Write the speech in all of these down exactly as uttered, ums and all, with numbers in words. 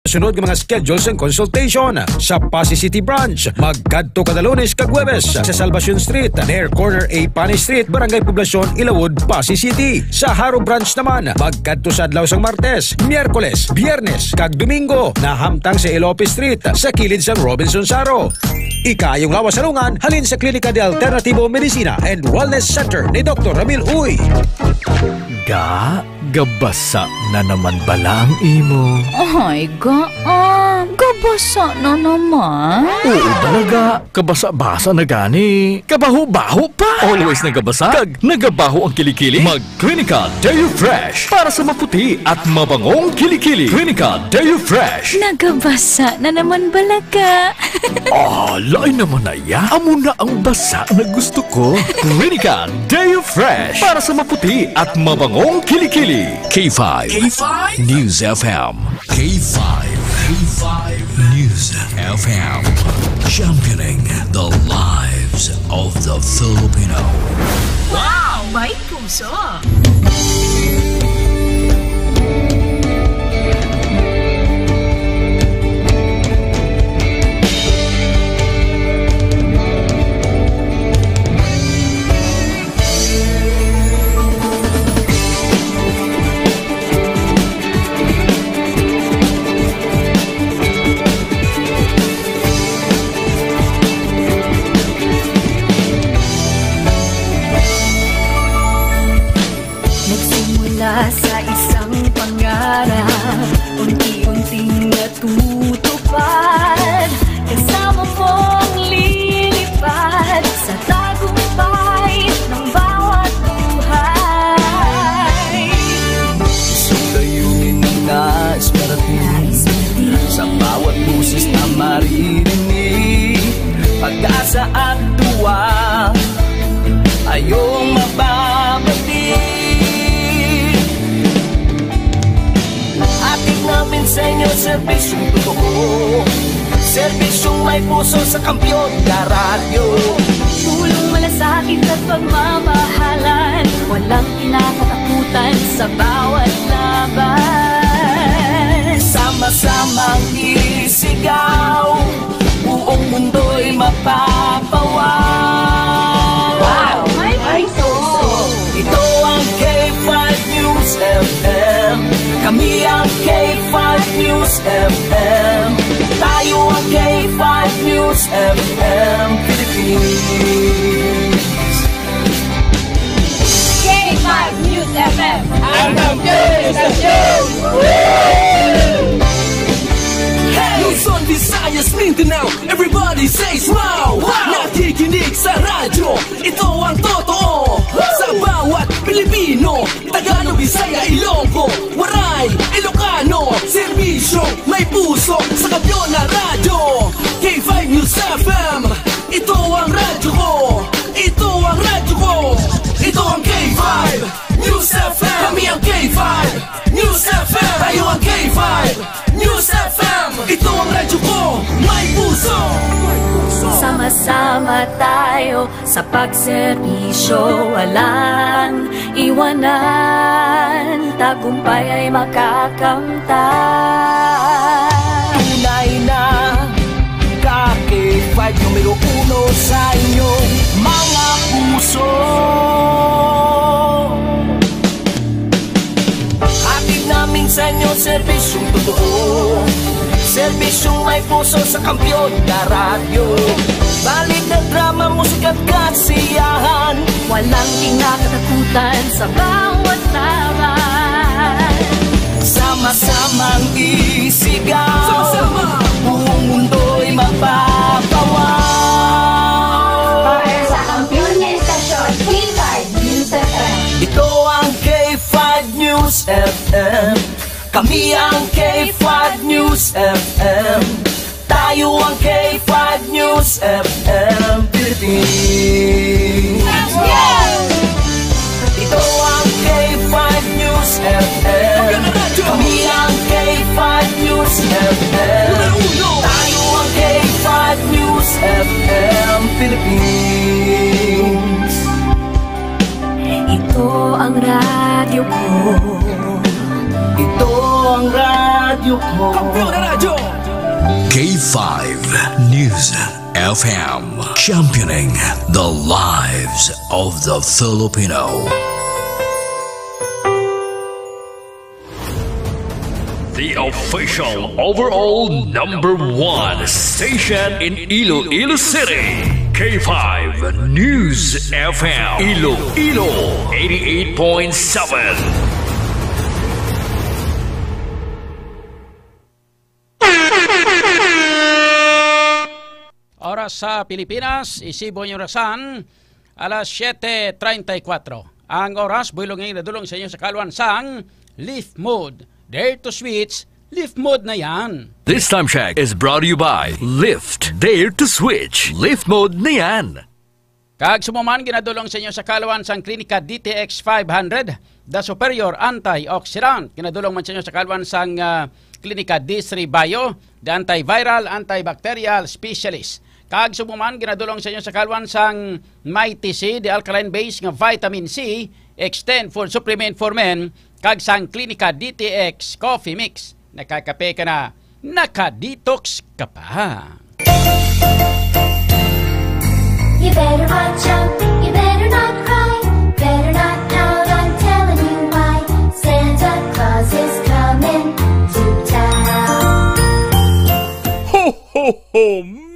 Sunod nga mga schedule sang consultation sa Passi City Branch, magkadto kada Lunes kag Huwebes sa Salvacion Street, near corner A Panay Street, Barangay Poblacion, Ilawod, Passi City. Sa Jaro Branch naman, magkadto sa adlaw sang Martes, Miyerkules, Biyernes, kag Domingo, nahamtang sa Elope Street, sa kilid sang Robinson Jaro. Ikaayong lawas sa lungan halin sa Klinika de Alternativo Medicina and Wellness Center ni Doktor Ramil Uy. Ga, gabasa na naman bala ang imo? Ay, ga, ah, gabasa na naman. Oo, balaga. Kabasa-basa na gani. Kabaho-baho pa. Always nagabasa. Kag nagabaho ang kilikili. Mag Clinica Deo Fresh para sa maputi at mabangong kilikili. Clinica Deo Fresh. Nagabasa na naman balaga. Ah, lain naman na ya. Amo na ang basa na gusto ko. Clinica Deo Fresh para sa maputi at mabangong kilikili. K five K five News F M. K five K five News F M. Championing the lives of the Filipino. Wow! May puso! Nagsimula sa isang pangarap, unti-unting natutupad. Kasama mong lilipad sa tagumpay ng bawat buhay. Isang layunin na nais marating, sa bawat boses na maririnig, pag-asa at duwa, ayong mababati. Hatid namin sa inyo serbisyong totoo, serbisyong may puso sa Kampiyon na Radyo. Tulong, malasakit at pagmamahalan, walang kinakatakutan sa bawat laban. Sama-samang isigaw, buong mundo'y mapapawaw. Wow! May puso! Ito ang K five News F M. Kami ang K five News F M. Tayo ang K five News F M Philippines. K five News F M. Ang kampiyon sa istasyon! Hey! Luzon, Visayas, Mindanao, everybody says wow! Wow! Nakikinig sa radyo, ito ang totoo. Sa bawat Pilipino, Tagalog, Bisaya, Ilonggo, Waray, Ilocano, serbisyo may puso sa Kampiyon na Radyo. K five News F M, ito ang radyo ko. Ito ang radyo ko. Ito ang K five News F M. Kami ang K five News F M. Tayo ang K five News F M. Ito ang radyo ko. May puso. Sama-sama tayo sa pagserbisyo, walang iwanan. Tagumpay ay makakamtan. Tunay na ka K five numero uno sa inyong mga puso. Hatid namin sa inyo serbisyong totoo, serbisyong may puso sa Kampiyon na Radyo. Balita, drama, musika at kasiyahan, walang kinakatakutan sa bawat laban. Sama-samang isigaw, sama-sama, buong mundo'y mapapawaw. Para sa kampiyon nga istasyon, K five News F M. Ito ang K five News F M. Kami ang K five News F M. Tayo ang K five News F M Philippines. Ito ang K five News F M. Kami ang K five News F M. Tayo ang K five News F M Philippines. Ito ang radyo ko. Ito ang radyo Kampiyon na Radyo. K five News F M, championing the lives of the Filipino. The official overall number one station in Iloilo City, K five News F M, Iloilo, eighty-eight point seven. Oras sa Pilipinas, isibo yung orasan, alas siete treinta y cuatro. Ang oras, buhilong nga nadulong sa inyo sa kalwan sang Lift Mode. Dare to switch, Lift Mode na yan. This time check is brought to you by Lift. Dare to switch, Lift Mode na yan. Kag sumuman, ginadulong sa inyo sa kalwan sang Klinika D T X five hundred, the superior antioxidant. Ginadulong man sa inyo sa kalwan sang, ah, Klinika D three Bio, the antiviral, antibacterial specialist. Kag sumuman, ginadulong sa inyo sa kalwan sang Mighty C, the alkaline base nga vitamin C, extend food supplement for men, kag sang Klinika D T X Coffee Mix. Nakakape ka na, naka-detox ka pa. You better watch out, you better not cry, better not pout, I'm telling you why. Santa Claus is coming to town. Ho, ho, ho!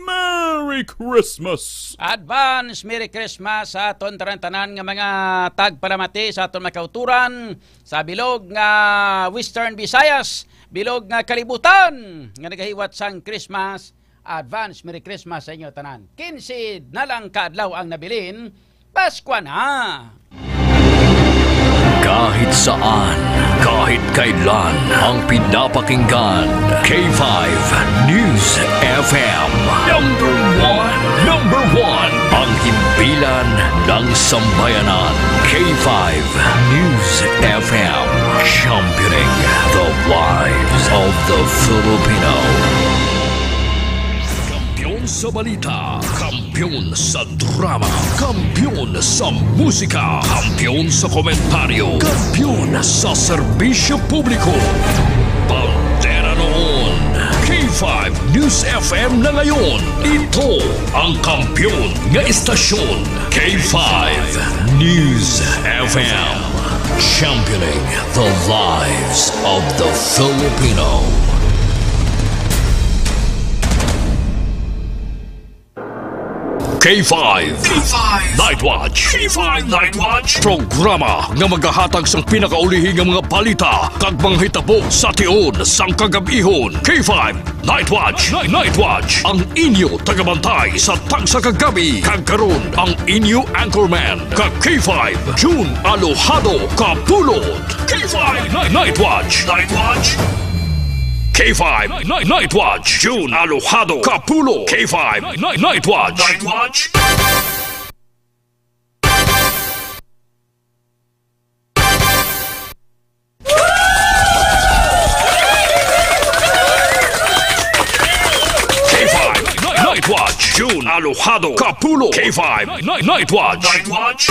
Merry Christmas! Advance Merry Christmas sa aton tanan-tanan nga mga tagpalamati, sa aton mga kauturan, sa bilog nga Western Visayas, bilog nga kalibutan nga nagahiwat sang Christmas. Advance Merry Christmas sa inyo tanan. Kinse na lang ka adlaw ang nabilin, Paskwa na! Kahit saan, kahit kailan, ang pinapakinggan, K five News F M. Number one, number one, ang himpilan ng sambayanan. K five News F M, championing the lives of the Filipino. Kampiyon sa balita, kampiyon sa drama, kampiyon sa musika, kampiyon sa komentaryo, kampiyon sa serbisyo publiko. Bandera noon, K five News F M na ngayon. Ito ang kampiyon nga istasyon, K five News F M. Championing the lives of the Filipino. K five. K five Night Watch. K five Night Watch. Programa nga magahatag sang pinakaulihi nga mga balita kag mga hitabo sa tion sang kagab-ihon. K five Night Watch. Night, Night Watch. Ang inyo tagabantay sa tagsa ka gabi. Kag karon ang inyo anchorman ka K five, June Alojado Kapulot. K five Night, Night Watch. Night Watch. K five Night, Night Watch. June Alojado Kapulot. K five Night, Night Watch. Night Watch. K five Night Watch. June Alojado Kapulot. K five Night, Night Watch. Night Watch.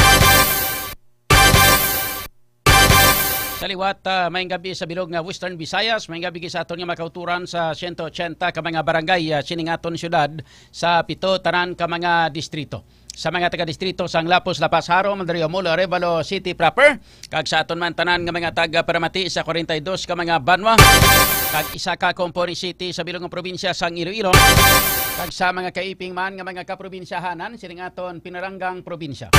Sa liwat, ah, maayong gabi sa bilog nga Western Visayas, maayong gabi sa aton nga mga kauturan sa siyento ochenta ka mga barangay, ah, sining aton syudad, sa pito tanan ka mga distrito. Sa mga taga-distrito sang Lapuz, La Paz, Jaro, Mandaluyong, Molo, Arevalo City proper, kag sa aton man tanan nga mga taga-paramati sa kwarenta y dos ka mga banwa, kag isa ka Compone City sa bilog nga probinsya sang Iloilo, kag sa mga kaiping man nga mga kaprobinsyahanan sining aton pinaranggang probinsya.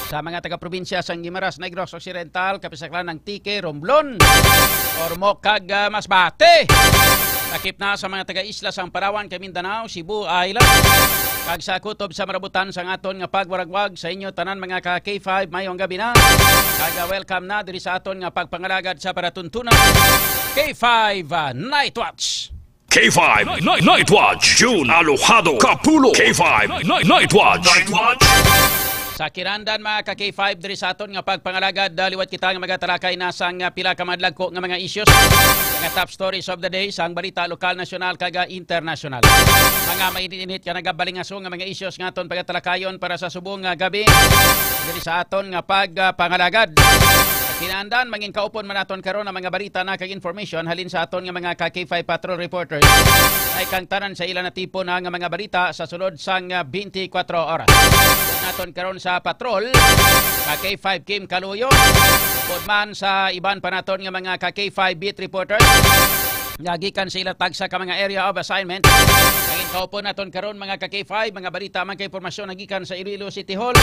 Sa mga taga-probinsya sang Guimaras, Negros Occidental, Capiz Aklan, Antique, Romblon, Ormoc, kag, ah, Masbate. Lakip na sa mga taga-isla sang Palawan, kag Mindanao, Cebu Island, kag sa kutob sa marabutan sang aton nga pagwaragwag. Sa inyo tanan, mga ka K five, maayong gabi na. Kag, ah, welcome na diri sa aton nga pagpangalagad sa palatuntunan, K five, ah, Night Watch. K five Night, Night Watch. June Alojado Kapulot. K five Night, Night Watch. Night Watch. Sa kirandan, mga ka K five, diri sa aton nga pagpangalagad, ah, liwat kita nga magatalakay na sang, ah, pila ka mga dagko nga mga issues, mga top stories of the day, sang balita lokal, nasyonal, kag, ah, internasyonal. Mga mainit-init ka nagabalingaso nga mga issues nga aton pagatalakayon para sa subong nga gabi diri sa aton nga pagpangalagad. Kinandan, mangin kaupon man naton karon ang mga balita na kag information halin sa aton nga mga ka K five Patrol reporters. Ay kang tanan sa ila natipon na nga mga balita sa sulod sang, ah, twenty-four oras. Naton karon sa Patrol, ka K five Kim Kaluyo. Upod man sa iban pa naton nga mga ka K five beat reporters. Nagikan sa ila tagsa ka mga area of assignment. Ang kaupon naton karon mga ka K five, mga balita man kay impormasyon nagikan sa Iloilo City Hall.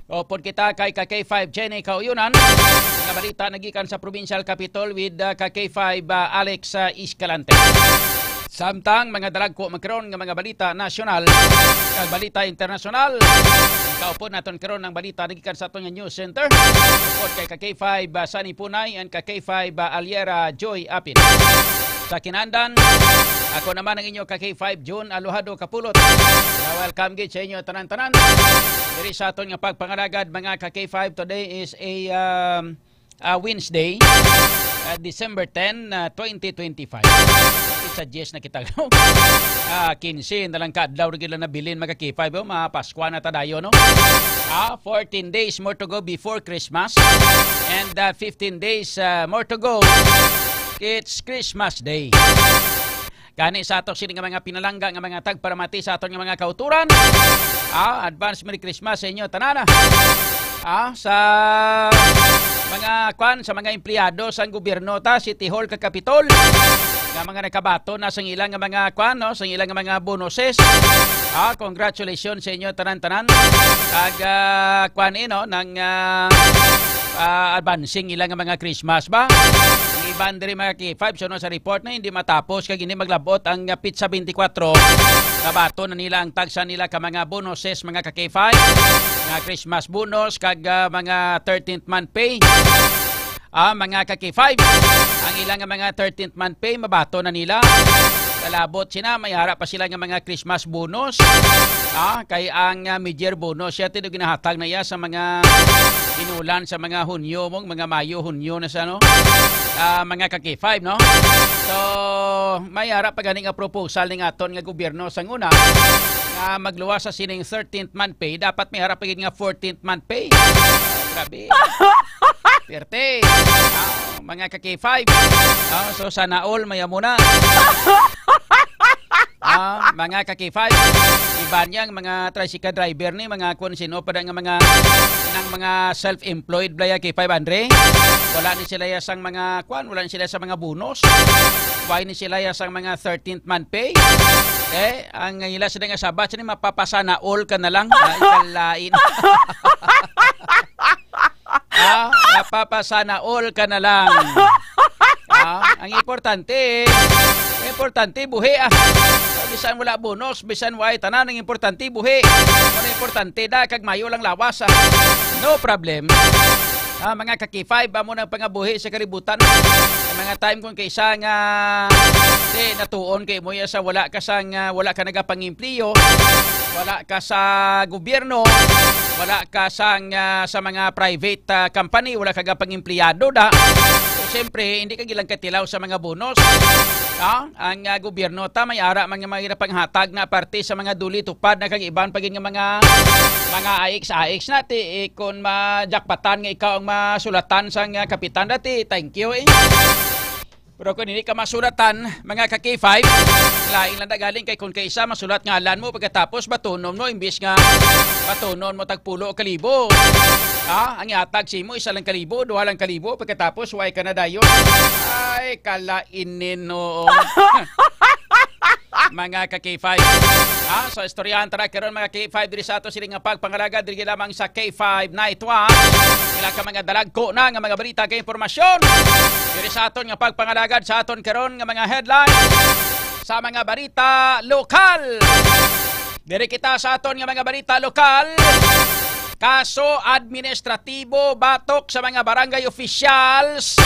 Upod kita kay ka K five Jenny Kauyunan. Mga balita nagikan sa Provincial Capitol with, uh, ka K five, uh, Alex, uh, Escalante. Samtang mga dalagko magkaron nga mga balita nasyonal kag balita internasyonal. Kaupod naton karon ang balita nagikan sa aton nga news center. Upod kay ka K five, uh, Sunny Punay and ka K five, uh, Aliera Joy Apin. Sa kinandan, ako naman ang inyo ka K five June Aluhado Kapulot. Nga welcome gid sa inyo tanan-tanan. Diri sa aton nga pagpangalagad mga ka K five, today is a, um, uh, Wednesday, uh, December ten, uh, twenty twenty-five. Sa diyes na kita. Ah, quince na lang ka adlaw ra gid lang nabilin mga ka K five, oh, mga Paskwa na ta dayon, no? Ah, fourteen days more to go before Christmas and, uh, fifteen days, uh, more to go. It's Christmas Day. Gani sa ato sini nga mga pinalangga nga mga tagparamati sa aton nga mga kauturan. Ah, advance Merry Christmas sa inyo tanan. Ah, sa mga kwan, sa mga empleyado sang gobyerno ta, City Hall kag Capitol, nga mga nakabaton na sang ilang nga mga kwan, no, sang ilang nga mga bonuses. Ah, congratulations sa inyo tanan-tanan. Kag, ah, kwan, eh, no, nang, ah, ah, advancing ilang nga mga Christmas ba? Ang iban diri mga K five, suno sa report na hindi matapos kag hindi maglabot ang, ah, pitsa twenty-four. Nabaton na nila ang tagsa nila ka mga bonuses, mga ka K five, nga Christmas bonus kag, ah, mga thirteenth month pay. Ah, mga ka K five, ang ilang nga mga thirteenth month pay mabaton na nila. Kalabot sina, may ara pa sila nga mga Christmas bonus. Ah, kay ang, ah, mid-year bonus siya, tido ginahatag na iya sa mga inulan sa mga Hunyo, mong mga Mayo, Hunyo na sa, no? Ah, mga ka K five, no? So, may ara pa gani nga proposal ning aton nga gobyerno sa una nga magluwas sa sining thirteenth month pay, dapat may ara pa gid nga fourteenth month pay. Grabe. Perte. Ah, mga ka K five. Ah, so sana all, maya muna. Ah, mga ka K five, iban yang mga tricycle driver ni, mga kung sino pa nga mga, ng mga self-employed, blaya K five, Andre. Wala ni sila ya sang mga, kwan, wala ni sila sa mga bonus. Wala ni sila ya sang mga thirteenth month pay. Eh, ang ila sila nga sabat, sila mapapasana all ka na lang. Ah, ikalain. Ah, mapapasana all ka na lang. Ah, ang importante, importante buhi, ah. Bisan wala bonus, bisan wala tanan, ang importante buhi. Ang importante da kag mayo lang lawas, ah. No problem. Ah, mga ka K five, amo nang pangabuhi sa kalibutan. Sa mga time kung kaisa nga, eh, natuon kay mo ya sa wala ka sang, ah, wala ka nagapangimpliyo, wala ka sa gobyerno, wala ka sang, ah, sa mga private, ah, company, wala ka gapang-empleyado da. So, siyempre, hindi ka gilang katilaw sa mga bonus. Ah, ang, ah, gobyerno ta may ara man nga mga panghatag na parte sa mga duli tupad na kag iban pa gid nga mga, mga A X, A X na ti, eh, kung majakpatan nga ikaw ang masulatan sang, ah, kapitan dati, thank you, eh. Pero kung hindi ka masulatan, mga ka K five, lain lang na galing kay kung kaisa masulat ngalan mo, pagkatapos batunon mo, imbis nga batunon mo tagpulo ka libo. Ha? Ang ihatag sa imo, isa lang kalibo, duha lang kalibo, pagkatapos way ka na dayon. Ay, kalainin, no. Mga ka K five. Ah, so istoryahan tara karon mga K five diri sa ato sini nga pagpangalagad diri lamang sa K five Night Watch. Ila ka mga dalagko na nga mga balita kag impormasyon. Diri sa aton nga pagpangalagad sa aton karon nga mga headline sa mga balita lokal. Diri kita sa aton nga mga balita lokal. Kaso administratibo batok sa mga barangay officials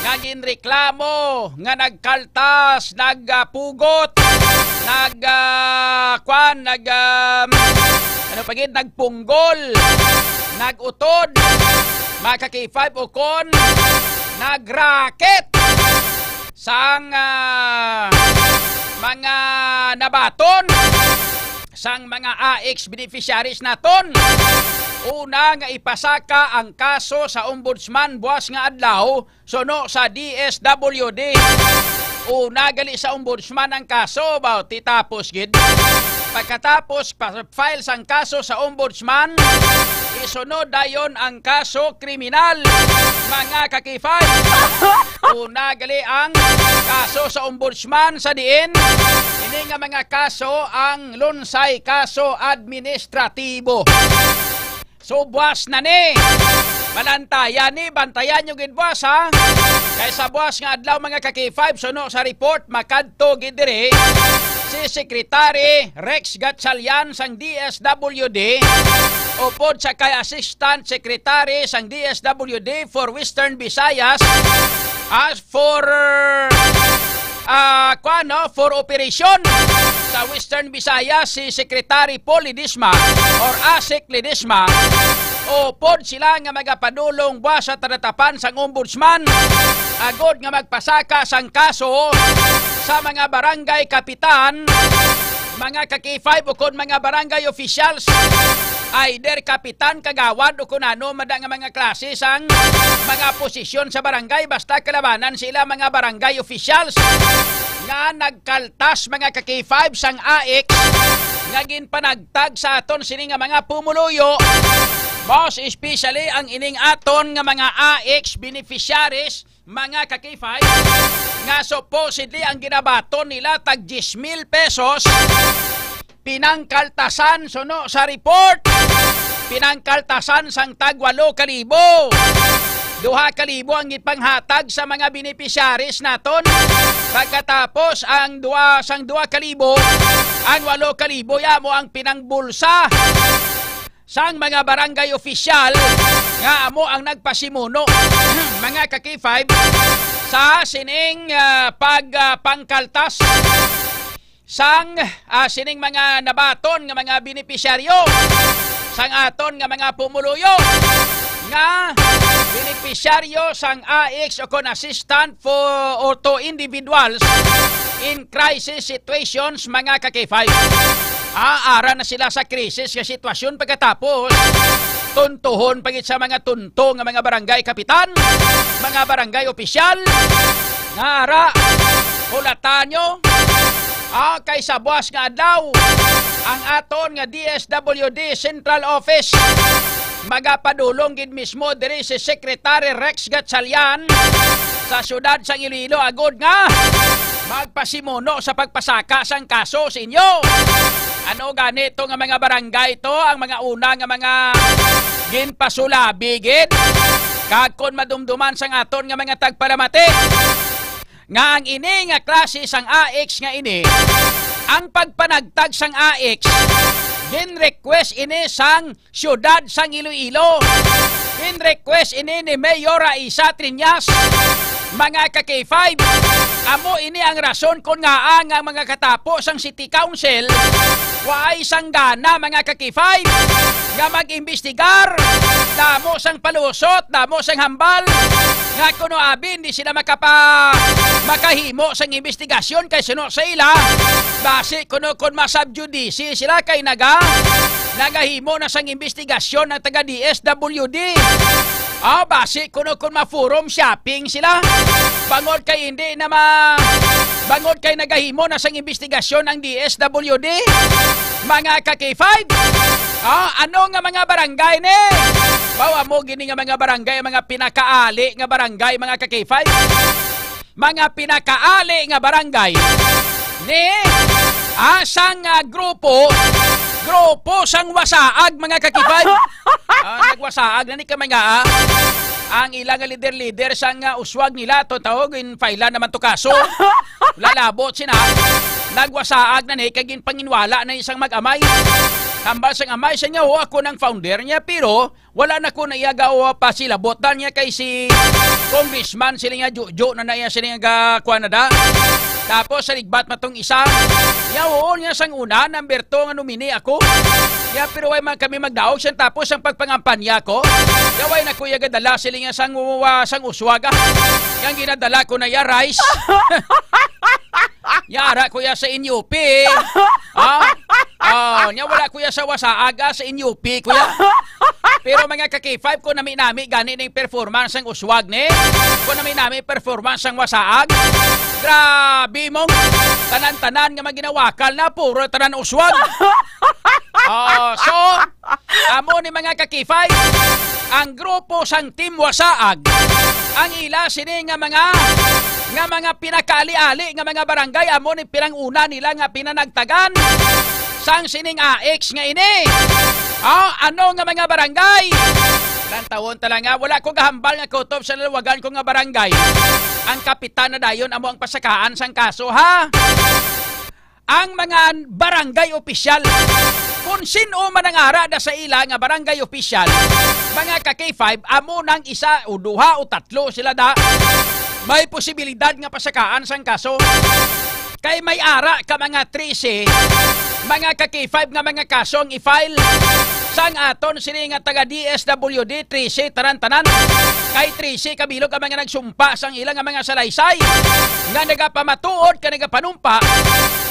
nga ginreklamo nga nagkaltas, nagpugot, nag, ah, kwan, nag, ah, ano pa gid, nagpunggol, nag-utod, mga ka K five, ukon nagraket sang, ah, mga nabaton sang mga A X beneficiaries naton. Una nga ipasaka ang kaso sa Ombudsman buas nga adlaw suno sa D S W D. Una gali sa Ombudsman ang kaso, ba, ti tapos gid. Pagkatapos pa-file sang kaso sa Ombudsman, isunod dayon ang kaso kriminal, mga ka-K five. Una gali ang kaso sa Ombudsman sa diin ini nga mga kaso ang lunsay kaso administratibo. So, buas na ni. Malantayan ni, bantayan nyo gid, buas, ha? Kay sa buas nga adlaw, mga ka-K five, suno sa report, makadto gid diri si Secretary Rex Gatchalian sang D S W D, upod sa kay Assistant Secretary sang D S W D for Western Visayas, as for, ah, kuwan, no, for operation sa Western Visayas, si Secretary Paul Ledesma or Asik Ledesma, upod sila nga magapadulong buas sa tadatapan sang Ombudsman agod nga magpasaka sang kaso sa mga barangay kapitan, mga ka-K five, ukon mga barangay officials, either kapitan, kagawad, o kun ano man da nga mga klase sang mga posisyon sa barangay, basta kalabanan sila mga barangay officials nga nagkaltas, mga ka-K five, sang A X nga ginpanagtag sa aton sini nga mga pumuluyo, most especially ang ining aton nga mga A X beneficiaries, mga ka-K five, nga supposedly ang ginabaton nila tag diyes mil pesos, pinangkaltasan suno sa report. Pinangkaltasan sang tag walo ka libo. Duha ka libo ang ipanghatag sa mga beneficiaries naton. Pagkatapos ang duha, sang duha ka libo, ang walo ka libo ya mo ang pinangbulsa sang mga barangay opisyal nga amo ang nagpasimuno, mga ka-K five, sa sining, ah, pag, ah, pangkaltas sang, ah, sining mga nabaton nga mga benepisyaryo sang aton nga mga pumuluyo nga benepisyaryo sang A X o kon assistant for or to individuals in crisis situations, mga ka-K five. Ah, ara na sila sa krisis nga sitwasyon pagkatapos tuntuhon pa gid sa mga tunto nga mga barangay kapitan, mga barangay opisyal, nga ara, hulatan nyo, ah, kay sa buas nga adlaw, ang aton nga D S W D Central Office, magapadulong gid mismo diri si Secretary Rex Gatchalian sa siyudad sang Iloilo agod nga magpasimuno sa pagpasaka sang kaso sa inyo. Ano gani to nga mga barangay to, ang mga una nga mga ginpasulabi gid? Kag kon madumduman sang aton nga mga tagpalamati, nga ang ini nga klase sang A X nga ini, ang pagpanagtag sang A X, gin-request ini sang siyudad sang Iloilo. Gin-request ini ni Mayor Raisa Triñas. Mga ka-K five, amo ini ang rason kon ngaa nga ang mga katapo sang City Council waay sang gana, mga ka-K five, nga mag-imbestigar. Damo sang palusot, damo sang hambal, nga kuno abi hindi sila makapa-, makahimo sang imbestigasyon kay suno sa ila, basi kuno kon ma-sub judice sila kay naga-, nagahimo na sang imbestigasyon ang taga D S W D. Ah, basi kuno kon ma-forum shopping sila. Bangod kay hindi na ma-, bangod kay nagahimo na sang imbestigasyon ang D S W D. Mga ka-K five, ah, ano nga mga barangay ni? Bawa mo gini nga mga barangay, mga pinakaali nga barangay, mga ka-K five. Mga pinakaali nga barangay ni, ah, sang, ah, grupo, grupo sang wasaag, mga ka-K five. Ah, nagwasaag na ni kami nga, ah. Ang ila nga leader-leader sang, ah, uswag nila to, tawag in file naman to kaso. Lalabot sina. Nagwasaag na ni kay ginpanginwala na isang mag-amay. Tambal sang amay sa niya, "Oh, ako nang founder niya, pero wala na ko na iya gawa pa sila. Bot na niya kay si congressman sila nga Jojo na na iya sila nga kuha na da." Tapos sa ligbat matong isa, "Ya, oo niya sang una, number two nga nomini ako. Ya, pero way man kami magdaog siyang tapos ang pagpangampanya ko. Ya, way na ko iya gadala sila nga sang, uh, sang uswag, ah. Yang ginadala ko na iya rice." Ya, ara ko iya sa N U P. Ah? Ah, nya wala ko iya sa wasaag, ah, sa N U P ko iya. Pero mga ka-K five, kung nami-nami gani ning performance sang uswag ni, kung nami-nami performance sang wasaag, grabe mong tanan-tanan nga maginawakal na puro tanan uswag. Oh, so, amo ni mga ka-K five, ang grupo sang Team Wasaag, ang ila sini nga mga, nga mga pinakaali-ali nga mga barangay, amo ni pinanguna nila nga pinanagtagan sang sining A X nga ini. Ah, ano nga mga barangay? Lantawon ta lang nga, wala ko gahambal nga kutob sa lalawagan ko nga barangay. Ang kapitan na dayon amo ang pasakaan sang kaso, ha? Ang mga barangay opisyal. Kung sin-o man ang ara da sa ila nga barangay opisyal, mga ka-K five, amo nang isa o duha o tatlo sila da may posibilidad nga pasakaan sang kaso. Kay may ara ka mga trese, mga ka-K five, nga mga kaso ang i-file sang aton sini nga taga D S W D, trese tanan-tanan. Kay trese ka bilog ang mga nagsumpa sang ila nga mga salaysay nga nagapamatuod ka nagapanumpa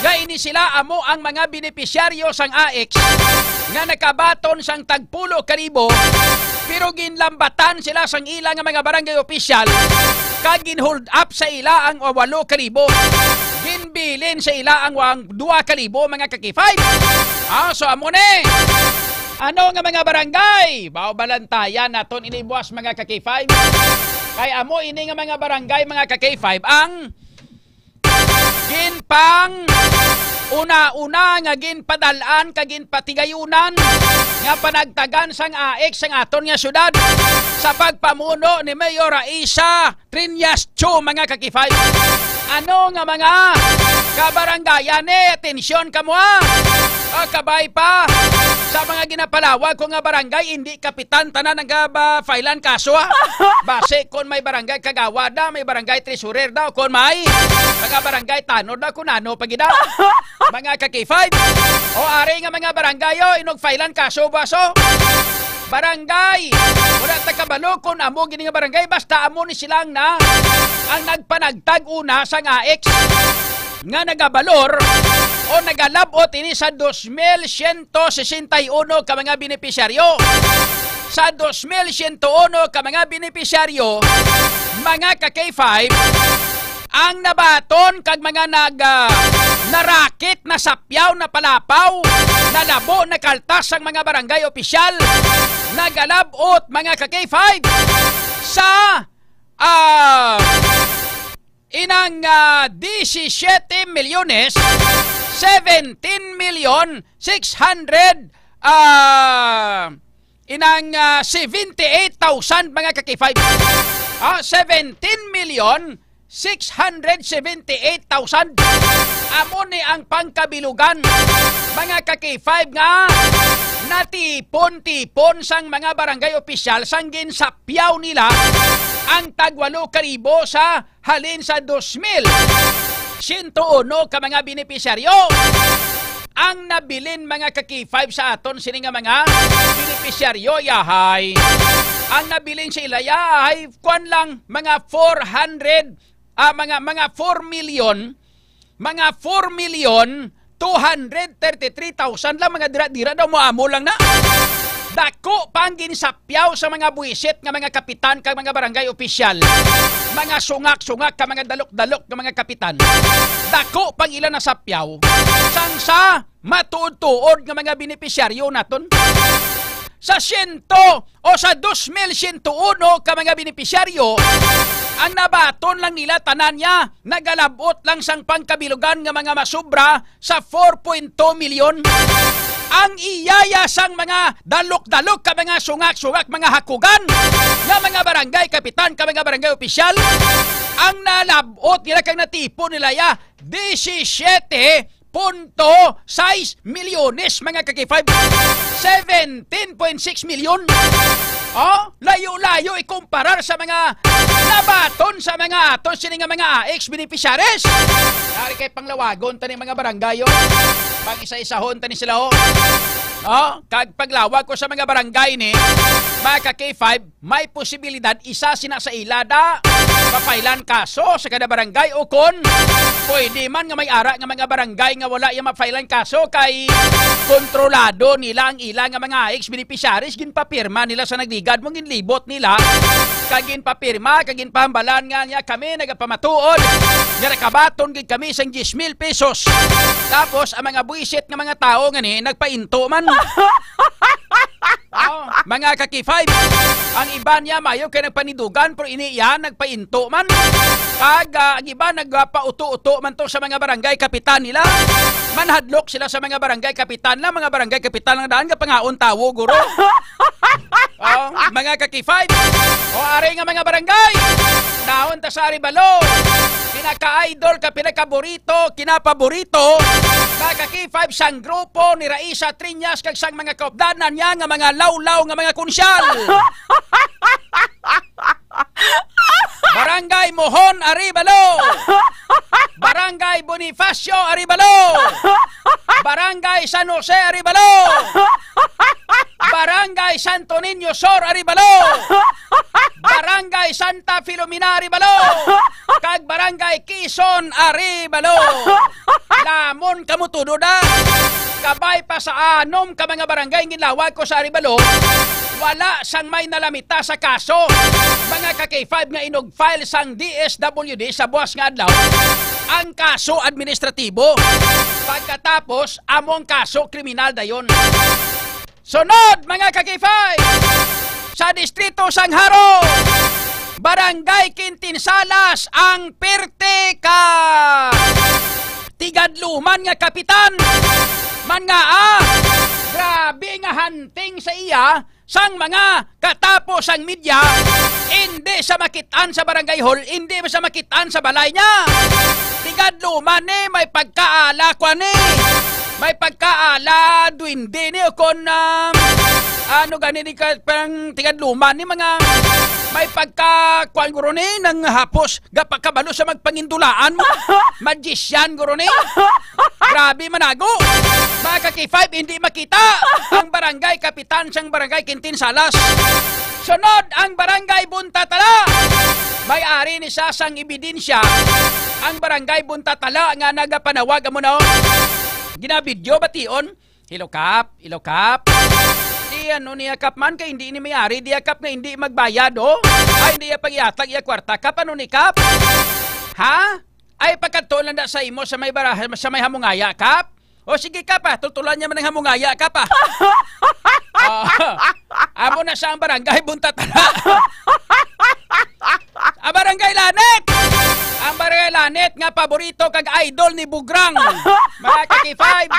nga ini sila amo ang mga benepisyaryo sang A X nga nakabaton sang tagpulo ka ribo, pero ginlambatan sila sang ila nga mga barangay opisyal kag ginhold up sa ila ang walo ka ribo. Ginbilin sa ila ang, ang dua ka libo, mga ka-K five. Ah, so amo ni. Ano nga mga barangay? Baw balantayan naton ini buwas, mga ka-K five. Kay amo ini nga mga barangay, mga ka-K five, ang ginpang una-una nga ginpadal-an kag ginpatigayunan nga panagtagan sang A X sang aton nga syudad sa pagpamuno ni Mayor Raisa Triñas Cho, mga ka-K five. Ano nga mga kabarangayan ni? Atensyon kamo, ha? Ah, kabay pa sa mga ginapalawag ko nga barangay, indi kapitan tanan ang gaba-, file-an kaso, ha? Basi kon may barangay kagawad na, may barangay treasurer daw, kon may mga barangay tanod na, kun ano pa gid, ha? Mga ka-K five. O, ari nga mga barangay, o, inog file-an kaso, baso? Barangay. Wala ta kabalo kung amo gini nga barangay, basta amo ni silang na ang nagpanagtag una sang A X nga nagabalor o nagalab-ot ini sa dos mil siyento sesenta y uno ka mga benepisyaryo. Sa dos mil siyento uno ka mga benepisyaryo, mga ka-K five, ang nabaton kag mga nag, ah, narakit, nasapyaw, napalapaw, nalabo, nakaltas ang mga barangay opisyal, nagalab-ot, mga ka-K five, sa, ah, inang, ah, disisiete milyones, seventeen million six hundred, ah, inang, ah, seventy-eight thousand, mga ka-K five. Ah, seventeen million six hundred seventy-eight thousand. Amo ni ang pangkabilugan, mga ka-K five, nga natipon-tipon sang mga barangay opisyal sang ginsapyaw nila ang tagwalo ka ribo sa halin sa dos mil siyento uno ka mga benepisyaryo. Ang nabilin, mga ka-K five, sa aton sini nga mga benepisyaryo, yahay. Ang nabilin sa ila, yahay, kwan lang, mga four hundred, ah, mga, mga four million, mga four million two hundred thirty-three thousand lang, mga dira-dira daw, mo amo lang na. Dako pa ang ginsapyaw sa mga buwisit nga mga kapitan kag mga barangay opisyal, mga sungak-sungak ka mga dalok-dalok nga mga kapitan. Dako pang ila nasapyaw sang sa matuod-tuod nga mga benepisyaryo naton. Sa siyento o sa dos mil siyento uno ka mga benepisyaryo, ang nabaton lang nila tanan niya nagalabot lang sang pangkabilugan nga mga masubra sa four point two milyon. Ang iyaya sang mga dalok-dalok ka mga sungak-sungak, mga hakugan nga mga barangay kapitan, ka mga barangay opisyal, ang nalabot nila kag natipon nila ya, disisiete punto sais milyones, mga ka-K five. Seventeen point six milyon. Oh, layo-layo ikumparar sa mga nabaton sa mga aton sini nga mga A X beneficiaries. Dari kay panglawagon tani mga barangay, oh. Pang-isa-isahon tani sila, oh. Oh, kag paglawag ko sa mga barangay ni, Mga ka-K five, may posibilidad isa sina sa ila da mapailan kaso sa kada barangay, o kon pwede man nga may ara nga mga barangay nga wala iya mapailan kaso kay kontrolado nila ang ila nga mga ex-beneficiaries, ginpapirma nila sa nagligad mo, ginlibot nila, kag ginpapirma, kag ginpahambalan nga niya kami nagapamatuod nga nakabaton gid kami sang diyes mil pesos. Tapos ang mga buwisit nga mga tawo nga ni nagpainto man. Oh, mga ka-K five, ang iba niya mayo kay nagpanidugan, pero ini iya nagpainto man. Kag, ah, ang iba nagpauto-uto man to sa mga barangay kapitan nila. Manhadlok sila sa mga barangay kapitan na, mga barangay kapitan lang daan nga pangaon tawo, guro. Oh, mga ka-K five. O, ari nga mga barangay, naon ta sa Arevalo. Pinaka-idol ka, pinakaborito, kinapaborito, mga ka-K five, sang grupo ni Raisa Triñas kag sang mga kaupdanan niya nga mga lawlaw nga mga kunsyal. Barangay Mohon, Arevalo. Barangay Bonifacio, Arevalo. Barangay San Jose, Arevalo. Barangay Santo Niño Sur, Arevalo. Barangay Santa Filomena, Arevalo. Kag Barangay Quezon, Arevalo. Lamon kamo tudo da. Kabay pa sa anom ka mga barangay nga ginlawag ko sa Arevalo, wala sang may nalamita sa kaso, mga ka-K five, nga inug-file sang D S W D sa buas nga adlaw ang kaso administratibo. Pagkatapos, amo ang kaso kriminal dayon. Sunod, mga ka-K five, sa distrito sang Jaro, Barangay Quintinsalas ang pirti ka tigadluman nga kapitan man nga, ah, grabe nga hunting sa iya sang mga katapo sang media, indi sa makit-an sa barangay hall, indi sa makit-an sa balay niya. Tigadluman ni, may pagkaala kwa ni. May pagkaala duwende ni, o kon, ah, ano gani ni ka, parang tigadluman ni, mga may pagka, kuwan guro ni, nang hapos, gapakabalo sa magpangindulaan mo. Magician guro ni. Grabe, manago. Mga ka-K five, hindi makita ang barangay kapitan sang Barangay Quintinsalas. Sunod, ang Barangay Buntatala. May ari ni sa sang ebidensya ang Barangay Buntatala nga nagapanawag amo na, oh. Ginabidyo, bation. Hello, Kap. Hello, Kap. Di ano niya, Kap, man, kay hindi ni mayari diya, Kap, nga hindi magbayad, oh. Ay, hindi iya pag-ihatag iya kwarta, Kap. Ano ni, Kap? Ha? Ay, pagkadto lang da sa imo sa may baraha, sa may hamungaya, Kap. O sige, Kap, ah. Tultulan niya man ang hamungaya, Kap, ah. Oh. Amo na sa ang barangay Buntatala. Ang Barangay Lanit! Ang Barangay Lanit nga paborito kag idol ni Bugrang. Mga ka-K five,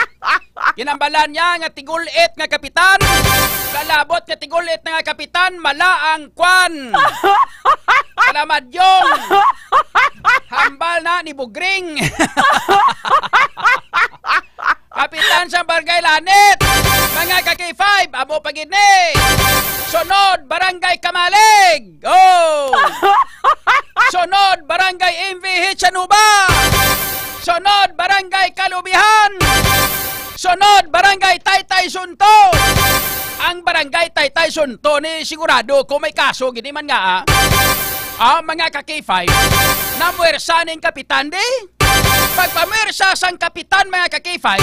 kinambalan niya nga tigul-it nga kapitan. Kalabot nga tigul-it na nga kapitan, mala ang kwan. Kalamadyong. Hambal na ni Bugring. Kapitan sa Barangay Lanit. Mga ka-K five, amo pa gid ni. Sunod, Barangay Kamalig. Oh! Sunod, Barangay M V H Sanuba. Sunod, Barangay Kalubihan. Sunod, Barangay Taytay Sunto. Ang Barangay Taytay Sunto ni sigurado kung may kaso, gini man nga, ah. Ah, mga ka-K five, namuwersa ning kapitan, di? Pagpamwersa sang kapitan, mga ka-K five,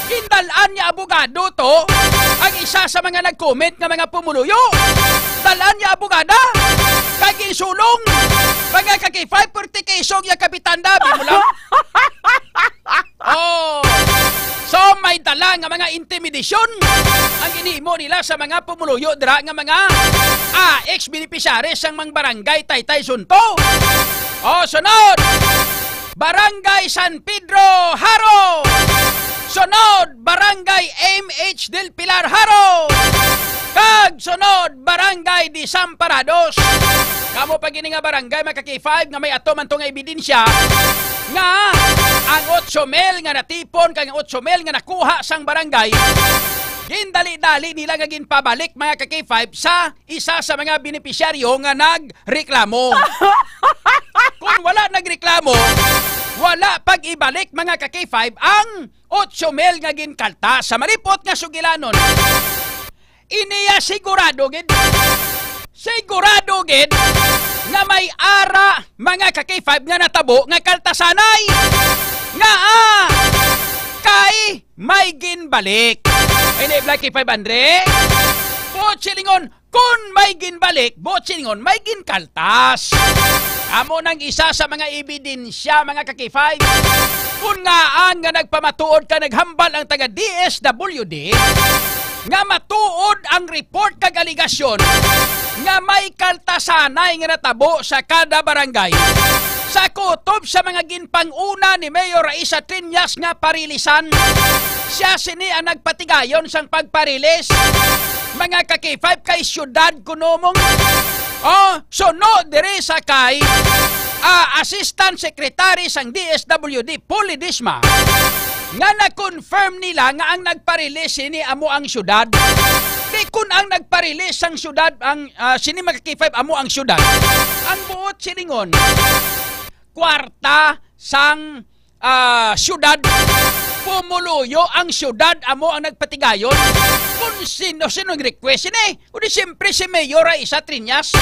gindal-an niya abogado to ang isa sa mga nag-comment nga mga pumuluyo. Dal-an niya abogada, kag ginsulong, mga ka-K five, perti kesog ya kapitan, dabi mo lang. Oh. So, may dala nga mga intimidation ang ginhimo nila sa mga pumuluyo dira nga mga, ah, ex-beneficiaries sang mga barangay Taytay Sunto. Oh, sunod, Barangay San Pedro, Jaro. Sunod, Barangay M H Del Pilar, Jaro. Kag sunod, Barangay Desamparados. Kamo pa gini nga barangay, mga ka-K five, nga may ato man to nga ebidensya nga ang otso mil nga natipon kag ang otso mil nga nakuha sang barangay, gindali-dali nila nga ginpabalik, mga ka-K five, sa isa sa mga benepisyaryo nga nagreklamo. Kung wala nagreklamo, wala pag-ibalik, mga ka-K five, ang otso mil nga ginkalta sa malipot nga sugilanon. Iniya sigurado gid. Sigurado gid nga may ara, mga ka-K five, nga natabo nga kaltasanay nga, ah, kay may ginbalik. Ini, Black K five Andre. Buot silingon, kun may ginbalik, buot silingon, may ginkaltas. Amo nang isa sa mga ebidensya, mga ka-K five, kun ngaan nga nagpamatuod ka, naghambal ang taga D S W D nga matuod ang report kag alegasyon nga may kaltasanay nga natabo sa kada barangay sa kutob sa mga ginpanguna ni Mayor Raisa Triñas nga parilisan. Siya sini ang nagpatigayon sang pagparilis. Mga ka-K five, kay siyudad kuno mong, oh, suno diri sa kay, ah, Assistant Secretary sang D S W D, Paul Ledesma, nga na-confirm nila nga ang nagparilis sini amo ang siyudad. Di kun ang nagparilis sang siyudad ang, ah, sini, mga ka-K five, amo ang siyudad, ang buot silingon, kwarta sang, ah, siyudad. Pumuluyo ang siyudad, amo ang nagpatigayon. Kung sino, sino ang request ini? O di siyempre si Mayor Raisa Triñas.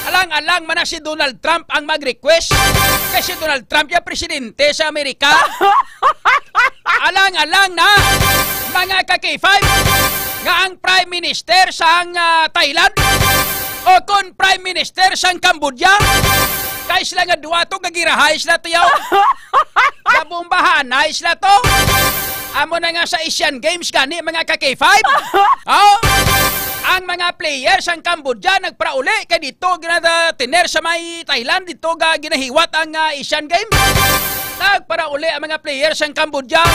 Alang-alang man na si Donald Trump ang mag-request. Kay si Donald Trump ya presidente sa Amerika. Alang-alang na, mga ka-K five, nga ang Prime Minister sang, ah, Thailand o kon Prime Minister sang Cambodia, kay sila nga duwa to, gagirahay sila to, yaw. Gabombahanay sila to. Amo na nga sa Asian Games gani, mga ka-K five. Oh, ang mga players sang Cambodia nagparauli kay dito ginatiner sa may Thailand, dito ga ginahiwat ang, ah, Asian Games. Nagparauli ang mga players sang Cambodia.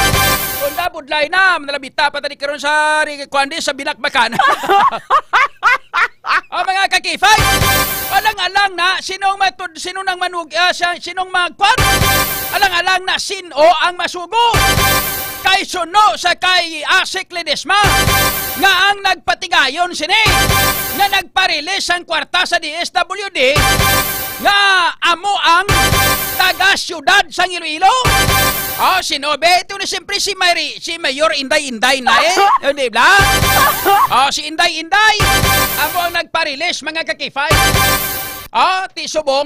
Kung nabudlay na, manalabita pa tani karon sa ri-, kuwan di, sa binakbakan. O, mga ka-K five, alang-alang na, sinong matud-, sino nang manug-, ah, siya, sinong magkwan? Alang-alang na, sino ang masugo? Kay suno sa kay Asik Ledesma, nga ang nagpatigayon sini, nga nagparilis ang kwarta sa D S W D, nga amo ang taga-siyudad sang Iloilo. Oh, sino be? Ito na siyempre si Mary, si Mayor Inday Inday na eh. Yun, di ba? Oh, si Inday Inday. Amo ang nagparilis, mga ka-K five. Oh, ti subong.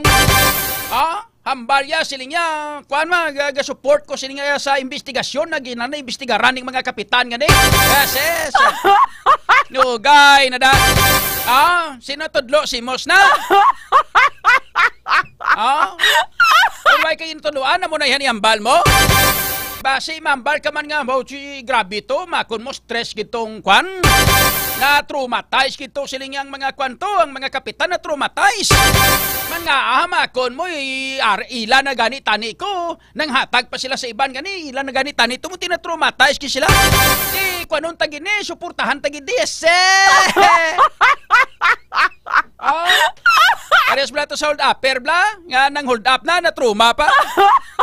Oh, hambal ya, siling niya. Kuan ma, ga-, ga-support ko siling niya sa investigasyon na ginanaimbestigaran ning mga kapitan nga ni. Yes, yes. Nugay na da. Ah, sino tudlo? Si Mos na. Ah? Kung may kayo tuluan, amo na yan ihambal mo? Basi mambal ka man nga, "Mo, si grabe to, makon mo stress gitong kwan. Na-traumatize gito siling ang mga kwan to, ang mga kapitan na-traumatize. Man nga, ah, makon mo, i-, ar-, ila na gani tani ko. Nanghatag pa sila sa iban gani, ila na gani tani to mo, tina-traumatize ki sila. Di, kwanon ta gini, suportahan ta gid, yes, eh." Oh. Parehas bala to sa hold upper bala, nga nang hold up na, na-trauma pa.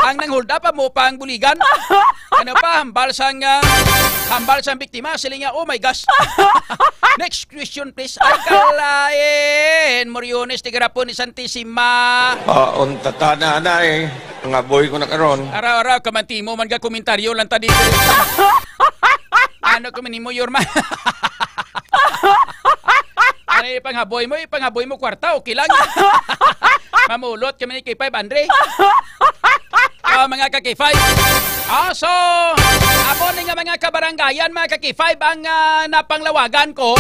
Ang nang hold up, amo pa ang buligan. Ano pa, hambal sang, ah, hambal sang biktima, siling niya, "Oh my gosh." Next question, please. Ay, kalain, Moriones, tigarapon ni Santisima. Ah, untatana na eh. Ang aboy ko na karon. Araw-araw, kamantimo man ga komentaryo lang ta dito. Ano ko man nimo, Yorma? Ano ipanghaboy mo? Ipanghaboy mo kwarta, okay lang. Mamulot kami ni K five, Andre. Ah, mga ka-K five. Ah, so, amo ni nga mga kabaranggayan, mga ka-K five, ang, ah, napanglawagan ko.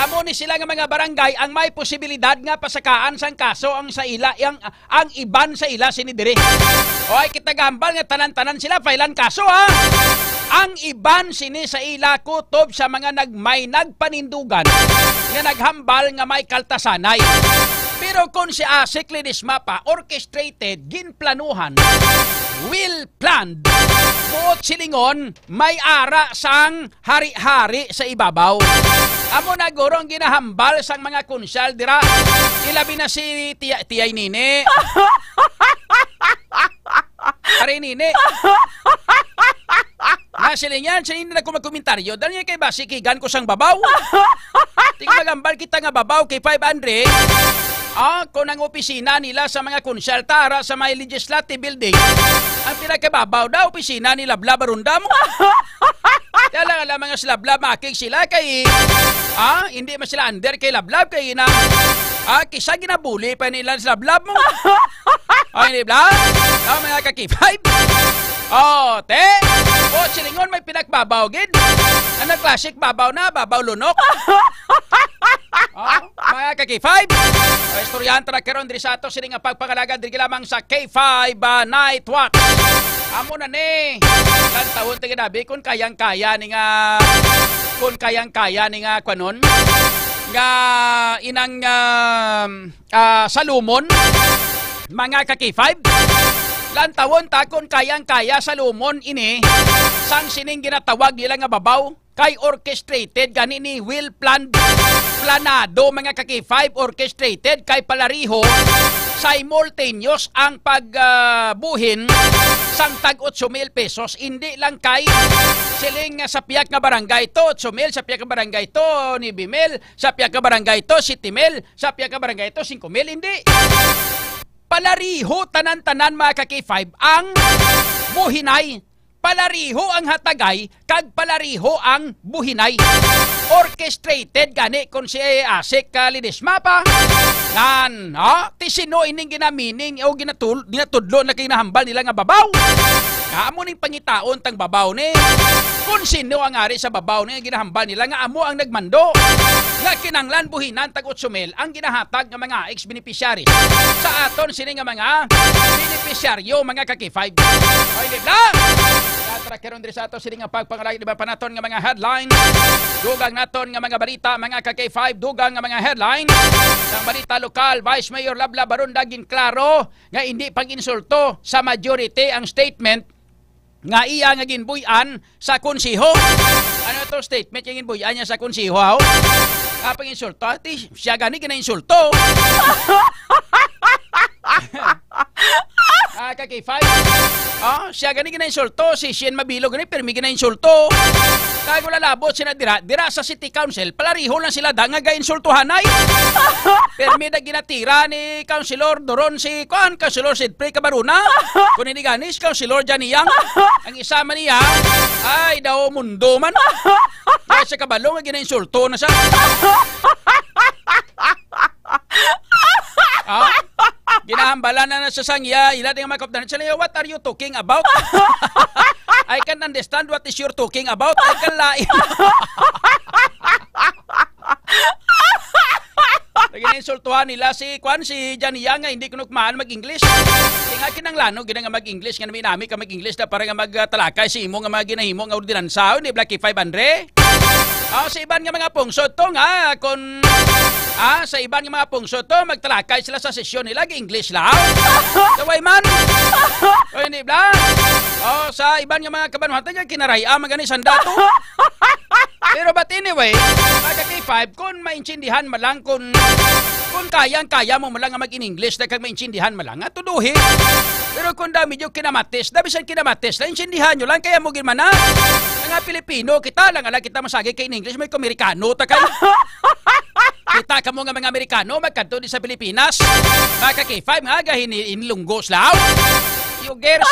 Amo ni sila nga mga barangay ang may posibilidad nga pasakaan sang kaso ang sa ila, ang, ang iban sa ila sini diri. Oy, kita gambal nga tanan-tanan sila file-an kaso, ha? Ang iban sini sa ila kutob sa mga nagmay nagpanindugan nga naghambal nga may kaltasanay. Pero kung si Asik Ledesma pa, orchestrated, ginplanuhan, well planned, buot silingon, may ara sang hari-hari sa ibabaw. Amo na guro ang ginahambal sang mga konsyal dira. Ilabi na si Tia-, Tiyay Nini. Pare Nini. Na sila niyan, sa hindi na ko magkomentaryo. Dahil niya kay basikigan ko sang babaw. Ting magambal kita nga babaw kay five hundred. Ah, kung ang opisina nila sa mga konsyal tara sa may legislative building, ang pinakababaw daw, opisina ni Lablab Arundam. Kaya lang, alam, mga si Lablab, makig sila kay Ah, hindi man sila under kay Lablab, kay na, ah, kisa ginabuli pa nila si Lablab mo. Oh, hindi ba? Oh, mga ka-K five. Oh, te. Oh, silingon may pinakbabaw gid. Ano, classic babaw na, babaw lunok. Oh, mga ka-K five. Oh, istoryahan ta na karon diri sa ato sini nga pagpangalagad diri lamang sa K five, ah, Night Watch. Amo na ni. Kantahon ta ginabi kung kayang-kaya ni nga, kung kayang-kaya ni nga kwanon nga inang, um, ah, salumon, mga ka-K five. Lantawon ta kung kayang-kaya salumon ini sang sining ginatawag nila nga babaw, kay orchestrated gani ni, well planned, planado, mga ka-K five, orchestrated kay palariho, simultaneous ang pag, ah, buhin sang tag otso mil pesos, hindi lang kay siling nga sa pihak nga barangay to, otso mil, sa pihak nga barangay to, nuebe mil, sa pihak nga barangay to, siyete mil, sa pihak nga barangay to, singko mil, hindi. Palariho tanan-tanan, mga ka-K five, ang buhinay. Palariho ang hatagay, kag palariho ang buhinay. Orchestrated gani kon si Asik, ah, Ledesma pa. Nan, ha? Ti sino ining ginamining o ginatul-, ginatudlo na kinahambal nila nga babaw? Nga amo ning pangitaon tang babaw ni. Kung sino ang ari sa babaw ni, ginahambal nila nga amo ang nagmando. Nga kinahanglan buhinan tag otso mil ang ginahatag nga mga ex-beneficiaries sa aton sini nga mga beneficiaryo, mga ka-K five. Oy, di ba? Yatra karon diri sa ato sini nga pagpangalagad, iba pa naton nga mga headlines. Dugang naton nga mga balita, mga ka-K five, dugang nga mga headlines. Ang balita lokal, Vice Mayor Lablab Baronda ginklaro nga hindi pag-insulto sa majority ang statement nga iya nga ginbuy-an sa konseho. Ano to statement nga ginbuy-an niya sa konseho, haw? Ah, pag-insulto. Ati, siya gani ginainsulto. Ah, ka-K five. Oh, siya gani ginainsulto. Si Shane Mabilo gani, pirmi ginainsulto. Kag wala labot sina dira, dira sa City Council, palariho lang sila da nga gainsultuhanay. Pirmi da ginatira ni Councilor Doron si, kuan, Councilor Sidpre Cabaruna. Kung hindi gani, si Councilor Johnny Yang. Ang isa man niya, ay, daw mundo man. Kaya sa kabalo nga ginainsulto na siya. Ah, ginahambalan na, na sa sangya, ila din ang mga kapatid. Sila, "What are you talking about?" "I can't understand what is your talking about. I can lie." Naging insultuhan nila si, kwan, si Johnny Yang nga hindi ko nukmaan mag-English. Kaya nga kinanglano, gina nga mag-English, nga nami-nami ka mag-English na para nga magtalakay sa imo nga mga ginahimo nga ordinansa. Hindi, Blacky Five Andre? Oh, sa iban nga mga pungsod to nga, kung, ah, sa iban nga mga pungsod to, magtalakay sila sa sesyon nila, English lang. Kaway man. O, hindi bla. Oh, sa iban nga mga kabanwatan, nga kinaray-a, magani sanda to. Pero but anyway, mga ka-K five, kung maintindihan man lang, kung, kung kayang-kaya mo man lang nga mag-in-English na kag maintindihan man lang, nga tuduhi. Pero kung da medyo kinamatis, da bisan kinamatis, na intindihan nyo lang, kaya mo gid man na. Mga Pilipino, kita lang, ala kita masagi kay in English, may Amerikano ta kay. Kita kamo nga mga Amerikano, magkadto di sa Pilipinas. Mga ka-K five, nga gahin inlunggos law. Yugers.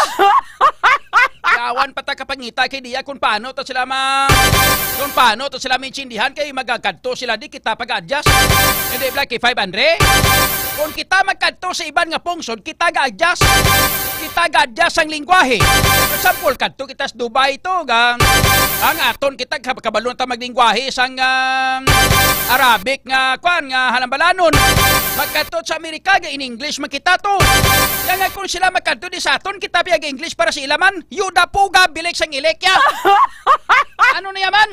Yawan pa ta kapangita kay diya kung paano to sila ma-, kung paano to sila maintindihan kay magakadto sila di kita pag-adjust. Hindi, Blacky Five Andre? Kung kita magkadto sa iban nga pungsod, kita ga-adjust. Kita ga-adjust ang lingwahe. For example, kadto kita sa Dubai to, gang, ang aton kita kab-, kabalo na ta maglingwahe sang, um, Arabic nga, kwan, nga halambalanon. Magkadto sa Amerika, ga in English man kita to. Kaya nga kung sila magkadto di sa aton, kita piyag-English para sa ila man, yuda puga, bilik sang ilikya. Ano na yaman?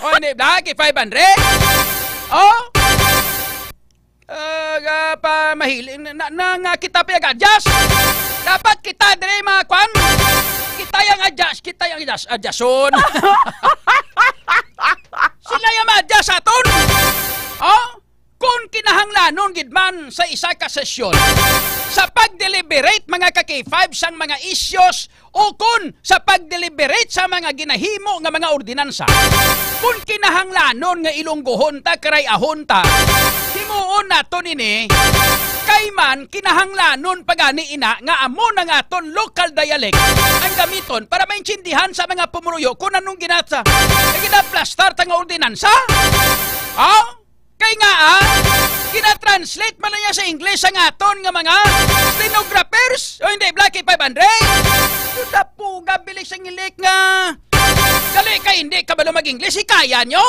O, hindi, Blacky Five Andre? O? Ah, ga-, pa-, mahiling na, na, na nga kita piyag-adjust. Dapat kita diri, mga kwan. Kita yang adjust, kita yang adjust, adjuston. Sila yang ma-adjust sa aton. O? Kung kinahanglanon gid man sa isa ka sesyon, sa pag-deliberate, mga ka-K five, sang mga issues, ukon sa pag-deliberate sa mga ginahimo nga mga ordinansa, kung kinahanglanon nga ilungguhon ta, karayahon ta, himuon naton ini, Ay man, kinahanglanon pa gani ina nga amo na nga aton local dialect ang gamiton para maintindihan sa mga pumuruyo kung anong ginasa nga ginaplastar ta nga ordinansa. Oh? Kay nga, ah, ginatranslate man niya sa English ang aton nga mga stenographers. O hindi, Blacky five hundred? Dapuga, bilis ang ilik nga. Dali ka, hindi kabalo mag-English, hikaya nyo.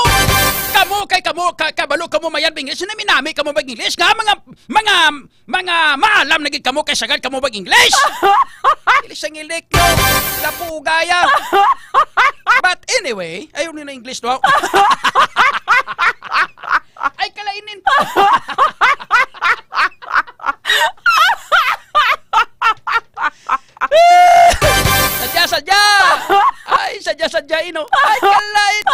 Kamo kay kamo, ka, kabalo kamo mayad mag-English, nami-nami kamo mag-English nga mga, mga, mga maalam na gid kamo kay sagad kamo mag-English. Bilis ang ilik nyo. Dapuga ya. But anyway, ayaw nyo na English, no? Ay, kalainin. Sadya, sadya. Ay, sadya, sadya, ino. Ay, kalain.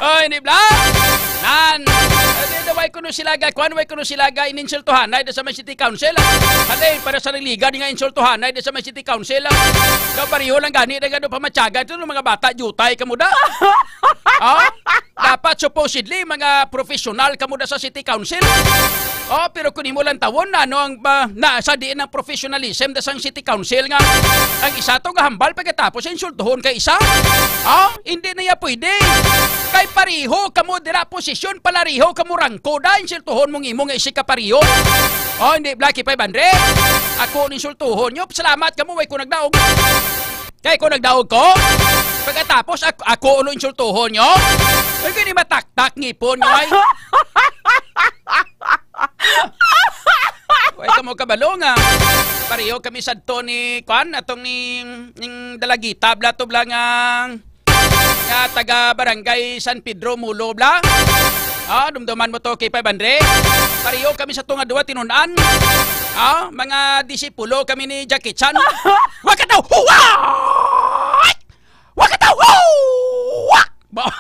Oy, ni Bla. Nan. Ay, di, di, way kuno sila ga, kwan, way kuno sila ga ininsultuhanay da sa may city council. Hali, para sa naligan nga insultuhanay da sa may city council. Daw pareho lang gani, da gado pamatyagan. Ito mga bata, jutay kamo da. Oh? Dapat supposedly mga professional kamo da sa city council. Oh, pero kung imo lang tawon, ano ang ba, na sa diin ang professionalism da sang city council nga ang isa to nga hambal pagkatapos insultuhon kay isa? Oh, hindi na ya pwede. Kay pareho kamo dira posisyon, palariho kamo rangko, da insultuhon mo imo nga isi ka pareho. Oh, hindi, Blacky five hundred. Ako ang insultuhon nyo. Salamat kamo, way ko nagdaog. Kay ko nagdaog ko, pagkatapos ak-, ako ulo insultuhon nyo? Ay, gani mataktak ngipon nyo, ay. Way ka mo kabalo nga. Pareho kami sadto ni, kwan, atong ni, ning dalagita, bla to, bla nga, nga taga Barangay San Pedro, Mulo, bla. Ah, dumduman mo to, K five hundred. Pareho kami sa tunga duwa tinun-an. Ah, mga disipulo kami ni Jackie Chan. Wakataw! Huwat! Wakataw! Huwak! Ba-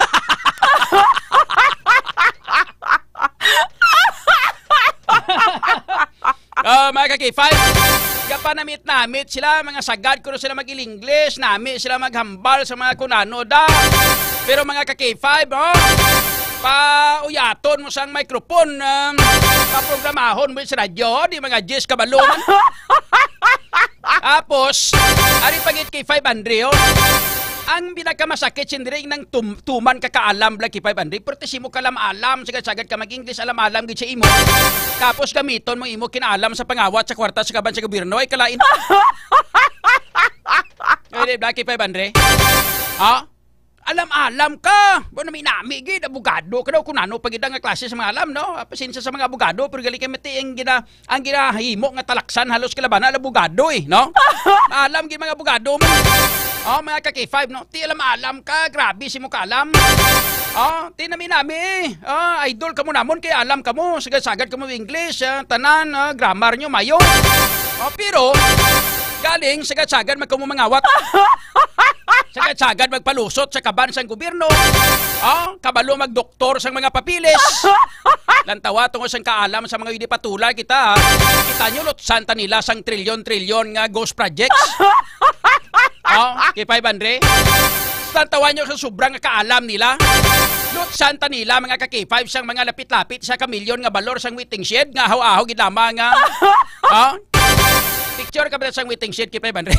Oh, mga ka-K five, gapanamit-namit sila, mga sagad kuno sila mag-English, nami sila maghambal sa mga kunano da. Pero mga ka-K five, oh, pauyaton mo sang microphone, um, paprogramahon mo sa radyo, di mga diyes kabalo man. Tapos, ari pa gid kay five hundred, oh. Ang pinakamasakit sindiri nang tum-, tuman ka kaalam, Blacky five hundred, pero ti simo kalam-alam, sagad-sagad ka mag-English, alam-alam gid sa imo. Tapos gamiton mo imo kinaalam sa pangawat sa kwarta sa kaban sa gobyerno, ay kalain. Ay, di, Blacky five hundred? Ha? Alam-alam ka. Ba, nami-nami gid, abogado ka daw, kung ano pa gid ang klase sa mga alam, no? Ah, pasensya sa mga abogado, pero gali kay mati ang gina-, ang ginahimo nga talaksan halos kalabana, abogado, eh, no? Alam gid mga abogado mo. Oh, mga ka-K five, no? Ti alam-alam ka, grabe si mo kaalam. Oh, ti nami-nami. Ah, idol ka mo namon kay alam ka mo, sagad-sagad ka mo English, ah, tanan, ah, grammar nyo mayo. Oh, pero galing sagad-sagad magkamo mangawat. Sagad-sagad magpalusot sa kaban sang gobyerno. Oh, kabalo magdoktor sang mga papeles. Lantawa tungod sang kaalam sa mga hindi patula kita, ha? Kita nyo, lutsan ta nila sang trilyon-trilyon nga ghost projects. Oh, kay five hundred. Lantawa nyo sa sobrang kaalam nila. Lutsan ta nila, mga ka-K five, sang mga lapit-lapit sa kamilyon nga balor sang waiting shed nga ahaw-ahaw gid lamang nga. Oh? Picture ka ba sang waiting shed kay five hundred?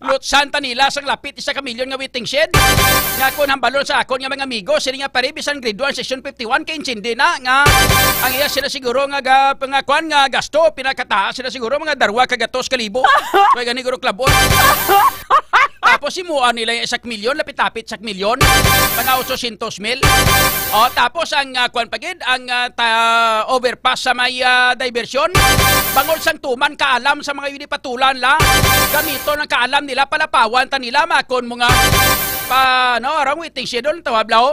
Lutsan ta nila sang lapit isa ka milyon nga waiting shed. Nga kon hambalon sa akon nga mga amigo, sila nga pare, bisan grade one, section fifty-one, kay intindi na nga ang iya sila siguro nga ga-, nga kwan nga gasto, pinakataas sila siguro mga darwa ka gatos ka libo. Kaya gani guro klabon. Tapos himuan nila yung isak milyon, lapit-lapit isak milyon, mga otsosyentos mil. O, tapos ang, ah, kwan pa gid, ang, ah, ta-, overpass sa may, ah, diversyon, bangod sang tuman kaalam sa mga yun ipatulan la, gamiton ang kaalam nila, palapawan ta nila, makon mo nga, pa, no, arang waiting schedule, tawag lao.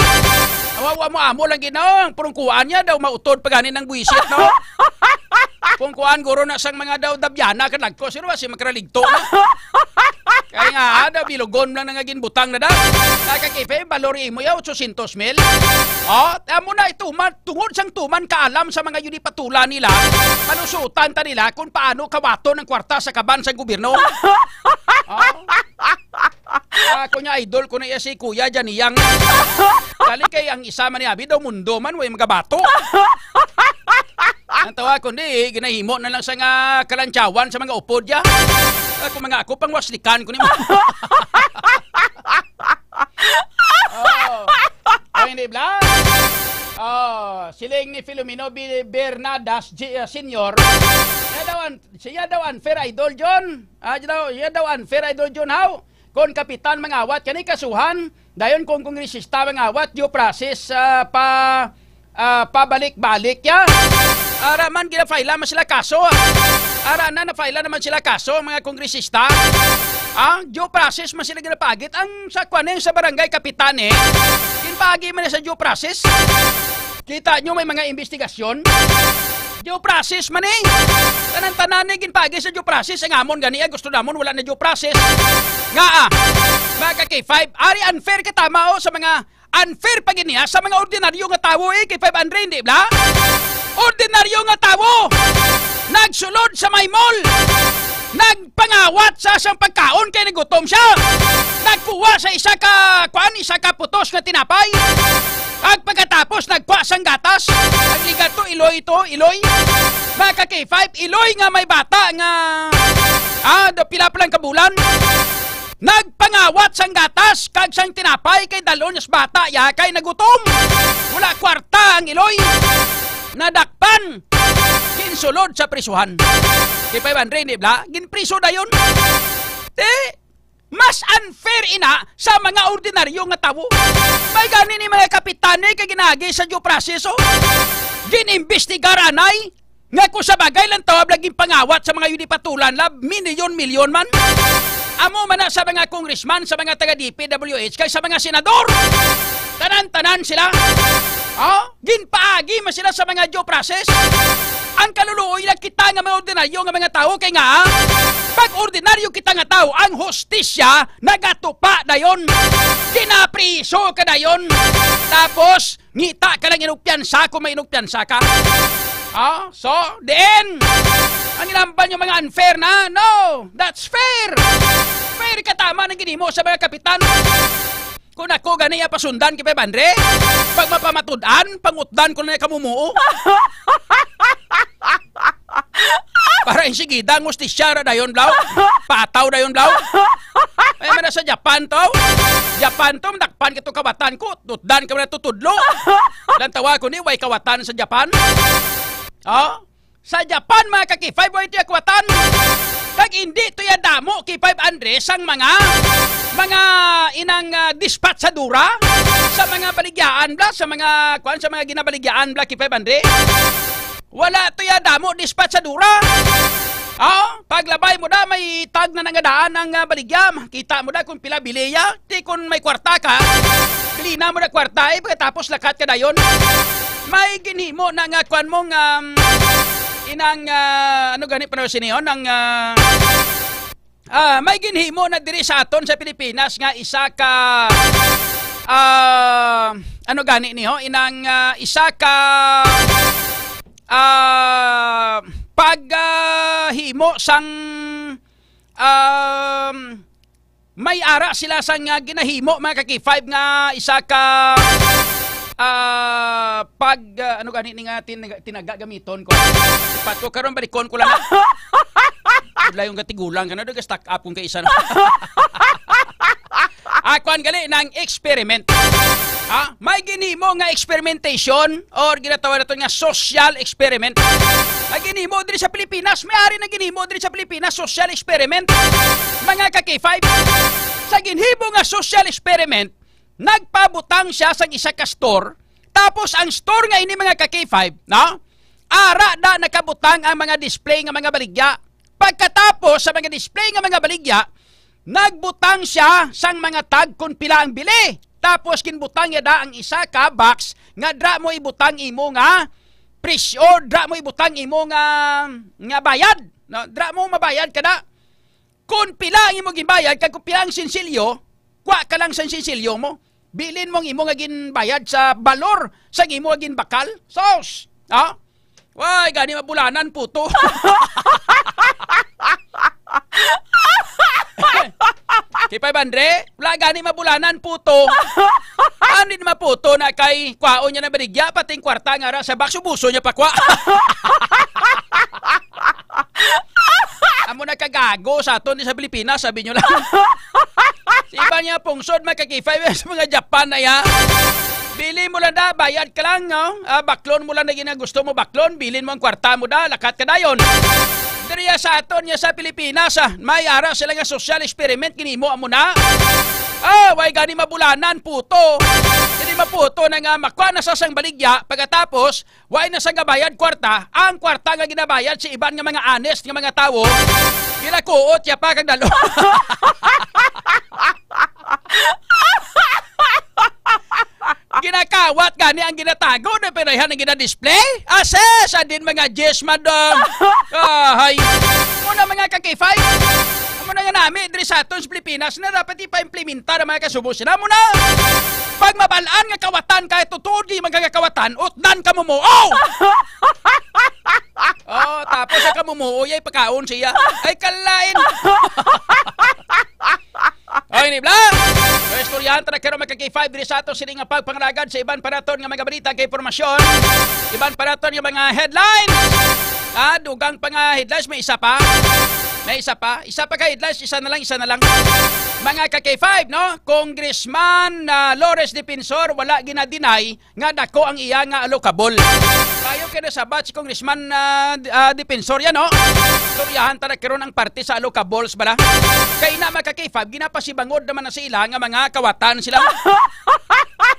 Awa, wa mo amo lang gid, no, ang purungkuan niya daw, mautod pa gani ng buwisit, no? Kung kuan, guro na sang mga daw, dabyana, kadagko, sino ba si makaraligto na? Kaya nga, ah, daw, bilugon lang na nga ginbutang na daw. Nakakipay, balor imo ya, otsosyentos mil. Oh, amo na, ituman, tungod sang tuman kaalam sa mga yun ipatulan nila, panusutan ta nila kung paano kawaton ang kwarta sa kaban sang gobyerno. Oh. Ako nga idol ko na iya si Kuya Janiyang. Kali kay ang isa man ni abi daw mundo man, way magabato. Ang tawa ko, di, ginahimo na lang sa nga kalantsawan sa mga upod ya. Ako, mga ako, pang waslikan ko nimo. Oh. Oh, hindi, bla? Oh, siling ni Filomeno Bi-, Bernadas Ji-, uh, Senior, siya daw, un-, siya daw unfair, Idol John. Ah, siya daw, siya daw unfair, Idol John. How? Kon kapitan mangawat kani kasuhan, dayon kon kongresista mangawat, due process, ah, pa, ah, pabalik-balik ya. Ara man ginafaila man sila kaso. Ara na nafaila naman sila kaso, mga kongresista. Ah, due process man sila ginapagit. Ang sa kwan, eh, sa barangay kapitan, eh, ginpagi man sa due process. Kita nyo, may mga investigasyon. Due process man, eh. Tanan-tanan, eh, ginpagi sa due process. Ang amon gani, ah, gusto namon wala na due process. Nga, ah, mga ka-K five, ari unfair ka tama, oh, sa mga unfair pa gid niya sa mga ordinaryo nga tawo, eh, K five Andre, hindi bla? Ordinaryo nga tawo, nagsulod sa may mall, nagpangawat sa sang pagkaon kay nagutom siya. Nagkuha sa isa ka, kuan, isa ka putos nga tinapay. Ag pagkatapos, nagkuha sang gatas. Ang ligat to, iloy to, iloy. Mga ka-K five, iloy nga may bata nga, ah, do-, pila pa lang ka bulan. Nagpangawat sang gatas kag sang tinapay kay dalon sa bata ya kay nagutom. Wala kwarta ang iloy. Nadakpan. Ginsulod sa prisuhan. K five Andre, di bla? Ginpriso dayon. Ti, mas unfair ina sa mga ordinaryo nga tawo. May gani ni mga kapitane kay ginagi sa due process, oh. Ginimbestigar anay. Nga kung sa bagay lang tawag laging pangawat sa mga yun ipatulan la, milyon-milyon man. Amo man na sa mga congressman, sa mga taga D P W H, kay sa mga senador. Tanan-tanan sila. Oh, ginpaagi man sila sa mga due process. Ang kaluluoy lang kita nga mga ordinaryo nga mga tawo kay nga, pag ordinaryo kita nga tawo, ang hustisya nagatupa dayon. Ginapriso ka dayon. Tapos, ngita ka lang inugpiyansa kung may inugpiyansa ka. Ah, so, diin, ang inambal yung mga unfair na? No, that's fair. Fair ka tama ng ginimo sa mga kapitan. Kung ako gani iya pasundan kay Pep Andre, pag mapamatud-an, pangutdan ko na niya kamumuo. Para insigida ang hustisya ra dayon, blaw. Pataw dayon, blaw. Ay, man na sa Japan to. Japan to, madakpan ka to kawatan ko. Tutdan ka man na tutudlo. Lantawa ko ni, way kawatan sa Japan. Oh? Sa Japan, mga ka-K five, way to ya kawatan. Kag hindi to ya damo, K five Andres, ang mga, mga inang, ah, dispatsadura sa mga baligyaan, bla, sa mga, kuan, sa mga ginabaligyaan, bla, K five Andres. Wala to ya damo dispatch sa dura. Oh, paglabay mo da, may tag na nangadaan ang, ah, baligya. Kita mo da kung pila biliya. Di kung may kwarta ka, bilina mo da kwarta, eh, pagkatapos lakat ka dayon. May ginhimo na nga kwan mo nga, um, inang, ah, ano gani pa na siniyon, ang, ah, Ah, may ginhimo na diri sa aton sa Pilipinas nga isa ka, ah, ano gani ni, ho? Inang, ah, isa ka, ah, pag, ah, himo sang, um, may ara sila sang, ah, ginahimo, mga ka-K five, nga isa ka, ah, pag, ah, ano gani ni nga tin-, tinaga gamiton ko. Pato karon, balikon ko lang. Layo nga tigulang ka na, daw ga-stack up kung kaisa na. Ah, kuan gali, nang experiment. Ha? May ginhimo nga experimentation or ginatawag nato nga social experiment. May ginhimo diri sa Pilipinas, may ari na ginhimo diri sa Pilipinas, social experiment. Mga ka-K five, sa ginhimo nga social experiment, nagpabutang siya sang isa ka store, tapos ang store nga ini, mga ka-K five, no? Ara na nakabutang ang mga display nga mga baligya. Pagkatapos sa mga display nga mga baligya, nagbutang siya sang mga tag kon pila ang bili. Tapos ginbutang niya da ang isa ka box nga dra mo ibutang imo nga presyo, dra mo ibutang imo nga, nga bayad, no? Dra mo mabayad ka na. Kung pila ang imo ginbayad, kag kung pila ang sinsilyo, kwa ka lang sa sinsilyo mo. Bilin mo ang imo nga ginbayad sa balor sa imo nga ginbakal. Sos! Ha? Way, gani mabulanan, puto. Ipay Bandre, wala gani mabulanan, puto. Ano din maputo na kay kwaon niya na baligya, pati ang kwarta nga ara sa box, ubuso niya pa kwa. Amo na kagago sa aton ni sa Pilipinas, sabi nyo lang. Si iba niya pungsod, mga ka-K five, sa mga Japan na ya. Bili mo lang da, bayad ka lang, no? Ah, baklon mo lang na gina-, gusto mo baklon, bilin mo ang kwarta mo da, lakat ka dayon. Diriya sa aton niya sa Pilipinas, ah, may ara sila nga social experiment, ginimo amo na. Ah, way gani mabulanan, puto. Hindi maputo na nga, makwa na sa sang baligya, pagkatapos, way na sang gabayad kwarta, ang kwarta nga ginabayad si iban nga mga honest nga mga tawo, ginakuot ya pa kag dalo. Ginakawat gani ang ginatago, na pinayhan ang ginadisplay? Ase, sa din mga Jess, madam. Ahay. Muna mga ka-K five. Amo na nga nami, diri sa aton sa Pilipinas, na dapat ipa-implementar ang mga kasubo sila. Muna, pag mabalaan nga kawatan, kahit tutuod di mga kawatan, utdan ka mo mo. Oh! Oh, tapos ang kamumuo, yay pakaon siya. Ay, kalain. Oy, ni Bla! So, istoryahan ta na karon, mga ka-K five, diri sa ato sini nga pagpangalagad sa iban pa naton nga mga balita kay impormasyon. Iban pa naton nga mga headlines. Ah, dugang pa nga headlines, may isa pa. May isa pa. Isa pa ka headlines, isa na lang, isa na lang. Mga ka-K five, no? Congressman, ah, Lawrence Defensor, wala gina-deny nga dako ang iya nga allocable. Kayo kay nasabat si Congressman, ah, d-, ah, Defensor yan, no? Istoryahan ta na karon ang parte sa allocables bala. Kay na, mga ka-K five, ginapasibangod naman na sa ila nga mga kawatan sila.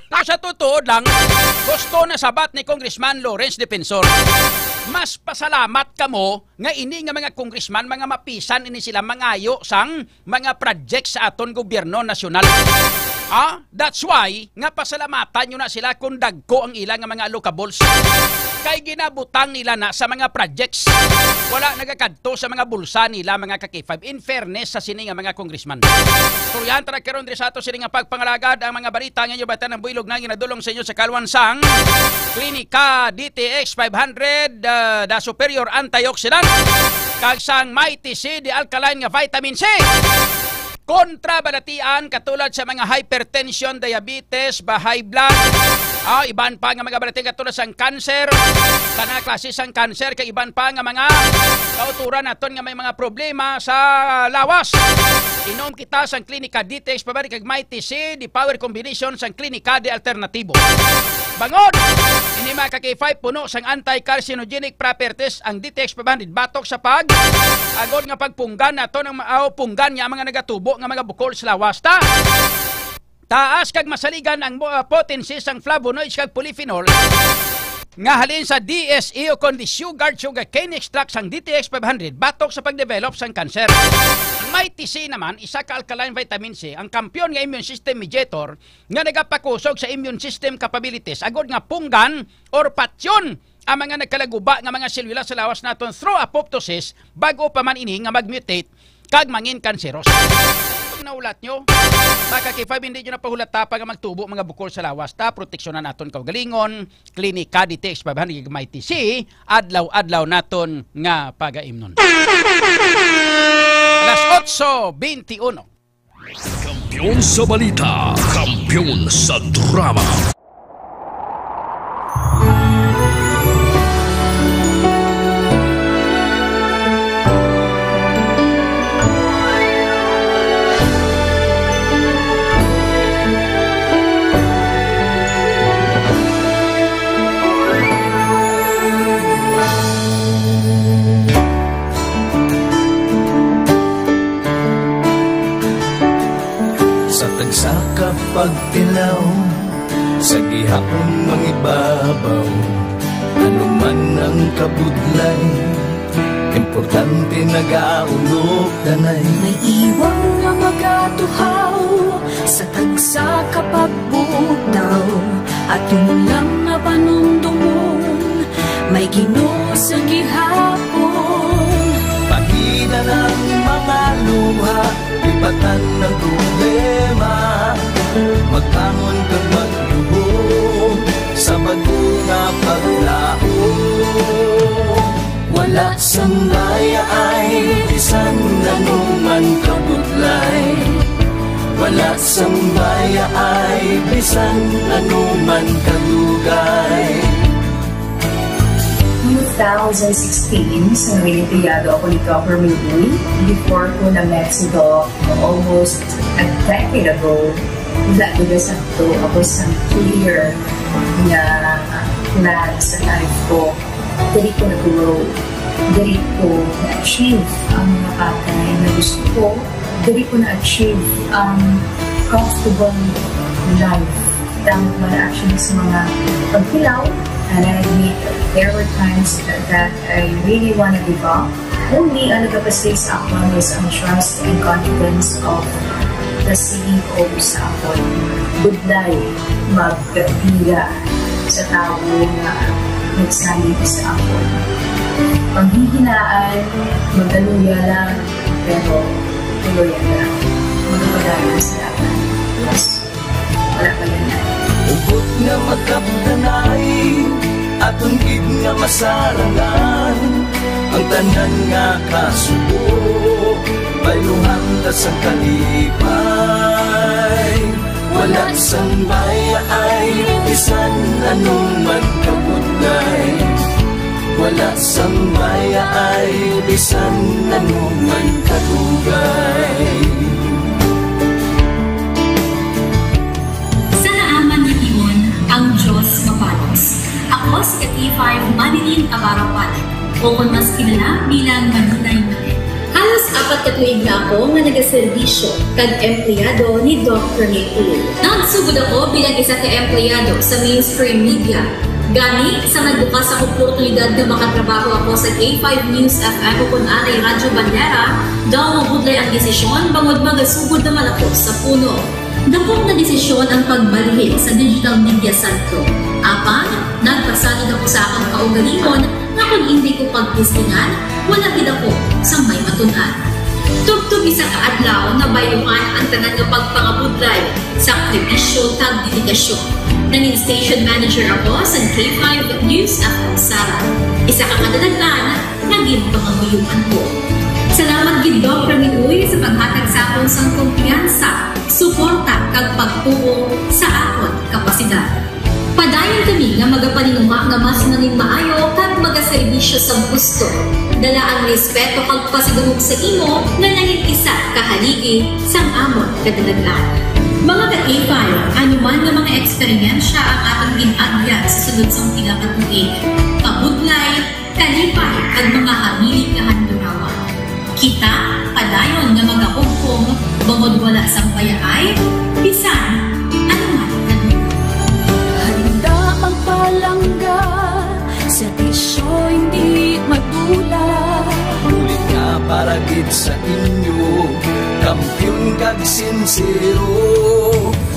Pero sa tutuod lang, gusto na sabat ni Congressman Lawrence Defensor. Mas pasalamat kamo nga ini nga mga congressman, mga mapisan ini sila mangayo sang mga project sa aton gobyerno nasyonal. Ah, that's why nga pasalamatan nyo na sila kung dagko ang ila nga mga allocables. Kay ginabutang nila na sa mga projects. Wala nagakadto sa mga bulsa nila, mga ka-K five. In fairness sa sini nga mga congressman. Turyan tara karon diri sa ato sini nga pagpangalagad ang mga balita nga inyo batan ang builog na ginadulong sa inyo sa kalwan sang Klinika D T X five hundred, ah, the superior antioxidant, kag sang Mighty C, the alkaline nga vitamin C. Kontra balatian katulad sa mga hypertension, diabetes, ba high blood, ah, iban pa nga mga balatian katulad sang cancer, tanang klase sang cancer, kag iban pa nga mga kauturan naton nga may mga problema sa lawas. Inom kita sang Klinika D T X five hundred kag Mighty C, the power combination sang Klinika de Alternatibo. Bangod, ini mga ka-K five puno sang anti-carcinogenic properties ang D T X five hundred batok sa pag-, agod nga pagpunggan nato ng ma-, aw, punggan niya ang mga nagatubo nga mga bukol sa lawas. Ta-, taas kag masaligan ang mo-, ah, potency sang flavonoids kag polyphenols nga halin sa D S E o kon the sugar, sugarcane extract sang D T X five hundred batok sa pagdevelop sang cancer. Ang Mighty C naman, isa ka alkaline vitamin C, ang kampiyon nga immune system mediator nga nagapakusog sa immune system capabilities, agod nga punggan or patyon ang mga nagkalaguba nga mga selula sa lawas naton through apoptosis, bag-o pa man ini nga mag-mutate kag mangin kanseros. Kung naulat nyo, mga ka-K five, hindi nyo na pahulata pa nga magtubo mga bukol sa lawas. Ta, proteksyonan naton kaugalingon, Klinika D T X five hundred Mighty C, adlaw-adlaw naton nga pagaimnon. Alas otso beintiuno. Kampiyon sa balita, kampiyon sa drama. Sa tagsa ka pagtilaw, sa gihapon mangibabaw, ano man ang kabudlay, importante nagaulog danay. May iwang nga magatuhaw sa tagsa ka pagbutaw, aton lang nga panumdomon, may Ginoo sa gihapon. Pahina ang mga luha, lipatan ang problema, magbangon kag magluhod sa bag-o nga paglaom. Wala sang mayaay bisan ano man kabudlay. Wala sang baya ay bisan anuman kadugay. Two thousand sixteen, sa naging empleyado ako ni Governor Lee, before ko na-met si Doc almost a decade ago, wala ko na sakto ako sa clear nga plan sa life ko. Diri ko na-grow. Diri ko na-achieve ang mga bagay na gusto ko. Diri ko na-achieve ang comfortable life. Tama man actually sa mga pagkilaw, and I admit there were times that, that I really wanna give up. Only ang nagapastig sa akon is ang trust and confidence of the C E O sa akon. Budlay, magkapila sa tawo nga nagsalig sa akon. Panghihinaan, magaluya lang, pero tuloy lang. Magpadayon sa dapat. Yes. Wala pa yan. Hugot nga makapdanay, aton gid nga masarangan. Ang tanan nga kasubo, bayluhan ta sang kalipay. Wala sang baya ay bisan anuman kabudlay. Wala sang baya ay bisan anuman kadugay. Sa naaman nga tion, ang Dios mapalos. Ako si K five Marilyn Abarapan, o kon mas kilala bilang Maninay Manet. Halos apat ka tuig na ako nga nagaserbisyo kag empleyado ni Doc Ramil Uy. Nagsugod ako bilang isa ka empleyado sa mainstream media. Gani, sa nagbukas ang oportunidad nga makatrabaho ako sa K five News F M o kon anay Radyo Bandera, daw mabudlay ang desisyon bangod magasugod naman ako sa puno. Dakop nga desisyon ang pagbalhin sa digital media sentro. Apan, nagpasalig ako sa akon kaugalingon nga kon indi ko pagtistingan, wala gid ako sang may matun-an. Tubtob isa ka adlaw, nabayluhan ang tanan nga pagpangabudlay, sakripisyo, kag dedikasyon. Nangin station manager ako sa K five News F M Sara, isa ka kadadaglan nga ginpangamuyoan ko. Salamat gid, Doc Ramil Uy, sa paghatag sa akon sang kumpiyansa, suporta, kag pagtuo sa akon kapasidad. Padayon kami nga magapaninguha nga mas nangin maayo kag magaserbisyo sa gusto. Dala ang respeto kag pasidungog sa imo nga nangin isa ka haligi sang amon kadalagan. Mga ka-K five, ano man nga mga eksperyensya ang aton gin-agyan sa sunod sang pila ka tuig, kabudlay, kalipay, kag mga hamili nga handurawan. Kita padayon nga magahugpong, bangod wala sang bayaay bisan ano man nga lugar. Handa ang palangga, serbisyo hindi madula. Bulig nga para gid sa inyo, kampiyon kag sinsero.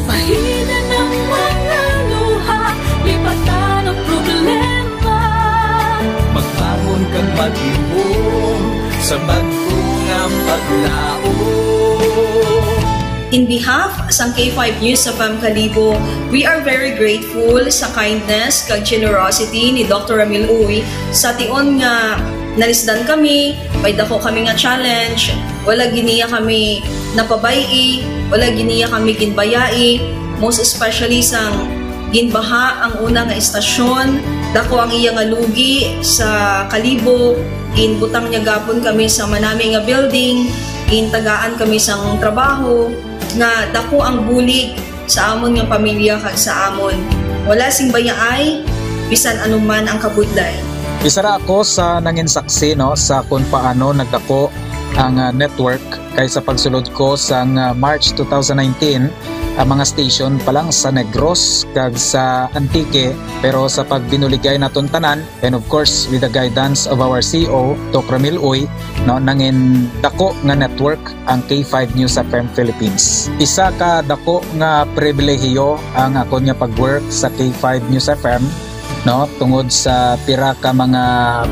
Pahina ng mga luha, lipatan ang problema. Magbangon kag maghimom sa bag-o nga paglaom. In behalf sang K five News F M Kalibo, we are very grateful sa kindness kag generosity ni Doctor Ramil Uy sa tion nga nalisdan kami, may dako kami nga challenge, wala gid niya kami napabay-i, wala gid niya kami ginbayai, most especially sang ginbaha ang una nga estasyon, dako ang iya nga lugi sa Kalibo, ginbutang niya gapon kami sa manami nga building, gintagaan kami sang trabaho, nga dako ang bulig sa amon nga pamilya kag sa amon. Wala sing bayaay, bisan anuman ang kabudlay. Isa ra ako sa nangin saksi, no, sa kung paano nagdako ang, ah, network, kay sa pagsulod ko sang, ah, March two thousand nineteen, ang mga station pa lang sa Negros kag sa Antique, pero sa pagbinuligay naton tanan, and of course, with the guidance of our C E O, Doc Ramil Uy, no, nangin dako nga network ang K five News F M Philippines. Isa ka dako nga pribilehiyo ang akon nga pag-work sa K five News F M, no, tungod sa pira ka mga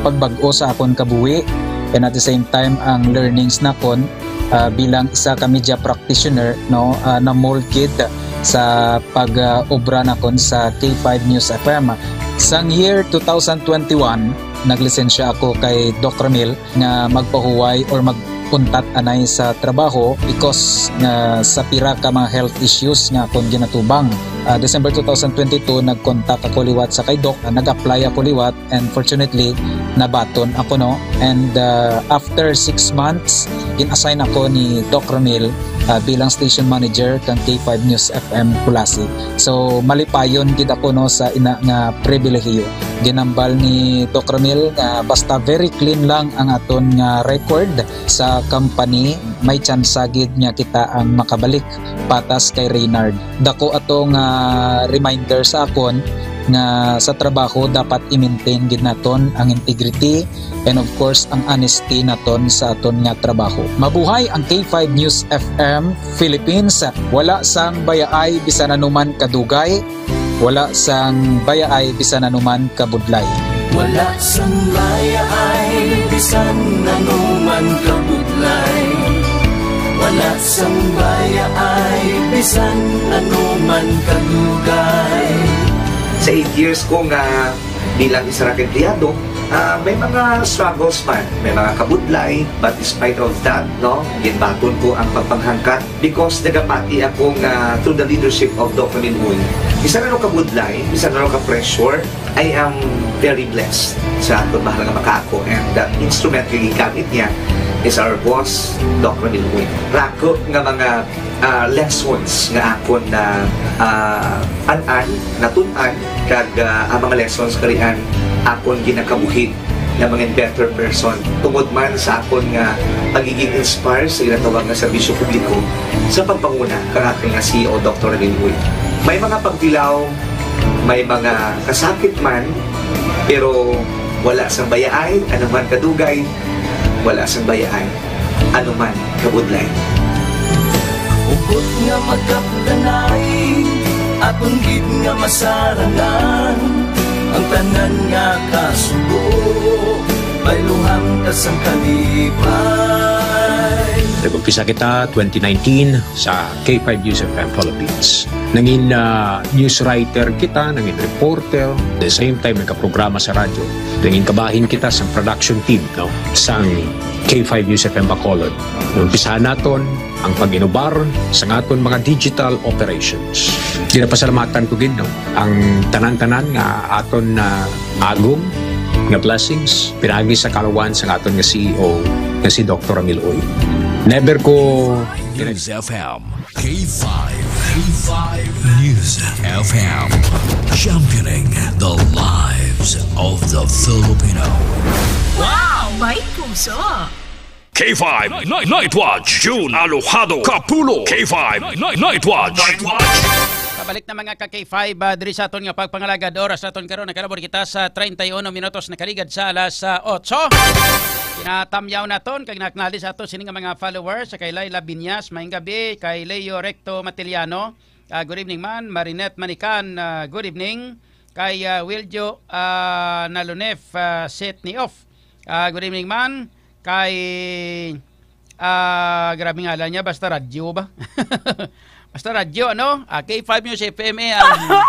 pagbag-o sa akon kabuhi, and at the same time ang learnings nakon, ah, bilang isa ka media practitioner, no, ah, na-mold gid sa pag, ah, obra nakon sa K five News F M. Sang year two thousand twenty-one, naglisensya ako kay Doc Ramil nga magpahuway or mag-, puntat anay sa trabaho because nga sa pira ka mga health issues nga akon ginatubang. Ah, December two thousand twenty-two, nag-contact ako liwat sa kay Doc, ah, nag-apply ako liwat, and fortunately, nabaton ako, no? And, ah, after six months, gin-assign ako ni Doc Ramil, ah, bilang station manager kang K five News F M Culasi. So, malipayon gid ako, no, sa ina nga pribilehiyo. Ginambal ni Doc Ramil nga basta very clean lang ang aton nga record sa company, may tsansa gid nga kita ang makabalik patas kay Reynard. Dako ato nga reminder sa akon nga sa trabaho dapat i-maintain gid naton ang integrity and, of course, ang honesty naton sa aton nga trabaho. Mabuhay ang K five News F M Philippines. Wala sang bayaay bisan anuman kadugay, wala sang bayaay bisan anuman kabudlay. Wala sang bayaay bisan anuman kabudlay. Wala sang bayaay bisan anuman kadugay. Sa eight years ko nga bilang isa ra ka empleyado, ah, may mga struggles man, may mga kabudlay, but despite of that, no, ginbaton ko ang pagpanghangkat because nagapati ako nga through the leadership of Doc Ramil Uy, isa na ka budlay, isa na ka pressure, I am very blessed sa aton mahal nga makaako, and the instrument nga gigamit niya is our boss, Doc Ramil Uy. Rako nga mga, ah, lessons nga akon na, ah, an-an, natun-an, kag, ah, ang mga lessons karian akon ginakabuhi nga mga better person tungod man sa akon nga pagiging inspire sa ginatawag nga serbisyo publiko sa pagpanguna kang aton nga C E O, Doktor Ramil Uy. May mga pagtilaw, may mga kasakit man, pero wala sang bayaay, anuman kadugay, wala sang bayaay, anuman kabudlay. Hugot nga magkapdanay, aton gid nga masarangan, ang tanan nga kasubo, bayluhan ta sang kalipay. Nag-umpisa kita twenty nineteen sa K five News F M Philippines. Nangin, ah, news writer kita, nangin reporter, the same time nagkaprograma sa radyo. Nangin kabahin kita sa production team, no, sang K five News F M Bacolod. Umpisahan naton ang pag-inubar sa aton mga digital operations. Ginapasalamatan ko gid, no, ang tanan-tanan nga aton na agom nga blessings pinaagi sa kaluwan sa aton nga C E O nga si Doktor Ramil Uy. Never ko News F M, K five, K five News F M, championing the lives of the Filipino. Wow! May puso! K five Night, Night Watch, June Alojado, Kapulo. K five Night, Night Watch. Pabalik na, mga ka K five, ah, diri sa aton nga pagpangalagad. Oras naton karon, nakalabor kita sa treinta y uno minutos nakaligad sa alas, ah, otso. Kinatamyaw naton kag naknali sa ato sini nga mga followers, sa kay Laila Binyas, maayong gabi, kay Leo Recto Matiliano, ah, good evening man, Marinette Manican, ah, good evening, kay, ah, Wiljo, ah, Nalunef, ah, Set ni Off, ah, good evening man, kay Ah, grabe ngalan niya, basta radyo ba? Basta radyo, ano? Ah, K five News F M, eh, ang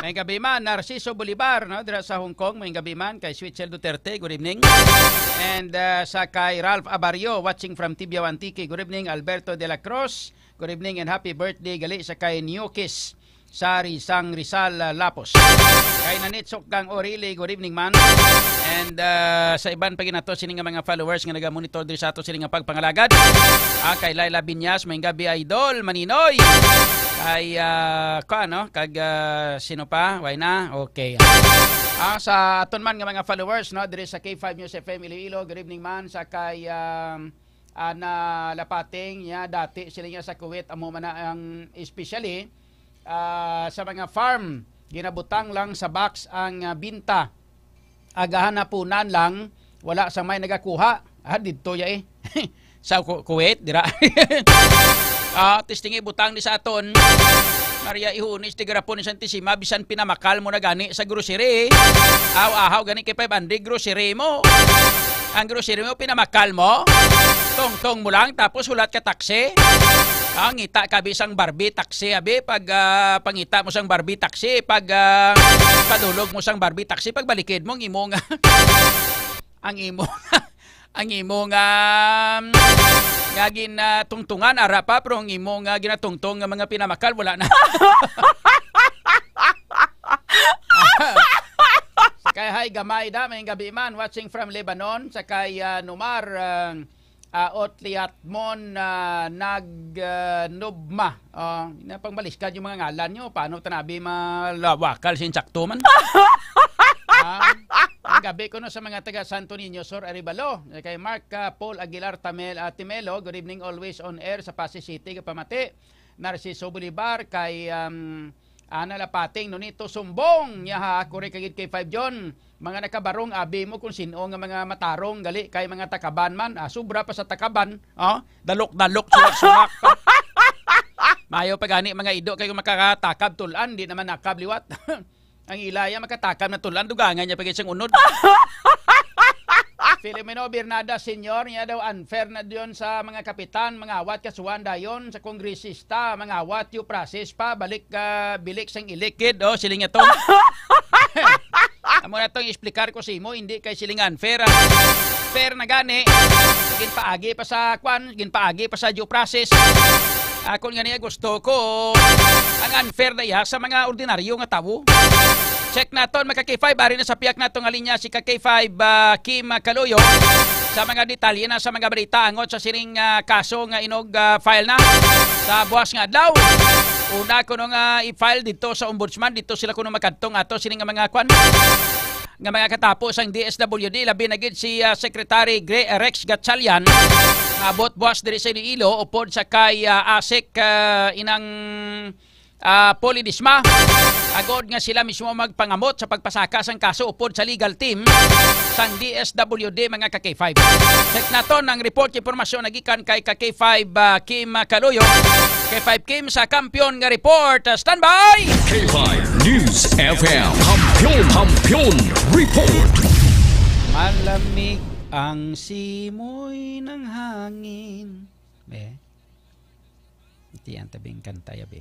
may gabi man, Narciso Bolivar, no? Dira sa Hong Kong, may gabi man, kay Switzel Duterte, good evening. And, ah, sa kay Ralph Abario, watching from Tibiao, Antique, good evening. Alberto de la Cruz, good evening and happy birthday gali sa kay New Kiss. Sari sang Rizal, ah, Lapos. Kay Nanitsok kang Orili, good evening man. And, ah, sa iban pa ginato sini nga mga followers nga nagamonitor diri sa ato sini nga pagpangalagad. Ah, kay Laila Binyas, may gabi, idol, Maninoy. Kay, ah, kuan, no? Kag, ah, sino pa? Why na? Okay. Ah, sa aton man nga mga followers, no, diri sa K five News F M Iloilo, good evening man. Sa kay, um, ah, na Lapating, ya, dati sila niya sa Kuwait, amo man na ang, especially, ah, sa mga farm, ginabutang lang sa box ang, ah, binta. Agahan hapunan lang, wala sa may nagakuha. Ah, didto ya, eh. Sa Ku-, Kuwait, dira. Ah, testingi butang ni sa aton. Maria Ihunis, tigarapon ni Santissima, bisan pinamakal mo na gani sa grocery. Aw, ahaw gani kay five hundred grocery mo. Ang grocery mo, pinamakal mo. Tongtong mo lang, tapos hulat ka taxi. Ah, ngita ka bisang Barbie taxi, abi, pag, ah, pangita mo sang Barbie taxi, pag, ah, padulog mo sang Barbie taxi, pagbalikid mo, ang imo nga, ang imo, Ang imo nga, nga ginatungtungan, ara pa, pero ang imo nga ginatungtong nga mga pinamakal, wala na. Sa kay Hi Gamay da, may gabi man, watching from Lebanon. Sa kay, ah, Numar, ah, ah, Otliatmon, ah, nag, ah, Nubma. Ah, na pang baliskad yung mga ngalan nyo. Paano tanabi malawakal sin sakto man? Ah, ang gabi ko no sa mga taga Santo Niño Sur, Arevalo. Kay Mark, ah, Paul Aguilar Tamel, ah, Timelo, good evening, always on air sa Passi City, kapamati. Narciso Bolivar, kay, um, Ana Lapating, Nonito Sumbong, ya ha, kuri kagid kay Five John. Mga nakabarong, abi mo kung sino nga mga matarong, gali kay mga takaban man. Ah, sobra pa sa takaban, oh, dalok-dalok, suwak-suwak pa. Mayo pa gani mga ido kay kung makakatakab tulan, di naman nakab liwat. Ang ilaya makatakam na tulan, dugangan niya pa gid siyang unod. Filomeno Bernada Senior, niya daw unfair na diyon sa mga kapitan, mga awat kasuhan dayon sa kongresista, mga awat due process pa, balik ka, bilik sang ilikid, oh, siling niya to. Amo na tong explicar ko sa imo, hindi kay siling unfair, ah. Fair na gani, ginpaagi pa sa kwan, ginpaagi pa sa due process. Akon gani gusto ko ang unfair na iya sa mga ordinaryo nga tawo. Check naton, mga ka-K five, ari na sa piyak nato nga linya si ka-K five, ah, Kim Caloyo. Sa mga detalye na sa mga balita angot sa sining, ah, kaso nga inog, ah, file na sa buwas nga adlaw. Una kuno nga i-file dito sa ombudsman, dito sila kuno makadtong ato sining nga mga kwan, nga mga katapo sang D S W D, labi na gid si, ah, Secretary Gre-, Rex Gatchalian, nga abot buwas diri sa Iloilo upod sa kay, ah, ASEC, ah, inang, ah, Polly Disma, agod nga sila mismo magpangamot sa pagpasaka sang kaso upod sa legal team sang D S W D, mga ka-K five. Check naton ang report, impormasyon nagikan kay ka-K five, ah, Kim Caloyo. K five Kim sa kampiyon nga report. Ah, standby! K five News F M. Kampiyon, Kampiyon Report. Malamig ang simoy ng hangin. Eh. Iti ang tabing kanta ya, be.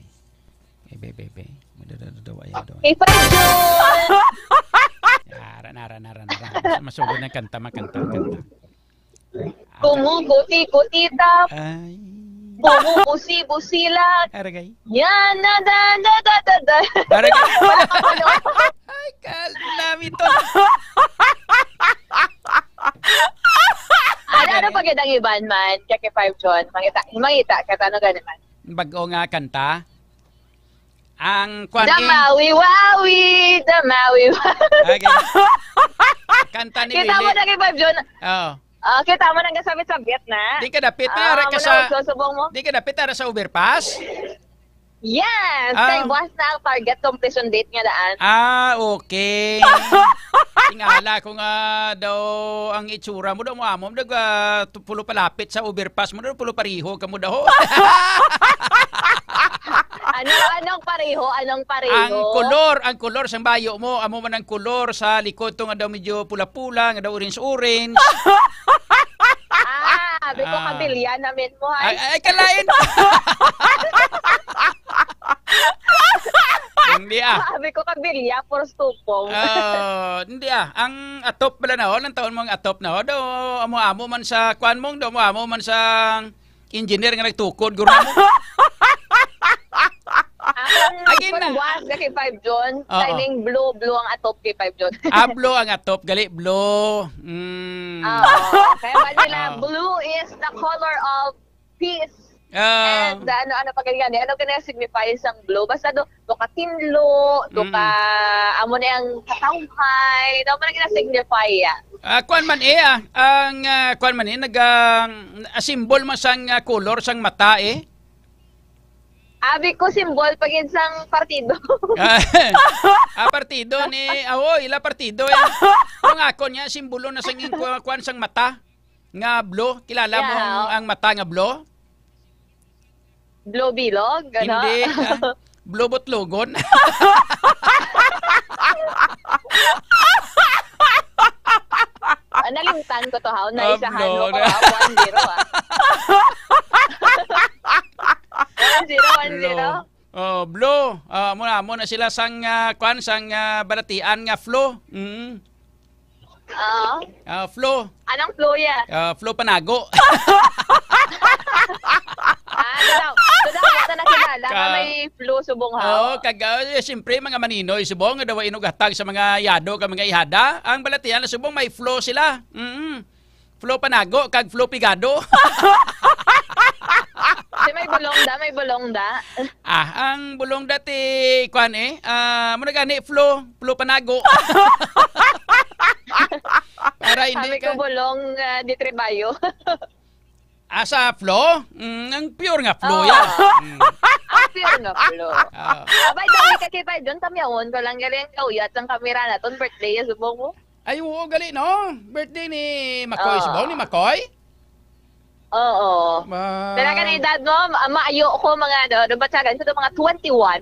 Eh, be, be, be. Madadadadaw, ayaw daw. K five John! Ara, nara, nara, nara. Masugod na kanta, makanta, kanta. Kumukuti-kutita. Ay. Bumubusi-busilat. Aragay. Yan, na, da, da, da, da, da. Aragay. Wala ka pa, no? Ay, kal-, nami to. Ano, ano pa gid ang iban man? Kaya kay Five John, mangita, mangita, kaya ano gani man? Bago nga kanta? Ang kwan, eh. Damawi-wawi, damawi-wawi. Okay. Kanta ni Kita mo Willie. Na kay Five John? Oo. Ah, kita mo nang gasabit-sabit na. Di ka dapit na, Ah, ara ka muna sa, magsusubong mo? Di ka dapit, ara sa overpass? Yes, Ah. Kay buwas na ang target completion date nga daan. Ah, okay. Tingala ko nga daw ang itsura mo daw mo amo, daw, ah, tu-, pulo palapit sa overpass mo, daw pulo pariho ka mo daw. Ano, anong pareho? Anong pareho? Ang kolor, ang kolor sang bayo mo, amo man ang kolor sa likod to nga daw medyo pula-pula, nga daw orange-orange. Ah, abi ko Ah. Kabilya namin mo, Ay, ay. Ay, kalain. Hindi, ah. Abi ko kabilya, puros tupong. Ah, hindi, ah. Ang atop pala na, oh, lang taon mo ang atop na, oh. Daw, amo-amo man sa kwan mong, daw, amo-amo man sa engineer nga nagtukod, guro mo. Ang Again na. Buwas ka kay Five John, Oo. Timing blue, blue ang atop kay Five John. Ah, blue ang atop, gali, blue. Mm. Oo. Kaya ba nila, Oo. Blue is the color of peace. Ah. And, ano, ano pa ganyan, eh? Ano ganyan signify sang blue? Basta do, do ka tinlo, do ka, Mm. amo na yung katawhay, do mo na gina-signify, ah. Ah, kwan man eh, ah. Ang, ah, kwan man eh, nag, ah, ah, symbol man sang, ah, color sang mata eh. Abi ko symbol pag yun sang partido. Ah, ah, partido ni, ah, oo, ila partido eh. Ang ako niya, simbolo na sang, kwan sang mata. Nga blue? Kilala mo Yeah, ang, oo. Ang mata nga blue? Blue bilog, ano? Hindi, ah, blue butlogon. Ah, nalimtan ko to, ha? Ah, naisahan mo blue ko, na. Ha? One zero, ah. One zero, one zero. Blue. Oh, blue. Ah, amo na, amo na sila sang, ah, kwan, sang, ah, balatian nga flu. Mm. Oo. Ah, Flo. Anong Flo ya? Ah, Flo Panago. Ah, doon daw. Doon daw, wala na kilala nga Ka- may Flo subong ha. Oo, kag, ah, eh, siyempre, mga maninoy, subong, nga daw inugatag sa mga yado, kag mga ihada. Ang balatian na subong, may Flo sila. Mm. Flo Panago, kag Flo Pigado. Si may bulong da, may bulong da. Ah, ang bulong dati, kwan eh, ah, muna gani, Flo, Flo Panago. Para hindi Sabi ko ka bulong, ah, di Trebayo. Asa Flo? Mm, ang pure nga Flo Oo. yan. Mm. Ang pure nga Flo. Oo. Ah, by the way, kakipay, doon kami awon ko lang galing kauyat ang kamera naton, birthday ya subong mo. Ay, oo, gali, no? Birthday ni Makoy, Oo. subong ni Makoy? Oo. Ma- Pero kan edad mo, ma-, maayo ko mga, ano, nabatyagan ko to, mga twenty-one.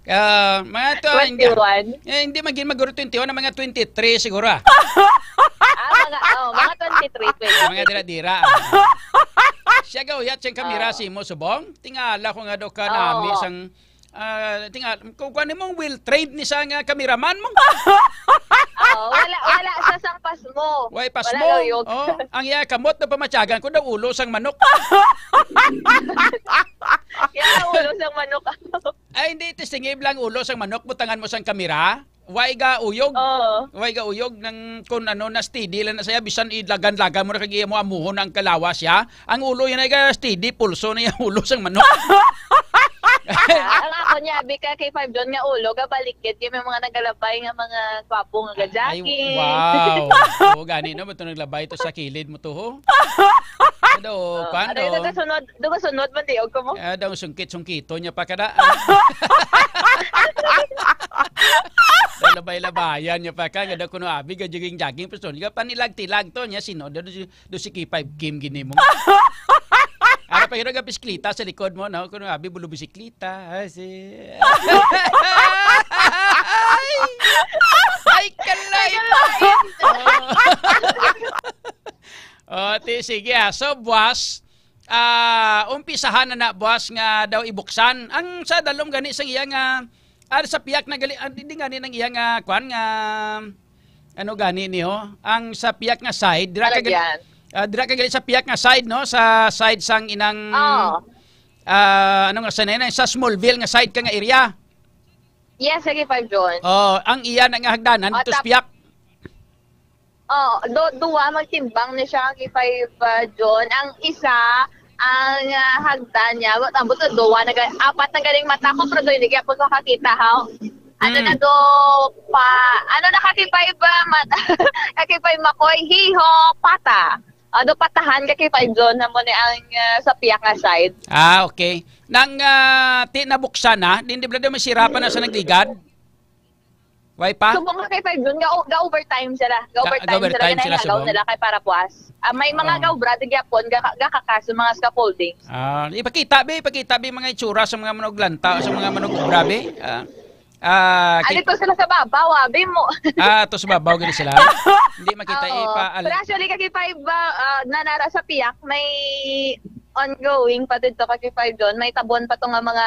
Ah, mga to, hindi, Twenty-one. eh, hindi maging maguro twenty-one, ang mga twenty-three siguro, ah. Ah, mga, oh, mga twenty-three, twenty-three. Mga dira-dira. Siya gaw, yat siyang kamera Oo. si mo, subong. Tingala ko nga daw ka Oo. nami sang, ah, tingal, kung kuwan mong well-trained ni sa nga cameraman mo. Oo, wala, wala sa sang pasmo. Way pasmo. Wala daw yun. Oh, ang iya kamot na pamatyagan ko daw ulo sang manok. Yan ang ulo sang manok. Ay, hindi, testingib lang ulo sang manok, butangan mo sang kamera. Way ga uyog. Oo. Way ga uyog nang kung ano na steady lang na siya, bisan idlagan-lagan mo na kag iya mo amuhon ang kalawas siya. Ang ulo yan ay ga steady, pulso na yung ulo sang manok. Ah, ang ako niya, abi ka kay Five John nga ulo, gabalikid kay may mga nagalabay nga mga gwapo nga Ay, gajogging. wow. Oo, gani no, ba't naglabay to sa kilid mo to, ho? Ano, Ah, kwan, ano, oh? Dugasunod, dugasunod man, di, og kamo? Ah, daw sungkit-sungkito niya pa kada. Labay-labayan niya pa ka, nga daw kuno abi, ga jogging-jogging, pero nga panilag-tilag to niya, sino? Do, do, do si K five Kim gini mo. Ano pa yun, nga bisikleta sa likod mo, no? Kuno abi, bulo bisikleta. Ah, si... Ay! Ay, kalay! Oh, ti, sige, ah. So, buwas, ah, umpisahan na na, buwas nga daw ibuksan. Ang sa dalom gani sa iya nga, ah, sa piyak na gali, ah, di, di gani nang iya nga, kwan nga, ano gani niyo? Ang sa piyak nga side, dira ka gali, Lalagyan. ah, dira ka gali sa piyak nga side, no? Sa side sang inang, Oo. ah, ano nga sa nena? Sa Smallville nga side ka nga area. Yes, sige, Five John. Oh, ang iya na nga hagdanan, Ah, dito sa tap- piyak. Oh, do, duwa magtimbang ni siya kay Five, ah, John. Ang isa, ang, ah, hagdan niya, wa-, ambot na duwa, naga-, apat na galing mata ko, pero doon, hindi po makakita, ha? Ano Mm. na do, pa, ano na ka kay Five, ah, mat-, ka kay Five Makoy, hiho, pata. Ah, do patahan ka kay Five John, na mo ni ang, ah, sa piyak nga side. Ah, okay. Nang, ah, ti nabuksan na, din di ba daw may sirapan na sa nagligad? Way pa? Subong nga kay Five June, ga, ga-overtime sila. Ga-overtime sila, ga-overtime sila, ginahingagaw subong nila kay para puas. Ah, may mga gaobra, di gyapon, ga, ga, kakaso, mga scaffoldings. Ah, ipakita, be, ipakita, be, mga itsura sa mga manuglanta, sa mga manugobra, be. Ah, ah, Ano kay to sila sa babaw, abi mo? Ah, to sa babaw, gini sila. Hindi makita, Oo. Ipa-, al- Pero actually, kay Five, ah, ah, nanara sa piyak, may ongoing pa dito kay Five John. May tabon pa to nga mga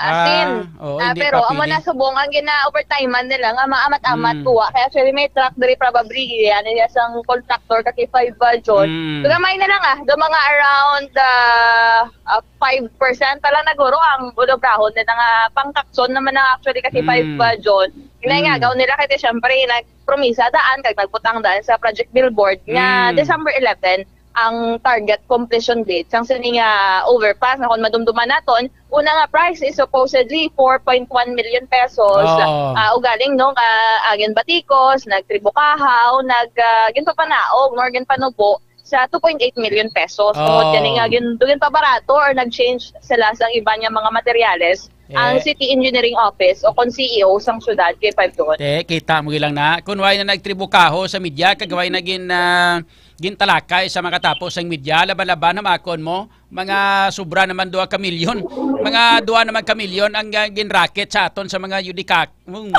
asin. Ah, oo, Ah, hindi pero pa amo pili. Na subong ang gina-overtime-an nila nga maamat-amat Mm. kuha. Kaya actually may truck diri probably, ano niya, sang contractor kay Five, ah, John. Mm. So, gamay na lang, ah. Do mga around, ah, ah, five percent pa lang naguro ang ulobrahon nila nga pangkakson naman na actually kay Five, Mm. ah, John. Inay nga, Mm. gaw nila kay siyempre nagpromisa daan, kag nagbutang daan sa Project Billboard nga Mm. December eleven ang target completion date sang sini nga overpass. Na kung madumduman naton, una nga price is supposedly four point one million pesos. Oo. Ah, ugaling, no, nga, ah, ginbatikos, nagtribukahaw, nag, ah, ginpapanaog, or ginpanubo sa two point eight million pesos. Oo. Tungod kani nga gin-, ginpabarato or nag-change sila sa iba nga mga materyales ang Eh. City Engineering Office o kon C E O sang syudad kay Five John. Te, kita mo lang na. Kung wala na nagtribukaho sa media, kag wala na gin, ah, gintalakay sa makatapos ang media, laba-laba na makon mo, mga sobra naman duha ka milyon. Mga duha naman ka milyon ang, ah, ginracket sa aton sa mga yudikak. Mm.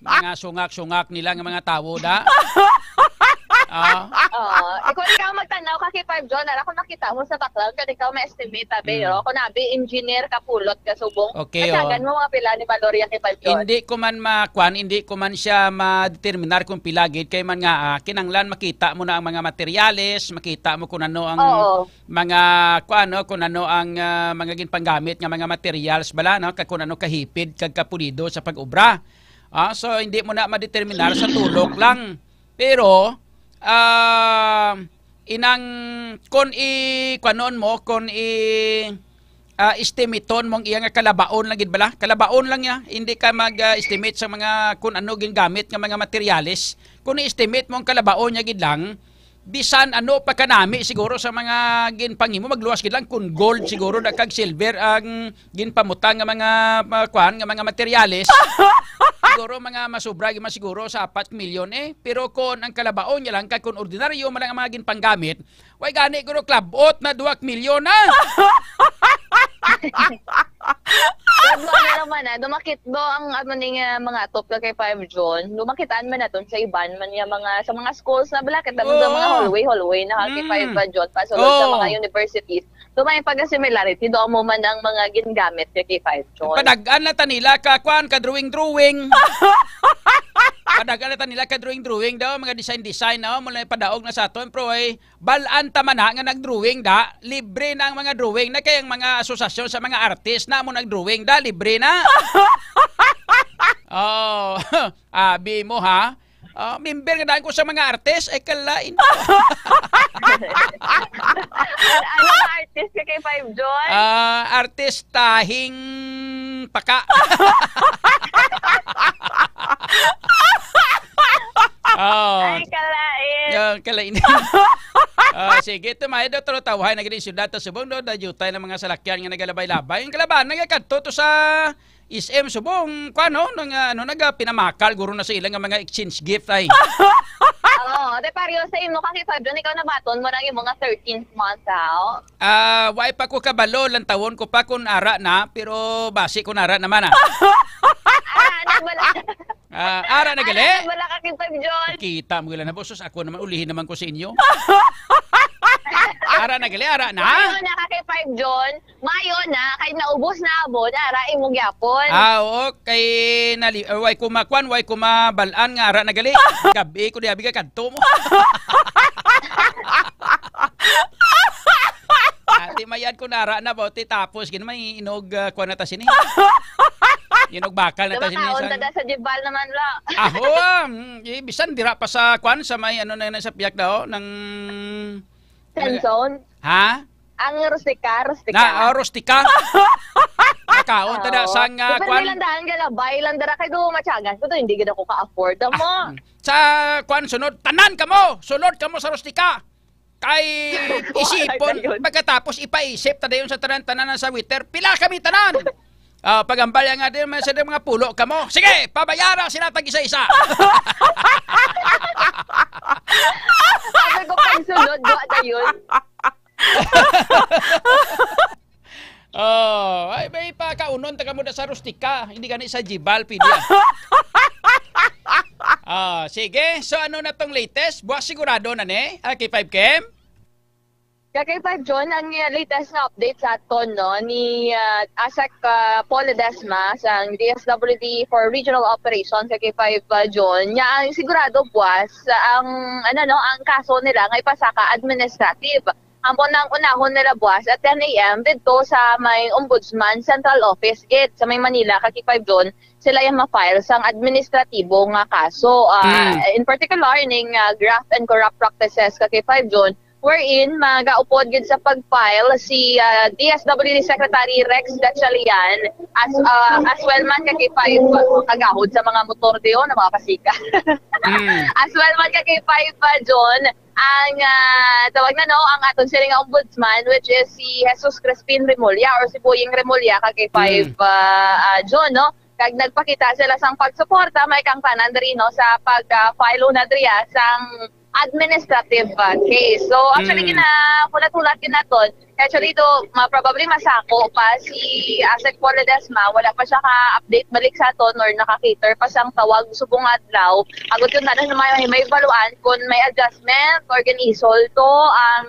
Mga sungak-sungak nila nga mga tawo, da. Ah. Oo. Eh, kung ikaw magtanaw, K five John, ara, kung makita mo sa background, kani ka ma-estimate, abi, Mm. oh. Kung nabi, engineer ka, pulot ka, subong. Okay, Tagaan oh. mo mga pila ni Valoria, K five John. Hindi ko man ma-, kwan, hindi ko man siya ma-determinar kung pila gid. Kay man nga, ah, kinanglan makita mo na ang mga materyales, makita mo kung ano ang Oo. mga, kwan, no, kung ano ang, ah, mga ginpanggamit nga mga materials bala, no, kag kung ano kahipid kag kapulido sa pag-obra. Ah, so, hindi mo na ma-determinar sa tulok lang. Pero, ah, inang, kon i-, kwanon mo, kon i-, ah, estimaton mo ang iya nga kalabaon lang gid bala? Kalabaon lang niya. Hindi ka mag, ah, estimate sa mga kun ano gingamit nga mga materyales. Kung i-estimate mo ang kalabaon niya gid lang, bisan ano pa kanami siguro sa mga ginpanghimo, magluwas gid lang kung gold siguro na kag silver ang ginpamutang nga mga, mga kuan, nga mga materyales. Siguro mga masubra gyud man siguro sa apat milyon eh. Pero kung ang kalabaon niya lang, kag kung ordinaryo man lang ang mga ginpanggamit, way gani guro klabot na duha ka milyon na. Pero ano naman, ah, dumakit do ang ano ning, ah, mga top ka kay five John. Dumakitaan man naton sa iban man nga mga, sa mga schools na bala, kita mo sa mga Oo. hallway, hallway na kay Mm. five John, pasulod sa Oo. mga universities. So, may pagka-similarity, do mo man ang mga ginagamit kay five John. Padag-an na ta nila ka, kwan, ka drawing-drawing. Padag-an na ta nila ka drawing-drawing daw, mga design-design, no? Mula padaog na sa aton, pero ay, bal-an ta man na nga nag-drawing da, libre na ang mga drawing na, kay ang mga asosasyon sa mga artist na mo nag-drawing da, libre na. Oh, abi mo ha. Ah, member nga daan ko sa mga artist, ay kalain. Ano nga artist ka kay five John? Ah, artistahing paka. Oh. Ay, kalain. Oh, kalain. Ah, sige, tumayo daw, taro tawhay na gid ang syudad ta subong do, dayutay ng mga salakyan nga nagalabay-labay. Ang kalaban, nagakadto to sa S M subong, kuan, no? Nang, ah, ano, naga pinamakal guro na sa ilang nga mga exchange gift ay. Oo, te, pareho sa imo, ka kay five John, ikaw nabaton mo na yung mga thirteenth month, ha? Ah, why pa ko kabalo, lantawon ko pa kung ara na, pero basi kung ara naman, ah. Ara na bala. Ah, ara na gali? Ara na bala ka kay five John. Kita mo gila na, boss. Ako naman, ulihin naman ko sa inyo. Ara na gali, ara na? Mayo na ka kay five John. Mayo na, kay naubos na abon, ara imo gyapon. Ah, oo, kay nali-, eh, way ko makwan, way ko mabalaan nga ara na gali. Gabi ko di abi ka kadto mo. Ati mayad ko nara na ba, ti tapos gid may inog, ah, kuan na ta sini. Inog bakal na ta sini Dumakaon sa ta da sa Jibal naman, lo. Aho, mm, eh, bisan dira pa sa kuan, sa may ano na, na sa piyak daw, ng Sensonne? Ha? Ang rustika, rustika. Na, oh, rustika. Nakaon ta da Oo. sang, ah, Pero kuan. Nilang daan ka na, bay, lang dara kay do matyagan ko to, hindi gid ako ka-afford mo. Sa kuan, sunod, tanan kamo, sunod kamo sa rustika. Kay Kuha isipon, na yun. Pagkatapos ipaisip ta dayon sa tanan-tanan sa waiter, pila kami tanan? Ah, pagambal nga din, may sa mga pulo kamo. Sige, pabayara sila tag isa-isa. Sabi ko, pag sunod, wa na yun. Oh, ay, may pakaunon ta kamo da sa rustika. Hindi gani sa Jibal, pwede, ah. Ah, sige. So, ano na tong latest? Buwas sigurado na ni, ah, K five Kim? Ka K five John, ang, uh, latest nga update sa aton, no, ni, uh, ASEC, uh, Paul Ledesma sa D S W D for Regional Operations, ka K five, uh, John, nga ang sigurado buwas, uh, ang, ano, no, ang kaso nila nga ipasaka administrative. Ang unang unahon nila buwas at ten A M didto sa may Ombudsman Central Office gid sa may Manila, ka K five John, sila yung ma-file sang administratibo nga kaso. Uh, Mm. In particular, ning, uh, graft and corrupt practices, ka K five John, wherein magaupod gid sa pag-file si, ah, D S W D Secretary Rex Gatchalian as, ah, as well man ka K five, kagahod sa mga motor diyo na mga pasika. Mm. As well man ka K five, ah, John, ang, ah, tawag na, no, ang aton sini nga ombudsman, which is si Jesus Crispin Remulla or si Boying Remulla ka K five, Mm. ah, ah, John, no? Kag nagpakita sila sang pagsuporta may kang tanan diri, no, sa pag, ah, file na diri, ah, sang administrative, ah, case. So, actually, Mm. gina-, hulat-hulat gid naton, Actually, do, ma, probably masako pa si Asek Paul Ledesma. Wala pa siya ka-update balik sa aton or naka-cater pa sang tawag subong adlaw. Agod kun ano na may, may baluan kung may adjustment or gin-isolto ang,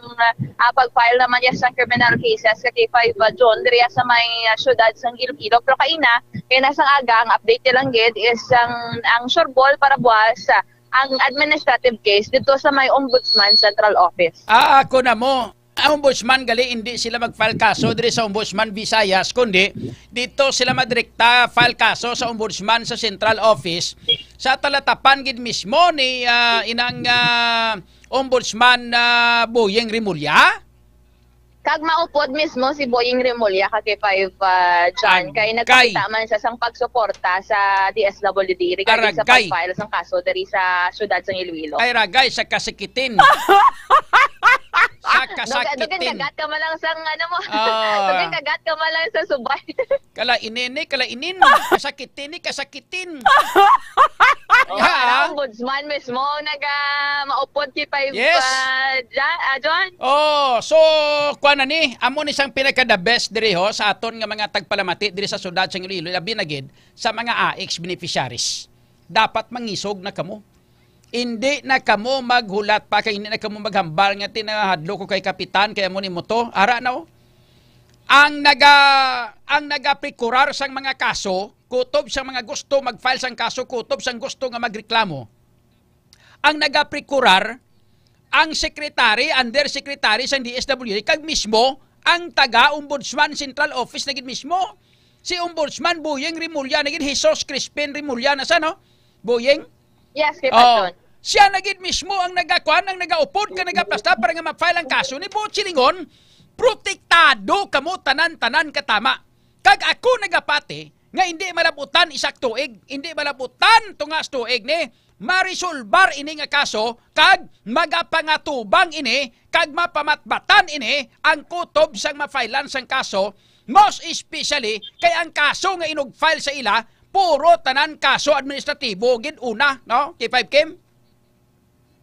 ah, pag-file naman niya sa criminal cases kay five, ah, June diri sa may, ah, syudad sang Iloilo. Pero kaina, kaya na sang aga, ang update niya lang gid is ang, ang sureball para buwas, ah, ang administrative case dito sa may Ombudsman Central Office. Ah, ako na mo. Ang ombudsman gali, hindi sila mag-file kaso diri sa Ombudsman Visayas, kundi dito sila madirekta file kaso sa ombudsman sa central office, sa talatapan gid mismo ni, ah, inang, ah, Ombudsman, ah, Boying Remulla. Kag maupod mismo si Boying Remulla ka kay five, ah, John, kay Agay. Nagpakita man siya sang pagsuporta sa D S W D regarding sa Aragay. Pag-file sang kaso diri sa syudad sang Iloilo. Ay, ragay sa kasikitin. Sa Dugan, dugan kasakitin. Kagat ka man lang sang, ano mo. Ah. Dugan kagat ka man lang sa subay. Kala inini, kala inin. Kasakitin ni, kasakitin. Oh, ha? Ang ombudsman mismo ang naga maupod kay five, Yes. ah, Ja-, ah, John? Oh, so, kuan na ni, amo ni sang pinaka the best diri ho sa aton nga mga tagpalamati diri sa syudad sang Iloilo, labi na gid sa mga A I C beneficiaries. Dapat mangisog na kamo. Hindi na kamo maghulat pa, kay hindi na kamo maghambal nga tinahadlo ko kay kapitan, kay amo ni mo to. Ara na, oh. Ang naga-, ang nagaprekurar sang mga kaso, kutob sang mga gusto mag-file sang kaso, kutob sang gusto nga magreklamo. Ang nagaprekurar, ang secretary, undersecretary sang D S W D, kag mismo ang taga-ombudsman central office na gid mismo. Si Ombudsman Boying Remulla na gid, Jesus Crispin Remulla na sa, no? Boying? Yes, kay Oh, Patron. Siya na gid mismo ang nagakuan, ang nagaupod, ka nagaplastar para nga ma-file ang kaso ni buot silingon, protektado kamo tanan-tanan katama. Kag ako nagapati nga hindi malabutan isa ka tuig, hindi malabutan tunga sa tuig ni marisolbar ini nga kaso, kag magapangatubang ini, kag mapamatbatan ini ang kutob sang ma-filean sang kaso, most especially kay ang kaso nga inug-file sa ila, puro tanan kaso administratibo gid una, no? K five Kim?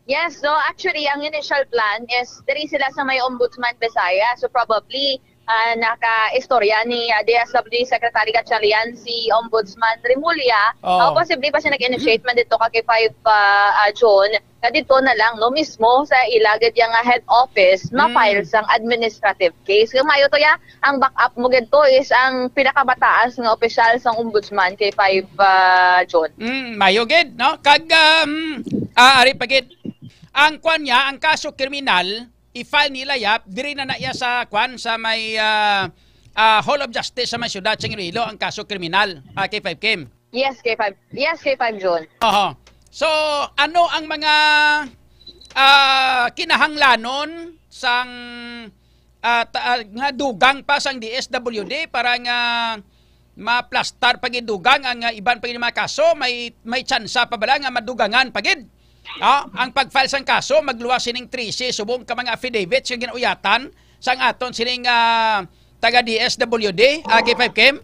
Yes, so actually, ang initial plan is diri sila sa may Ombudsman Visayas. So probably, ah, naka-istorya ni, ah, D S W D Secretary Gatchalian si Ombudsman Remulla. Oh. Ah, possibly ba siya nag-initiate man dito ka kay five, ah, ah, June? Nga dito na lang, no, mismo sa ila gid yang, ah, head office, Mm. ma-file sang administrative case. Kung maayo to, ya, ang backup mo gid to is ang pinakamataas nga opisyal sang ombudsman kay five, ah, June. Mm, mayo gid, no? Kag, um, ah, ari pa gid, ang kwan niya, ang kaso kriminal, i-file nila, yap, diri na na iya sa kwan, sa may, ah, ah, Hall of Justice sa may siyudad sa Iloilo, ang kaso kriminal, ah, kay five Kim. Yes, kay five. Yes, kay five June. Oho. So, ano ang mga, ah, kinahanglanon sang, ah, ta-, ah, nga dugang pa sang D S W D para nga maplastar pa gid dugang ang, ah, iban pa gid mga kaso? May, may tsansa pa bala nga madugangan pa gid? Ah, ang pag-file sang kaso, magluwas sining trese subong ka mga affidavits nga ginauyatan sang aton sining, ah, taga D S W D, ah, K five Kim?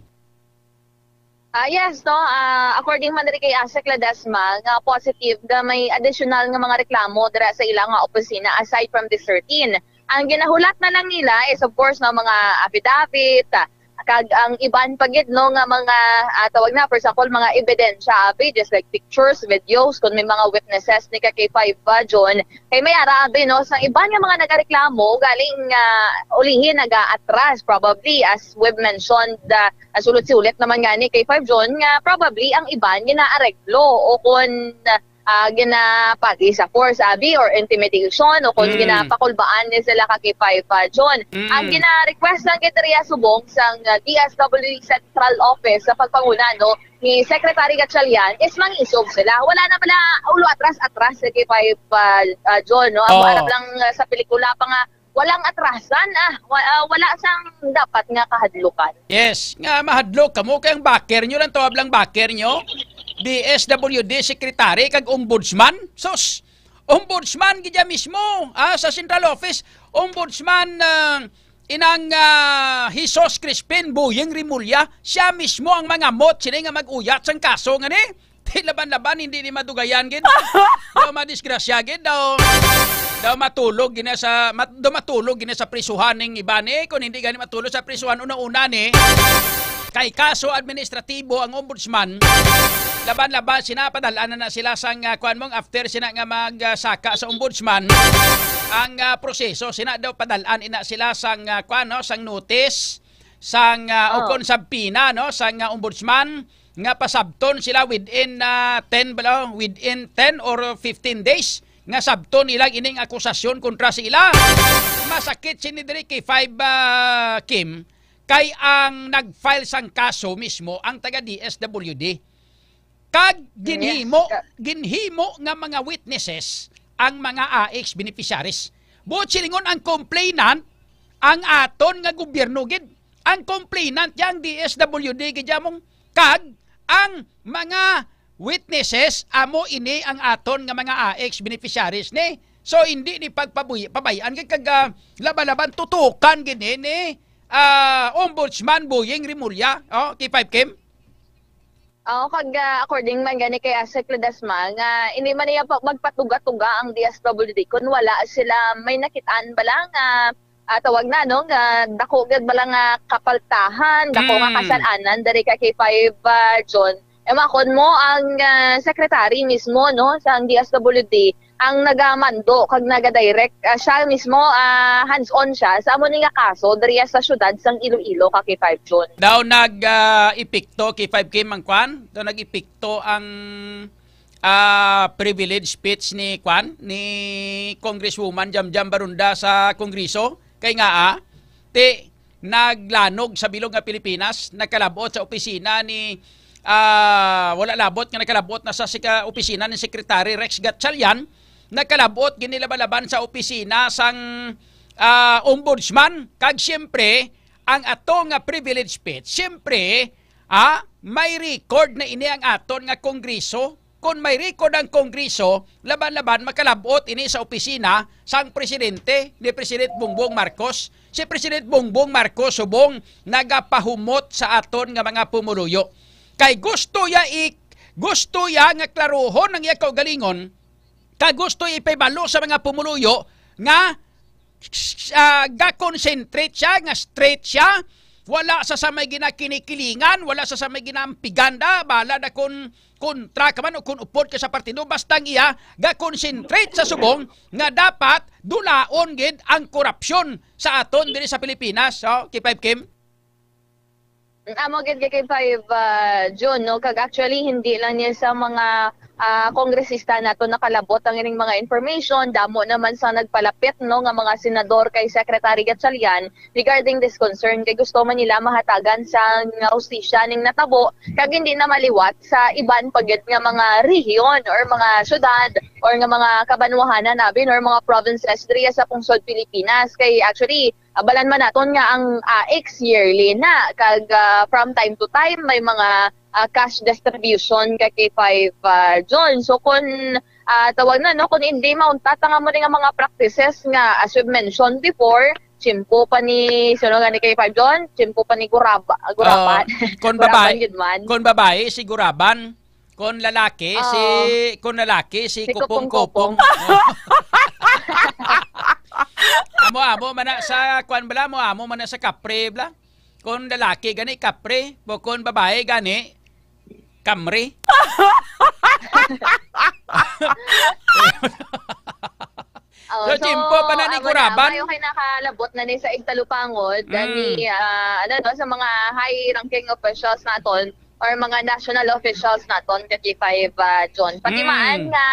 Ah, yes, no. Ah, according man diri kay Asek Ledesma, nga positive nga may additional nga mga reklamo dira sa ila nga opisina aside from this thirteen. Ang ginahulat na lang nila is, of course, no, mga affidavit, ah, kag ang iban pa gid, no, nga mga, ah, tawag na, for example, mga ebidensya, abi, just like pictures, videos, kung may mga witnesses ni ka kay five pa, John, kay may ara, abi, no, sa iban nga mga nagareklamo, galing, ah, ulihi nagaatras, probably, as we've mentioned, ah, ah, sulit-sulit naman gani kay five June nga probably ang iban ginaareglo o kon, ah, ginapagi sa force, abi, or intimidation o kon Mm. ginapakulbaan ni sila ka kay five June. Mm. Ang gina-request lang gid diri subong sang, ah, D S W Central Office sa pagpanguna, no, ni Secretary Gatchalian is mangisog sila. Wala na bala ulo atras-atras sa kay five, ah, ah, June, no? Ang Oo. Harap lang, ah, sa pelikula pa nga walang atrasan, ah. Wa-, ah, wala sang dapat nga kahadlukan. Yes, nga mahadlok kamo kay ang backer nyo lang, tawag lang backer nyo, D S W D secretary kag ombudsman. Sus, ombudsman gid ya mismo, ah, sa central office, ombudsman, ah, inang, ah, Jesus Crispin Boying Remulla, siya mismo ang mangamot sini nga mag-uyat sang kaso nga ni. Ti laban-laban, hindi ni madugayan gid. Daw madisgrasya gid, daw, daw matulog gina sa, mat-, daw matulog gina sa prisuhan ning iba ni, kung hindi gani matulog sa prisuhan una-una ni. Kay kaso administratibo ang ombudsman, laban-laban sina, padal-an na, na sila sang, ah, kuan mong after sina nga mag, ah, saka sa ombudsman, ang, ah, proseso sina daw padal-an ina sila sang, ah, kuan, no, sang notice, sang, ah, Oh. ukon subpoena, no, sang, ah, ombudsman nga pasabton sila within, ah, ten bala, within ten or fifteen days nga sabton nila ining akusasyon kontra sa ila. Masakit sini diri kay five, ah, Kim, kay ang nag-file sang kaso mismo ang taga D S W D. Kag Yes, ginhimo, ka- ginhimo nga mga witnesses ang mga A X beneficiaries. Buot silingon ang complainant, ang aton nga gobyerno gid. Ang complainant ya ang D S W D gid ya mong, kag ang mga witnesses amo ini ang aton nga mga A X beneficiaries ni. So hindi ni pagpabuy-, pabay-an gid kag, ah, laban-laban tutukan gid ni, ni, ah, Ombudsman Boying Remulla, oh, K five Kim. Oo, kag, ah, according man gani kay Asek Ledesma, nga hindi man niya pa magpatuga-tuga ang D S W D kung wala sila may nakitaan bala nga, ah, tawag na, no, nga dako gid bala nga kapaltahan, dako nga Mm. kasalanan diri ka K five, ah, John. E, makon mo ang, ah, secretary mismo, no, sa D S W D ang nagamando kag nagadirect, ah, siya mismo, ah, hands-on siya sa amo ni nga kaso diri sa syudad sang Iloilo ka K five John. Daw nag, ah, epekto kay five K man kwan? Daw nag-epekto ang, ah, privilege speech ni kwan, ni Congresswoman Jamjam Barunda sa Kongreso? Kay nga, ah, ti naglanog sa bilog nga Pilipinas, nagkalabot sa opisina ni, ah, wala labot nga nagkalabot na sa sika-, opisina ni Secretary Rex Gatchalian, nagkalabot gini laban-laban sa opisina sang, ah, Ombudsman, kag siyempre, ang ato nga privilege speech, siyempre, ah, may record na ini ang aton nga Kongreso. Kon may record ang Kongreso, laban-laban makalabot ini sa opisina sang presidente ni President Bongbong Marcos. Si President Bongbong Marcos subong nagapahumot sa aton nga mga pumuluyo. Kay gusto ya i-, gusto ya nga klaruhon ang iya kaugalingon, kag gusto ipahibalo sa mga pumuluyo nga, ah, ga-concentrate siya, nga straight siya, wala sa, sa may ginakinikilingan, wala sa, sa may ginaampigan da, bala na kun kontra ka man o kun upod ka sa partido, basta ang iya ga-concentrate sa subong nga dapat dulaon gid ang korupsyon sa aton diri sa Pilipinas, oh, K five Kim. Amo gid kay five, ah, June, no? Kag actually, hindi lang niya sa mga, ah, kongresista nato nakalabot ang ining mga information. Damo naman sa nagpalapit, no, nga mga senador kay Secretary Gatchalian regarding this concern. Kay gusto man nila mahatagan sa hustisya ning natabo, kag hindi na maliwat sa iban pa gid nga mga rehiyon or mga syudad or nga mga kabanwahanan, abi, or mga provinces diri sa pungsod Pilipinas. Kay actually, abalan man naton nga ang A X yearly na, kag, ah, from time to time may mga, ah, cash distribution kay K five, ah, John. So, kung, ah, tawag na, no, kung hindi mauntat ang amo nga mga practices nga, as we've mentioned before, tiyempo pa ni, sino nga ni K five John? Tiyempo pa ni Guraba-, Guraban. Ah, kon Guraban babae, gid man. Kon babae, si Guraban. Kon lalaki, Oo. si, kon lalaki, si Si Kupong-Kupong. Kupong-Kupong. Amo-amo man na sa, kwan bala, amo-amo man na sa kapre, bala. Kon lalaki gani, kapre. Bukon babae gani, kamre. Oh, So, so, tiyempo pa na ni amo na, Guraban. Maayo kay nakalabot na ni sa igtalupangod, Mm. gani, ah, ano, no, sa mga high-ranking officials naton or mga national officials naton, ka K five, ah, John. Pati Mm. maan nga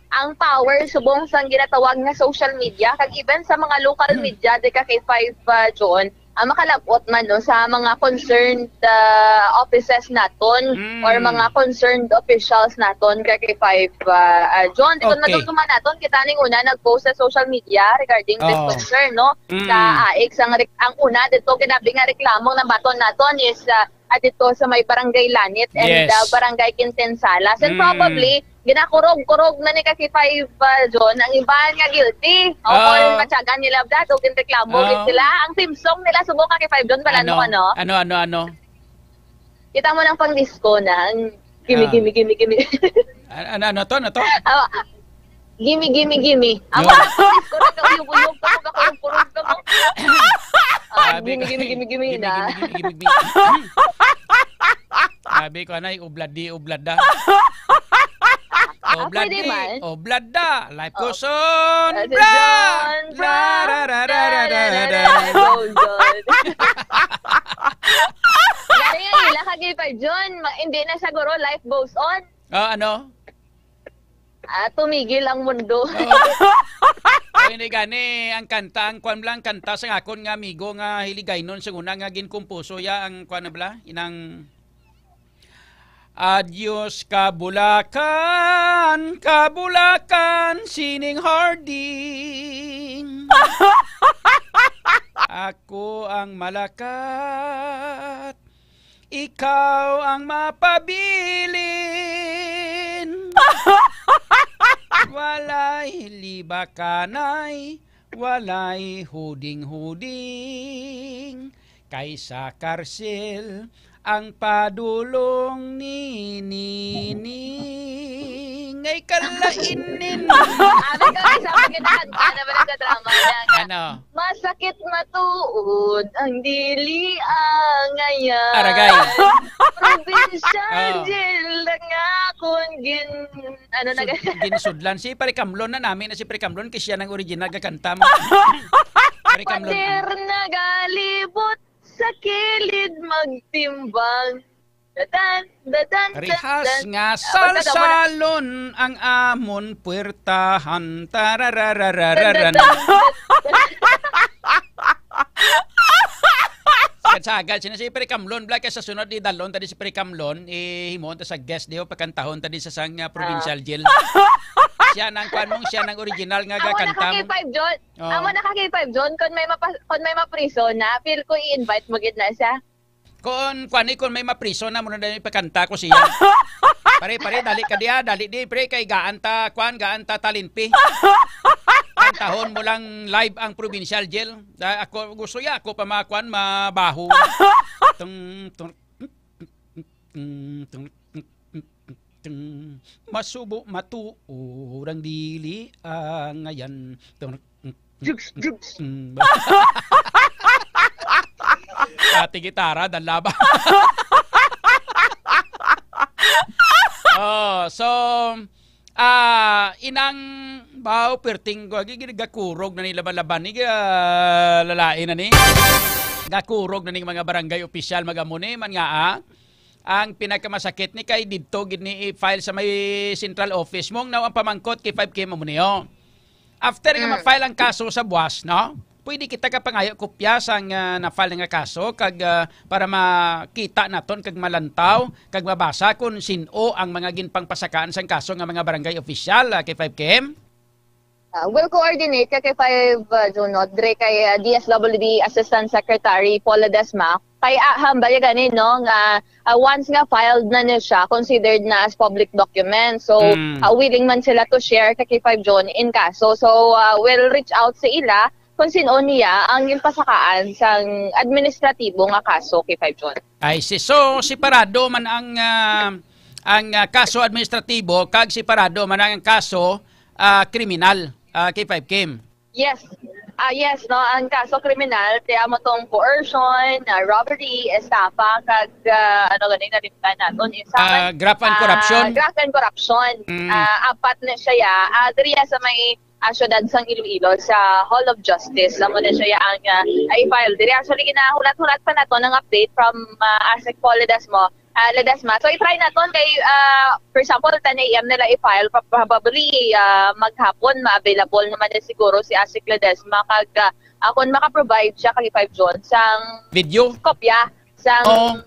ang power subong sang ginatawag nga social media, kag even sa mga local Mm. media, di ka K five, ah, John, ah, makalabot man, no, sa mga concerned, ah, offices naton Mm. or mga concerned officials naton, ka K five, ah, ah, John. Di kon Okay. madumduman naton, kita ning una nag-post sa social media regarding this Oo. concern, no? Mm. Sa A X, ang rek-, ang una dito, ginabi nga reklamo nga baton naton is, ah, ah, dito sa may Barangay Lanit and, Yes. ah, Barangay Quintensalas. And Mm. probably, ginakurog-kurog na ni ka K five, ah, John, ang iban nga guilty. O Oo. kung matyagan nila, Brad, o ginreklamo Oo. gid sila. Ang theme song nila, subong ka K five, John, bala Ano? mo, ano? Ano, ano, ano? Kita mo ng pang-disco na. Ang Gimme, Ah. gimme, gimme, gimme. An-, ano, ano to? Ano to? Ah, gimme, gimme, gimme. Yo. Awa, kurog ka, uyog, uyog ka, kurog ka, kurog ka, kurog ka. Ah, Sabi gimme, ko, gimme, gimme, gimme, gimme, na. gimme, gimme, gimme, gimme. Sabi ko, anay, ubladi, ublada. Ah, pwede Ubladi, man. ublada. Life Oh. goes on, Ah, si bra! John Brown. Ra, ra, ra, ra, ra, ra, ra, ra. Life goes on. Gani nga ila ka, K five John. Ma-, hindi na siya, guro. Life goes on. Ah, ano? Ah, tumigil ang mundo. Oo. O, hindi gani, ang kanta, ang kwan lang, kanta sa akon nga amigo nga Hiligaynon, sa una nga ginkumpuso ya, ang kwan na bala, inang, "Adios, kabulakan, kabulakan, sining harding. Ako ang malakat, ikaw ang mapabilin. Walay libakanay, walay huding-huding. Kay sa karsil ang padulong ni Nining." Ay, kalainin. Ano ka, isa pa kita, ano ba nagkadrama na nga? Ano? Masakit matuod ang dili, ah, ngayon. Aragay. Provincial Oh. jail na nga kung gin-, ano na So, ga- ginsudlan. Si Pare Kamlon na namin na si Pare Kamlon, kay siya nang original nga kanta mo. Pare Kamlon. Pader nagalibot sa kilid magtimbang. Datan, datan, Rihas datan. nga Ah, basta ka muna. salsalon ang amon puwertahan. Tarararararan. Datan, datan. Sagad, sagad. Sino si Pre Kamlon? Bla, kay sa sunod, idalon ta di si Pre Kamlon, ihimuon ta sa guest, di ho, pakantahon ta di sa sang, ah, provincial jail. Siya nang kwan mong, siya nang original nga Amo na gakanta ka, mo. K five John. Oo. Amo na ka, K five John. Kung may mapa-, kung may mapriso na, feel ko i-invite mo gid na siya. Kung, kwan ni, kung may mapriso na, muna na ipakanta ko siya. Pare, pare, dali ka diya, dali di, pre, kay gaan ta, kwan, gaan ta talinpi. Kantahon mo lang live ang provincial jail. Da-, ako, gusto ya, ako pa makwan, mabaho. Tung, tung, tung, tung, tung, masubo, matuod ang dili, ah, ngayan. Tung, Jugs, jugs. Mm. Ate gitara, dala ba? Oh, so, ah, inang baw, perting, gi-, gi-, gakurog na ni laban-laban ni, ah, lalain na ni. Gakurog na ni mga barangay opisyal, magamo ni, man nga, ah. Ang pinakamasakit ni kay didto gid ni i-file sa may central office mo. Now, ang pamangkot kay five K mo niyo. After nga Mm. ma-file ang kaso sa buwas, no? Pwede kita ka pangayo kopya sang, ah, na-file nga kaso kag, ah, para makita naton kag malantaw kag mabasa kung sin-o ang mga ginpangpasakaan sang kaso nga mga barangay official, ah, kay five K M? Ah, we'll coordinate ka kay five, ah, June, no? Dre kay, ah, D S W D Assistant Secretary Paul Ledesma. Kay, ah, hambal ya gani, no, nga, ah, once nga filed na ni siya, considered na as public document. So, Mm. ah, willing man sila to share kay five John in kaso. So, ah, we'll reach out sa ila kung sin-o niya ang ginpasakaan sang administratibo nga kaso kay five John. I see. So, separado man ang, ah, ang, ah, kaso administratibo kag separado man ang kaso, ah, kriminal, ah, kay five Kim. Yes. Ah, yes, no, ang kaso kriminal, kaya mo tong coercion, ah, robbery, estafa, kag, ah, ano gani, nalimtan naton, isa Ah, man, graft and ah, corruption. graft and corruption. Mm. Ah, apat na siya, ya. Ah, diri sa may, ah, syudad sang Iloilo, sa Hall of Justice, amo na siya ang, ah, i-file diri. Actually, ginahulat-hulat pa nato ng update from, ah, ASEC Paul Ledesma. Ah, Ledesma. So, i-try naton kay, ah, for example, ten A M nila i-file, pa-, probably, ah, maghapon, ma-available naman na siguro si ASEC Ledesma kag, ah, ah, kung maka-provide siya kay five John sang Video? kopya sang Oo.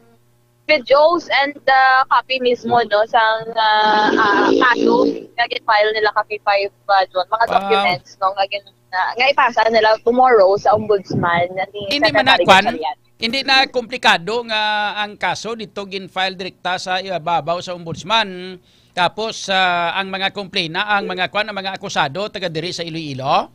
videos and, ah, copy mismo, no, sang, ah, ah, kaso nga gin-file nila kay five, ah, John, mga Wow. documents, no, nga gin-, ah, nga ipasa nila tomorrow sa ombudsman ni Hindi man Secretary na, kwan? Gatchalian. Hindi na komplikado nga ang kaso dito gin-file direkta sa ibabaw sa ombudsman. Tapos, ah, ang mga komplina, ang mga kwan, ang mga akusado taga diri sa Iloilo?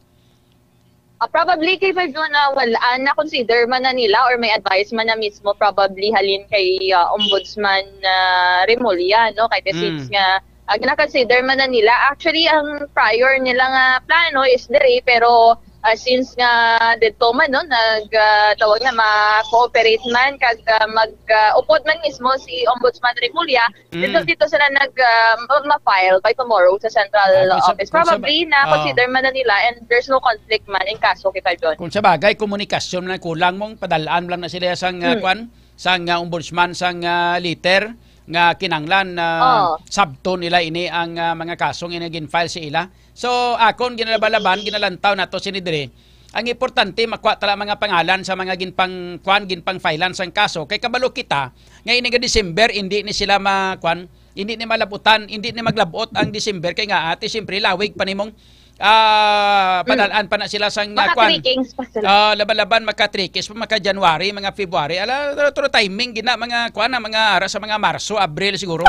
Ah, probably kay five yun na wala, ah, na-consider man na nila or may advice man na mismo probably halin kay, ah, Ombudsman, ah, Remulla, no? Kay the Mm. seats nga, ah, na-consider man na nila. Actually, ang prior nila nga plano is diri, pero, ah, since nga dito man, no, nag, ah, tawag na, ma-cooperate man, kag, ah, mag, ah, upod man mismo si Ombudsman Remulla, dito, Mm. dito sila nag, ah, ma-, ma-file by tomorrow sa central Ah, kung sa, office. Kung sa, Probably, ah. na-consider man na nila and there's no conflict man in kaso kay Five John. Kung sa bagay, komunikasyon na kulang mong padalaan lang na sila sang, ah, Hmm. kwan, sang, ah, ombudsman, sang, ah, letter nga kinanglan na Oh. sabton nila ini ang, ah, mga kaso nga gin-file sa ila. So, akon ginalabalaban, ginalantaw nato sini diri. Ang importante, makuha tala mga pangalan sa mga ginpang, kwan, ginpang-filean sang kaso. Kay kabalo kita, nga ini nga December, hindi ni sila ma-, kwan, hindi ni malabutan, hindi ni maglabot ang December. Kay nga, ati, siyempre, lawig pa nimong, ah, Mm. padalaan pa na sila sang, ah, kwan. Maka-three kings pa sila. Ah, laban-laban, maka-three kings pa, maka-January, mga February. Ala, tro, tro, timing, gina, mga, kwan, na, mga ara sa mga Marso, Abril siguro.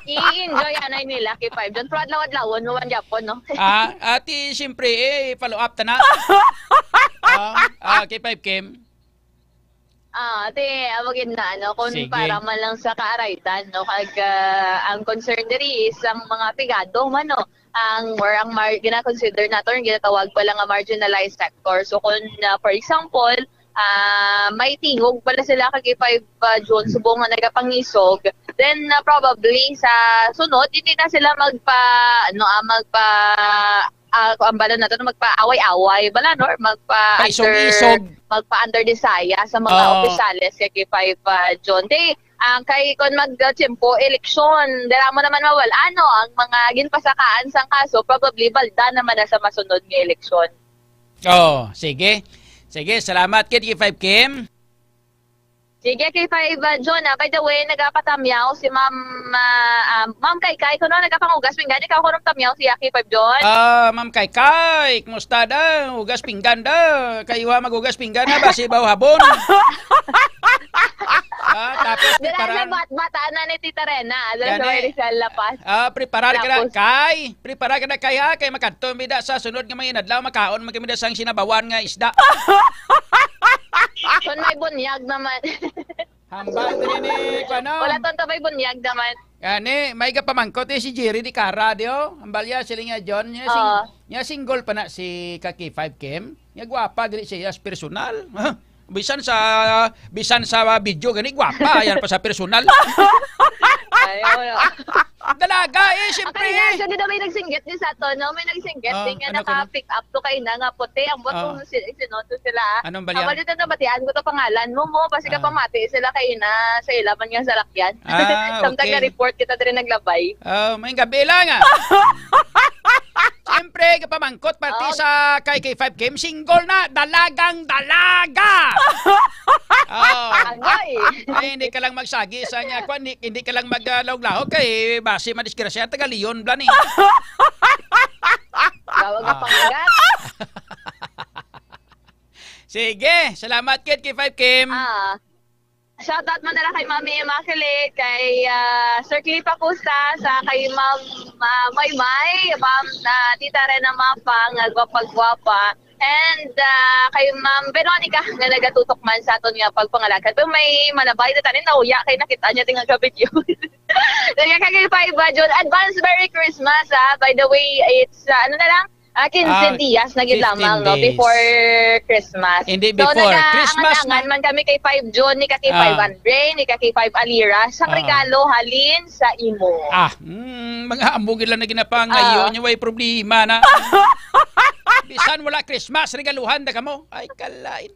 I-enjoy anay nila kay Five John. Pero adlaw-adlawon mo man gyapon, no? Ah, ati, siyempre, eh, follow up ta na. Ah, ah, kay Five Kim. Ah, ate, amo gid na, ano, kung Sige. para man lang sa kaaraytan, no, kag, ah, ang concern diri is ang mga pigado man, no, ang, or ang mar-, gina-consider nato, ang ginatawag pa lang nga marginalized sector. So, kung, ah, for example, ah, may tingog pala sila kag five, ah, June, subong nga nagapangisog, then, ah, probably sa sunod, hindi na sila magpa, ano, ah, magpa, ah, kuan bala nato, magpaaway-away bala, no? Or magpa-under, Paisog-isog. Magpa-under the saya sa mga Oo. opisales kay five, ah, June. Di, ah, kay kon mag, ah, tiyempo, eleksyon, dira mo naman mawal-an, no, ang mga ginpasakaan sang kaso, probably balda naman na sa masunod nga eleksyon. Oh, sige. Sige, salamat kay five Kim. Sige, kay five, ah, John, ah, by the way, nagapatamyaw si Ma'am, ah, ah, Ma'am Kaykay, kuno nagapangugas pinggan, ikaw kuno tamyaw siya kay five, John? Ah, Ma'am Kaykay, kumusta daw? Hugas pinggan daw. Kayo, ah, maghugas pinggan na, basi baw habon. Ah, tapos Dira sa preparan-, bat-, bata na ni Tita Rena, dira sa Gani. May Rizal, La Paz. Ah, preparar ka na, Tapos Kay. Preparar ka na, Kay, ha? Kay makadto mi da sa sunod nga mga inadlaw, makaon man kami da sang sinabawan nga isda. Kon may bunyag naman. Hambal diri ni, kuno. Wala, tonto, may bunyag naman. Gani, may gapamangkot, eh, si Jerry di Cara, di, oh. Hambal ya, siling niya, John. Niya sing-, Oo. niya single pa na si ka K five Kim. Niya gwapa, gani siya sa personal. Bisan sa, bisan sa video, gani gwapa, yan pa sa personal. Ayaw, no. Dalaga, eh, Ang siyempre, kanina, eh. Siya din daw may nagsinggit din sa ato, no? May nagsinggit Ah, din nga ano, kuno? Naka-pick up to kay na nga puti. Ang buto Ah. mo si-, sinoto sila. Anong balya? Ang balita na batian ko to pangalan mo, mo. Basi ka Ah. pamati sila kay na sa ilaban nga salakyan. Ah, Samtang okay. na-report kita diri naglabay. Oh, may gabi lang, ah. Siyempre, kapamangkot, parte Oh. sa kay K five Kim, single na, dalagang dalaga. Oh. Agoy. Ay, hindi ka lang magsagi sa niya, kwan, hindi, hindi ka lang maglahog-lahog kay basi madisgrasya, taga Leon, blan, eh. Tawag ka Ah. pangagat. Sige, salamat kid kay five Kim. Ah. Shoutout mo na lang kay Mami Immaculate, kay, ah, Sir Cliff Acosta, sa kay Ma'am, ah, Maymay, Ma'am, ah, Tita Rena Mapang, nga gwapang-gwapa. And, ah, kay Ma'am Veronica, nga nagatutok man sa aton nga pagpangalagad. Pero may manabay na tanin, nauya, kay nakita niya din ang video. Kaya kay five, ah, June, advance Merry Christmas, ah. By the way, it's, ah, ano na lang, Ah, quince Ah, dias na gid fifteen lamang, no, days. Before Christmas. Hindi So, before. Christmas nagaangan-angan na. man kami kay five June, ni ka kay five Ah. Andre, ni ka kay five Alira, sa Ah. regalo halin sa imo. Ah, mm, mga ambog lang na ginapangayo Ah. niyo, way problema na. Bisan wala Christmas, regaluhan na kamo. Ay, kalain.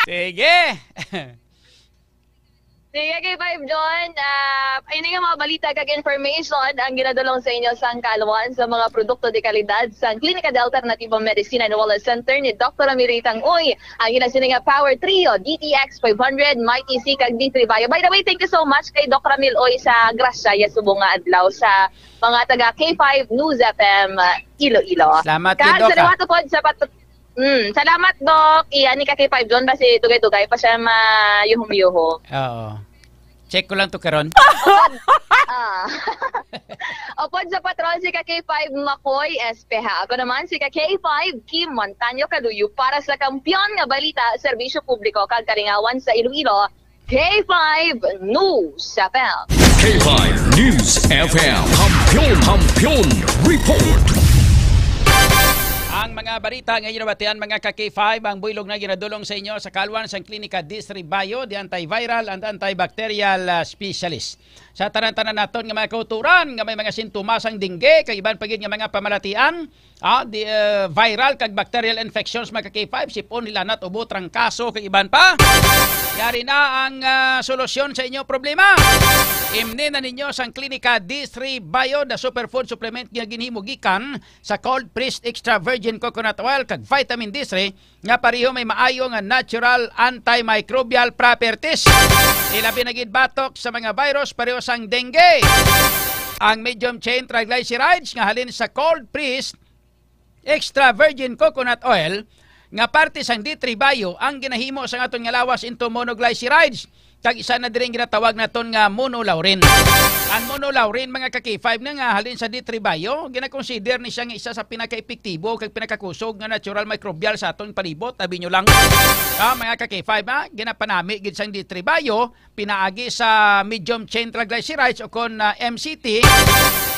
Sige. Sige, kay five John. Ah, ini nga mga balita kag information ang ginadulong sa inyo sang Kalwan sa mga produkto de kalidad sang Klinika de Alternativo Medicina and Wellness Center ni Doktor Ramiro Itang-uy. Ang ila sini nga Power Trio, D T X five hundred, Mighty C, kag D three Bio. By the way, thank you so much kay Doc Ramil Uy sa grasya ya subong nga adlaw sa mga taga K five News F M, ah, Iloilo. Salamat Kag kay Doc, sa ah. liwat pod sa pat-, Mm, salamat, Doc. Iya ni ka kay five John, basi dugay-dugay pa siya mayuhom-yuhom. Oo. Check ko lang to karon. Ah. Upod sa patrol, si ka K five Makoy Espeha. Ako naman, si ka K five Kim Montaño Caluyo para sa Kampiyon nga Balita, Serbisyo Publiko kag Kalingawan sa Iloilo, K five News F M. K five News F M. Kampiyon, Kampiyon Report. Ang mga balita nga ginabatian, mga ka K five, ang buylog na ginadulong sa inyo sa kalwan sang Klinika D three Bio, the antiviral and antibacterial, ah, specialist. Sa tanan-tanan naton nga mga kauturan nga may mga sintomas sang dengue kag iban pa gid nga mga pamalatian, ah, di, ah, viral kag bacterial infections, mga ka K five, sipon, hilanat, ubo, trangkaso kag iban pa. Yari na ang, ah, solusyon sa inyo problema. Imni na ninyo sang Klinika D three Bio, the superfood supplement nga ginhimo gikan sa cold pressed extra virgin coconut oil kag vitamin D three nga pareho may maayo nga natural antimicrobial properties. Ilabi na gid batok sa mga virus pareho sang dengue. Ang medium chain triglycerides nga halin sa cold pressed extra virgin coconut oil nga parte sang D three Bio ang ginahimo sang aton nga lawas into monoglycerides, kag isa na diri ang ginatawag naton nga monolaurin. Ang monolaurin, mga ka K five, na nga halin sa D three Bio, ginakonsider ni siya nga isa sa pinakaepektibo kag pinakakusog nga natural microbial sa aton palibot. Abi nyo lang, ah, mga ka K five, ha? Ginapanami gid sang D three Bio pinaagi sa medium chain triglycerides o kon, ah, M C T,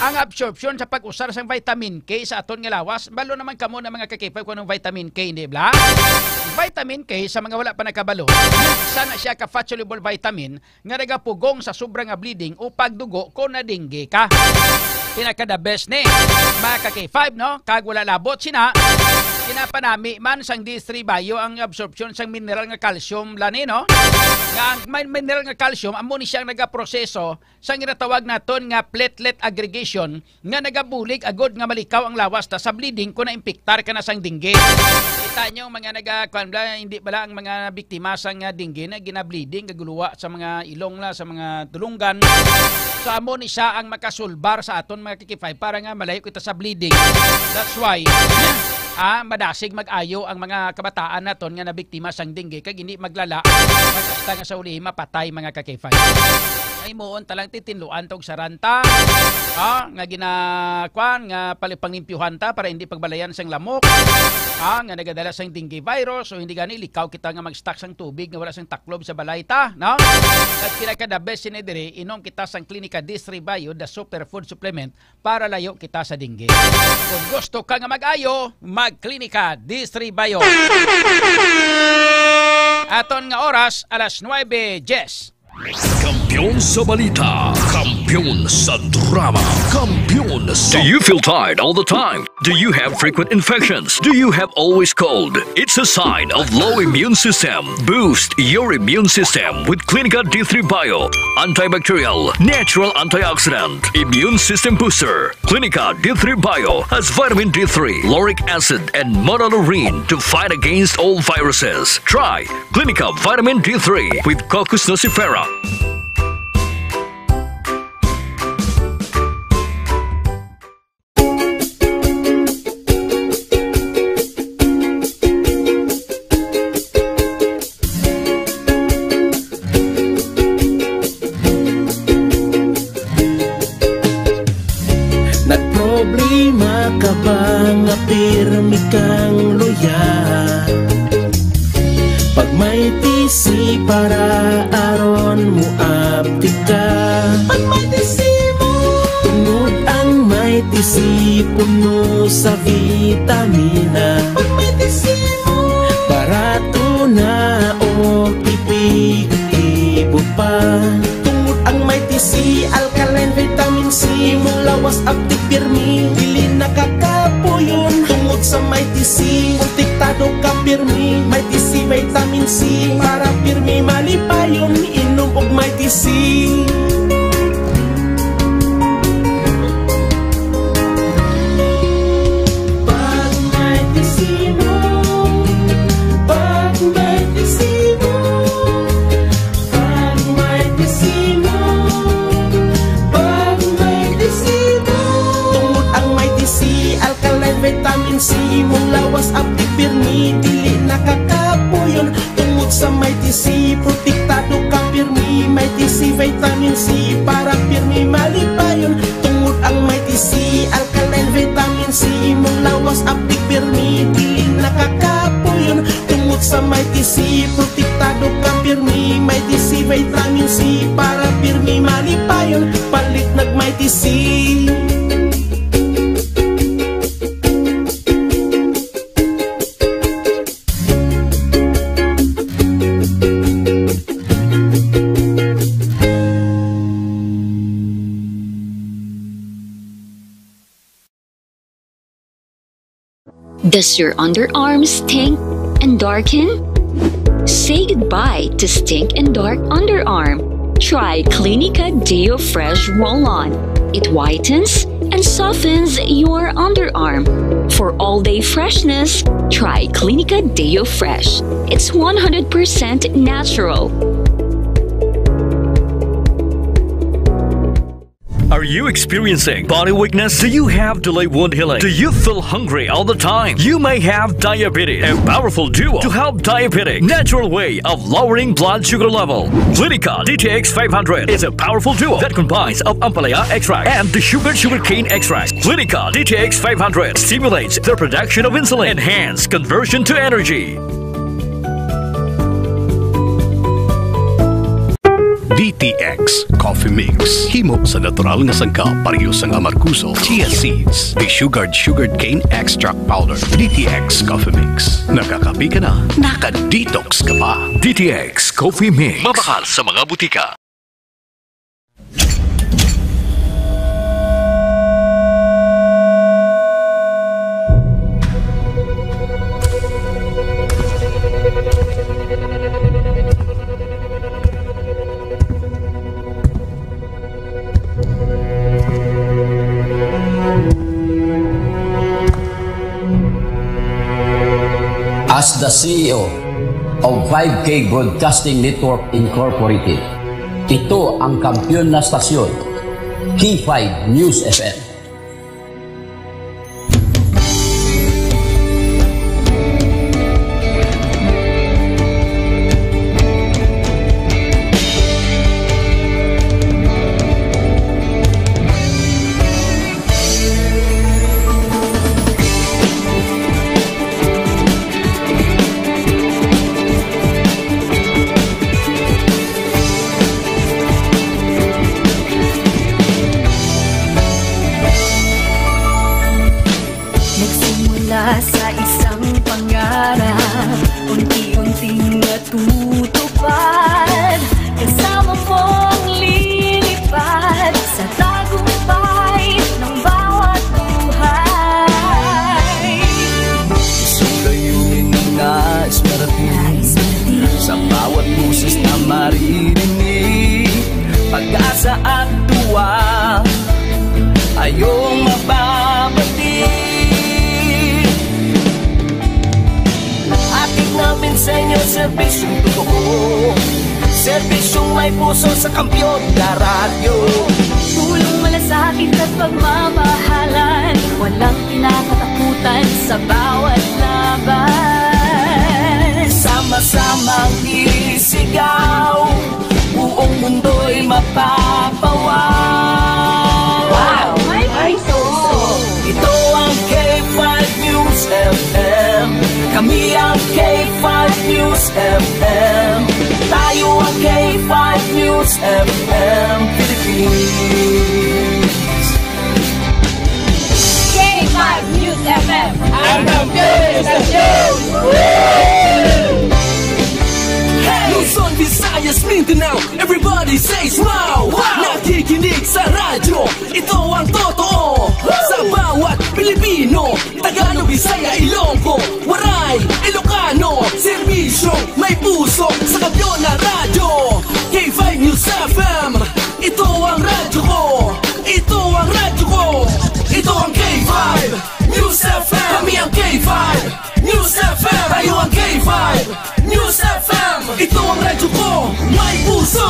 ang absorption sa pag-usar sang vitamin K sa aton nga lawas. Balo naman kamo na, mga ka K five, kung anong vitamin K, hindi bala? Vitamin K, sa mga wala pa nakabalo, sana siya ka fat-soluble vitamin nga nagapugong sa sobra nga bleeding o pagdugo kon na-dengue ka. Pinaka the best ni, mga ka K five, no? Kag wala labot sina, ginapanami man sang D three Bio ang absorption sang mineral nga calcium, lani, no? Nga ang may mineral nga calcium, amo ni siyang nagaproseso sang ginatawag naton nga platelet aggregation, nga nagabulig agod nga malikaw ang lawas ta sa bleeding kon naimpiktar ka na sang dengue. Kita nyo, mga naga-, kuwan bala, hindi bala ang mga biktima sang, ah, dengue na ginableeding, gaguluwa sa mga ilong la, sa mga dulunggan. So, amo ni siya ang makasulbar sa aton, mga ka K five, para nga malayo kita sa bleeding. That's why, ah, madasig mag-ayo ang mga kabataan naton nga nabiktima sang dengue, kag hindi maglala, kag hasta nga sa ulihi mapatay, mga ka K five. Ay, muon talang titinluan tog saranta, ah, nga gina-, kwan, nga pali-, panglimpyuhan ta para hindi pagbalayan sang lamok, ah, nga nagadala sang dengue virus, o hindi gani, likaw kita nga mag-stock sang tubig nga wala sang taklob sa balay ta, no? At pinaka the best sini diri, inom kita sang Klinika D three Bio, the superfood supplement, para layo kita sa dengue. Kung gusto ka nga mag-ayo, mag-Klinika D three Bio. Aton nga oras, alas nuebe diyes. Kampiyon sa balita, kampiyon sa drama, kampiyon sa Do you feel tired all the time? Do you have frequent infections? Do you have always cold? It's a sign of low immune system. Boost your immune system with Clinica D three Bio, antibacterial, natural antioxidant, immune system booster. Clinica D three Bio has vitamin D three, lauric acid, and monolaurin to fight against all viruses. Try Clinica Vitamin D three with Cocos nucifera. Nagproblema ka ba nga pirmi kang luya? Pag may T C para aron muaptik ka. Pag may T C mo. Tungod ang may T C puno sa vitamina. Pag may T C mo. Barato na o epektibo pa. Tungod ang may T C, alkaline vitamin C, imong lawas aptik pirmi, dili nakakapuyon. Tungod sa may T C, protektado ka pirmi. May T C vitamin C, para pirmi malipayon, inom og may T C. Pag may T C mo, pag may T C mo, pag may T C mo, pag may T C mo. Tungod ang may T C, alkaline vitamin C, imong lawas aptik pirmi, dili nakakapuyon. Tungod sa may T C, protektado ka Pirmi Mighty C, vitamin C para pirmi malipayon. Tungod ang Mighty C, alkaline vitamin C, imong lawas aptik pirmi, di nakakapuyon. Tungod sa Mighty C, protektado ka pirmi. Mighty C, vitamin C para pirmi malipayon. Palit nag Mighty C. Does your underarm stink and darken? Say goodbye to stink and dark underarm. Try Clinica Deo Fresh Roll-On. It whitens and softens your underarm. For all-day freshness, try Clinica Deo Fresh. It's one hundred percent natural. Are you experiencing body weakness? Do you have delayed wound healing? Do you feel hungry all the time? You may have diabetes. A powerful duo to help diabetic. Natural way of lowering blood sugar level. Clinica D T X five hundred is a powerful duo that combines of ampalaya extract and the sugar sugarcane extract. Clinica D T X five hundred stimulates the production of insulin, enhance conversion to energy. D T X Coffee Mix. Himo sa natural nga sangkap, pareho sang amargoso, chia seeds, desugared sugarcane extract powder. D T X Coffee Mix. Nakakape ka na, naka-detox ka pa. D T X Coffee Mix. Mabakal sa mga butika. As the C E O of five K Broadcasting Network Incorporated, ito ang kampiyon na stasyon, K five News F M. Nagsimula sa isang pangarap, unti-unting natutupad. Kasama mong lilipad sa tagumpay ng bawat buhay. Isang layunin na nais marating, sa bawat boses na maririnig, pag-asa at tuwa ay iyong mababati. Hatid namin sa inyo serbisyong totoo, serbisyong may puso sa kampiyon na radyo. Tulong, malasakit at pagmamahalan, walang kinakatakutan sa bawat laban. Sama-samang isigaw, buong mundo'y mapapawaw. Wow! May puso! Ito ang K five News F M. Kami ang K five News F M. Tayo ang K five News F M Philippines. K five News F M. Ang kampiyon sa show! Luzon, Visayas, Mindanao, everybody says wow! Wow! Nakikinig sa radyo, ito ang totoo. Sa bawat Pilipino, Tagalog, Bisaya, Ilonggo, Waray, Ilocano, serbisyo, may puso, sa kampiyon na radyo. K five News F M, ito ang radyo ko. Ito ang radyo ko. Ito ang K five News F M. Kami ang K five News F M. Tayo ang K five News F M. Ito ang radyo ko. May puso.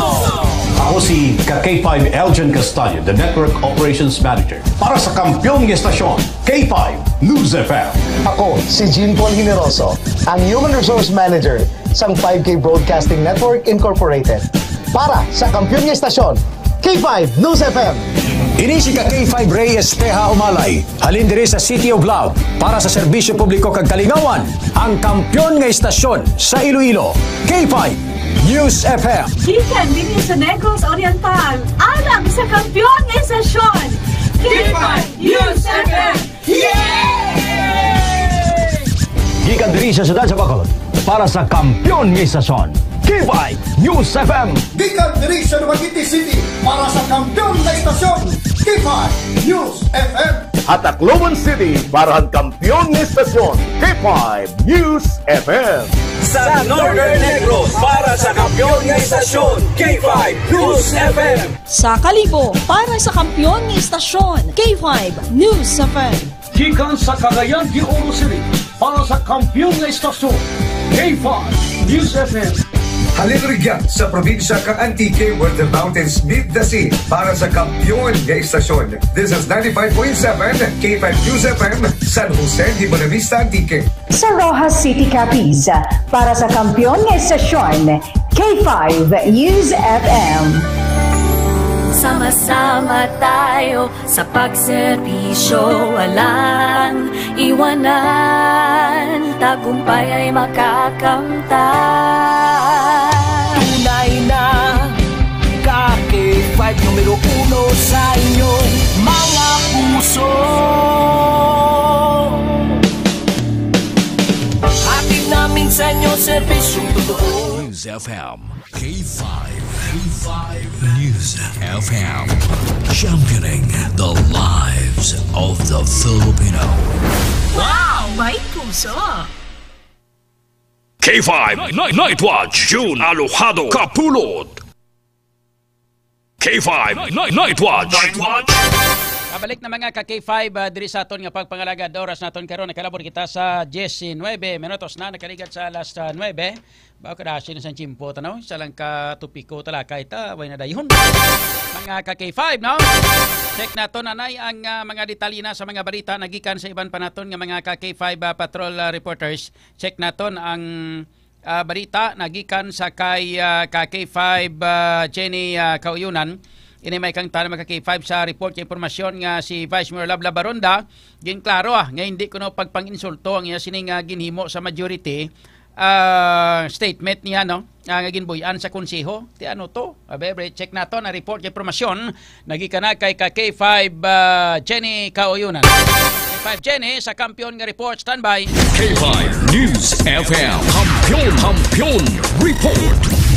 Ako si ka K five Elgin Castaño, the Network Operations Manager. Para sa kampiyon nga estasyon, K five News F M. Ako si Jean Paul Generoso, ang Human Resource Manager sang five K Broadcasting Network Incorporated. Para sa kampiyon nga istasyon, K five News F M. Ini si ka K five Rey Espeha Umalay, halin diri sa City of Love, para sa serbisyo publiko kag kalingawan, ang kampiyon nga istasyon sa Iloilo, K five News F M. Gikan dinhi sa Negros Oriental, alang sa kampiyon nga istasyon, K five News F M. Yay! Gikan diri sa siyudad sa Bacolod, para sa kampiyon nga istasyon, K five News F M. Gikan diri sa Dumaguete City, para sa kampiyon nga istasyon, K five News F M. Sa Tacloban City, para sa kampiyon nga istasyon, K five News F M. Sa Northern Negros, para sa kampiyon nga istasyon, K five News F M. Sa Kalibo, para sa kampiyon nga istasyon, K five News F M. Gikan sa Cagayan de Oro City, para sa kampiyon nga istasyon, K five News F M. Halin rugyan sa probinsya kang Antique, where the mountains meet the sea, para sa kampiyon nga istasyon. This is ninety-five point seven K five News F M, San Jose de Buenavista, Antique. Sa Roxas City, Capiz, para sa kampiyon nga istasyon, K five News F M. Sama-sama tayo sa pagserbisyo, walang iwanan, tagumpay ay makakamtan. Tunay na ka K five numero uno sa inyong mga puso. Hatid namin sa inyo serbisyong totoo. News F M, K five, K five News F M, championing the lives of the Filipino. Wow, may puso! K five Night, Night Watch, June Alojado Kapulot. K five Night, Night Watch. Night Watch. Pabalik na, mga ka K five, ah, diri sa aton nga pagpangalagad. Oras naton karon, nakalabot kita sa diecinuebe minutos na, nakaligad sa alas, ah, nuebe. Ba, kada asin sa tiyempo, tanaw, isa lang ka topiko, talakay ta, way na dayhon. Mga ka K five, no? Check naton, anay, ang, ah, mga detalye na sa mga balita nagikan sa iban pa naton nga mga ka K five, ah, patrol, ah, reporters. Check naton ang, ah, balita nagikan sa kay, ah, ka K five, ah, Jenny, ah, Kauyunan. Ini may kang tanan, mga ka K five, sa report kay impormasyon nga si Vice Mayor Love Labaronda ginklaro, ah, nga hindi kuno pagpang-insulto ang iya sining, ah, ginhimo sa majority, ah, statement niya, no? Ah, nga ginbuy-an sa konseho. Ti ano to? Abe, abe, check naton ang report kay impormasyon nagikan na kay ka K five, ah, Jenny Kauyunan. K five Jenny sa kampiyon nga report. Standby. K five News F M. Kampiyon, Kampiyon Report.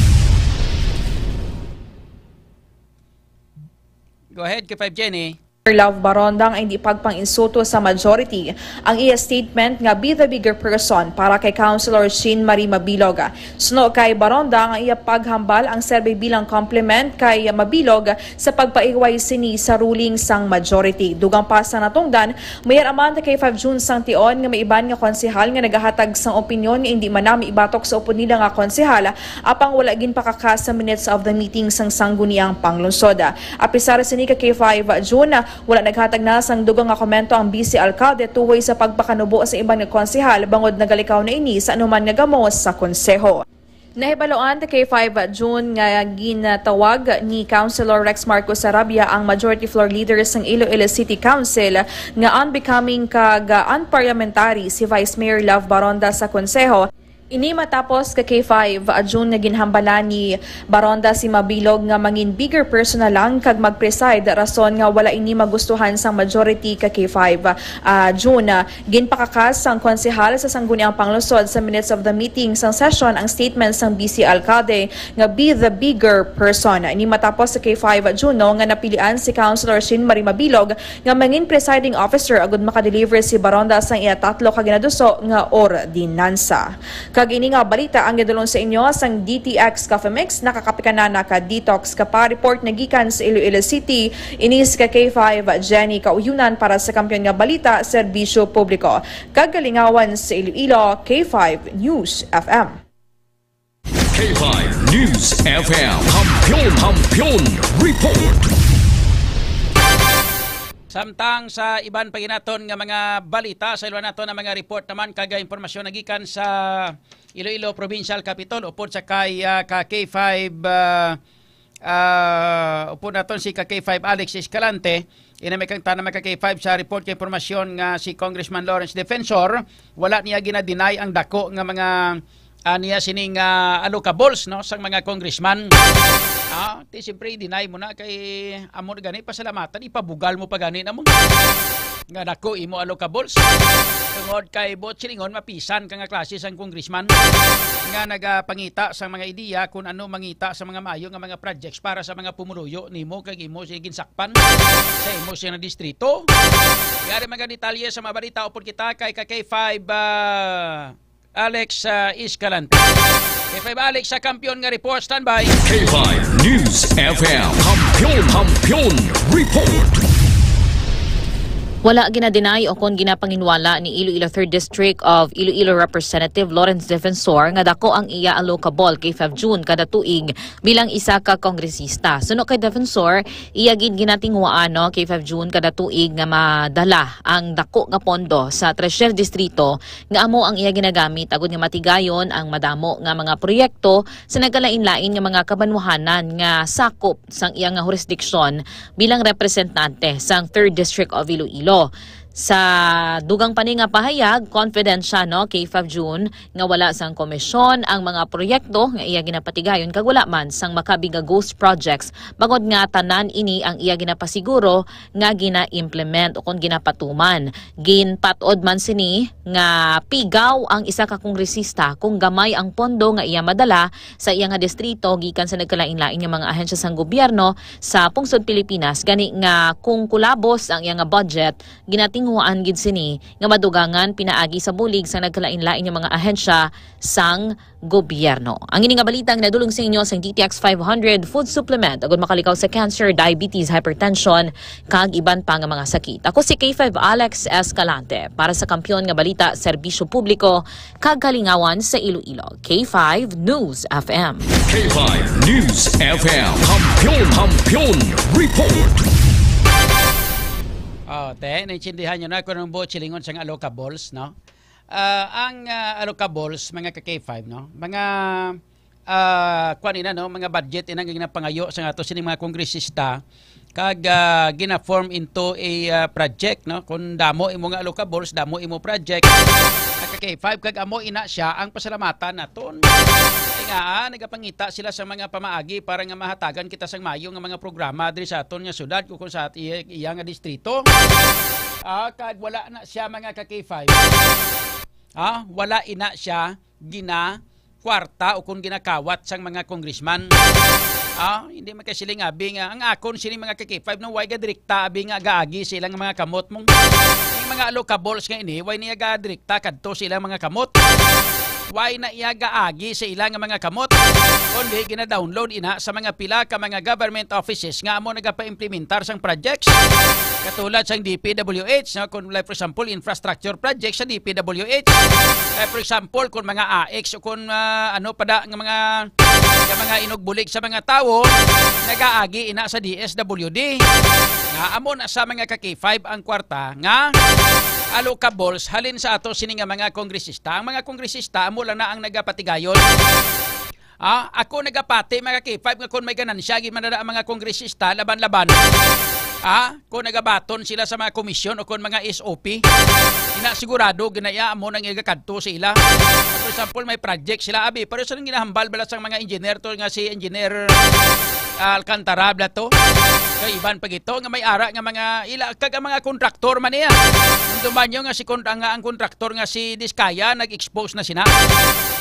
Go ahead, K five Jenny. Love Baronda ang hindi pagpang-insulto sa majority ang iya statement nga be the bigger person para kay Councilor Sheen Marie Mabilog. Suno kay Baronda, ang iya paghambal ang serbi bilang compliment kay Mabilog sa pagpaiway sini sa ruling sang majority. Dugang pa sa natungdan, mayar aman kay five June sang tion nga may iban nga konsehal nga nagahatag sang opinyon nga indi man na maibatok sa upod nila nga konsehal, apang wala ginpakaka sa minutes of the meeting sang sangguniang panglungsod. Apisar sini ka K five June, wala naghatag na sang dugang nga komento ang vice alcalde tuhoy sa pagpakanubo sa iban nga konsehal bangod nagalikaw na ini sa anuman nga gamo sa konseho. Nahibaluan ta kay five June nga ginatawag ni Councilor Rex Marcos Sarabia ang Majority Floor Leader sang Iloilo City Council nga unbecoming kag unparliamentary si Vice Mayor Love Baronda sa konseho. Ini matapos ka K five June nga ginhambalan ni Baronda si Mabilog nga mangin bigger person na lang kag mag-preside, rason nga wala ini magustuhan sang majority ka K five, ah, June. Ginpakakas sang konsehal sa Sangguniang Panglungsod sa minutes of the meeting sang session ang statement sang vice alcalde nga be the bigger person. Ini matapos sa K five June nga napilian si Councilor Sheen Marie Mabilog nga mangin presiding officer agud makadeliver si Baronda sang iya tatlo ka ginaduso nga ordinansa. Kag ini nga balita ang gidulong sa inyo sang D T X Coffee Mix. Nakakape ka na, naka-detox ka pa. Report nagikan sa Iloilo City, ini si ka K five Jenny Kauyunan para sa Kampiyon nga Balita, Serbisyo Publiko kag Kalingawan sa Iloilo, K five News F M. K five News F M. Kampiyon, Kampiyon Report. Samtang sa iban pa ginaton nga mga balita, sa iluan naton ang mga report naman kag impormasyon nagikan sa Iloilo Provincial Capitol upod sa kay, ah, ka K five, ah, ah, upod naton si ka K five Alex Escalante. Ina may kang tanan mga ka K five sa report kay impormasyon nga si Congressman Lawrence Defensor, wala niya gina-deny ang dako nga mga, ah, niya sining, ah, allocables, no, sang mga congressman. Ah, ti siyempre deny mo na kay amo na gani pasalamatan, ipabugal mo pa gani na mo. Nga dako imo allocables. Tungod kay buot silingon mapisan ka nga klase sang congressman nga nagapangita sa mga ideya kung ano mangita sa mga maayo nga mga projects para sa mga pumuluyo nimo kag imo siya ginsakpan sa imo siya nga distrito. Yari mga detalye sa mga balita upod kita kay ka K five, ah, Alex, ah, Escalante. K five Alex sa kampiyon nga report, standby. K five News F M. Kampiyon, Kampiyon Report. Wala gina-deny o kon ginapanginwala ni Iloilo Third District of Iloilo Representative Lawrence Defensor nga dako ang iya allocable kay five June kada tuig bilang isa ka kongresista. Suno kay Defensor, iya gid ginatinguhaan, no, kay five June kada tuig nga madala ang dako nga pondo sa Treasurer Distrito nga amo ang iya ginagamit agud nga matigayon ang madamo nga mga proyekto sa nagkalain-lain nga mga kabanwahanan nga sakop sang iya nga jurisdiksyon bilang representante sang Third District of Iloilo. Sa dugang pa ni nga pahayag, confident siya, no, kay five June, nga wala sang komisyon ang mga proyekto nga iya ginapatigayon kag wala man sang makabi nga ghost projects, bangod nga tanan ini ang iya ginapasiguro nga gina-implement o kon ginapatuman. Ginpat-od man sini nga pigaw ang isa ka kongresista kung gamay ang pondo nga iya madala sa iya nga distrito gikan sa nagkalain-lain nga mga ahensya sang gobyerno sa pungsod Pilipinas, gani nga kung kulabos ang iya nga budget, ginatinguhaan gid sini nga madugangan pinaagi sa bulig sa nagkalain-lain nga mga ahensya sang gobyerno. Ang ini nga balita ang nadulong sa inyo sang D T X five hundred Food Supplement agud makalikaw sa cancer, diabetes, hypertension, kag iban pa nga mga sakit. Ako si K five Alex Escalante para sa Kampiyon nga Balita, Serbisyo Publiko, kag Kalingawan sa Iloilo. K five News F M. K five News F M. Kampiyon, Kampiyon Report. Oh, te, naintindihan nyo na kung anong buot silingon sang allocables, no? Ah, ang, ah, allocables, mga ka K five, no? Mga, ah, kuwan ina, no? Mga budget ina nga ginapangayo sa ato sining mga kongresista kag, ah, gina-form into a, ah, project, no? Kung damo imo nga allocables, damo imo project. Mga ka K five, kag amo ina siya ang pasalamatan naton. Kay nga, ah, nagapangita sila sa mga pamaagi para nga mahatagan kita sang mayo nga mga programa diri sa aton nga syudad, kung sa at-, iya, iya nga distrito. Ah, kag wala na siya, mga ka K five. Ah, wala ina siya gina kwarta o kung ginakawat sang mga congressman. Ah, hindi man kay siling abi nga ang akon sini mga ka K five no, way ga direkta abi nga gaagi sa ilang mga kamot mong. Yung mga allocables nga ini, way niya ga direkta kadto sa ilang mga kamot. Way na iya gaagi sa ilang mga kamot. Kundi gina-download ina sa mga pila ka mga government offices nga amo nagapa-implementar sang projects. Katulad sang D P W H, no? Kung, like, for example, infrastructure project sa D P W H. Like, for example, kung mga A X o kung, ah, ano pa da nga mga, nga mga inugbulig sa mga tawo, nagaagi ina sa D S W D. Nga amo na sa mga ka K five ang kwarta nga allocables halin sa ato sini nga mga kongresista. Ang mga kongresista amo lang na ang nagapatigayon. Ah, ako nagapati, mga K five, nga kung may ganansya gid man na ang mga kongresista laban-laban. Ah, kung nagabaton sila sa mga komisyon o kung mga S O P, ina sigurado ginaya amo nang igakadto sa ila. For example, may project sila, abi, pero sa nang ginahambal bala sang mga engineer to nga si Engineer, ah, Alcantara bala to. Kay iban pa gito nga may ara nga mga ila kag ang mga kontraktor man niya. Nung dumanyo nga si kon-, nga ang kontraktor nga si Diskaya nag-expose na sina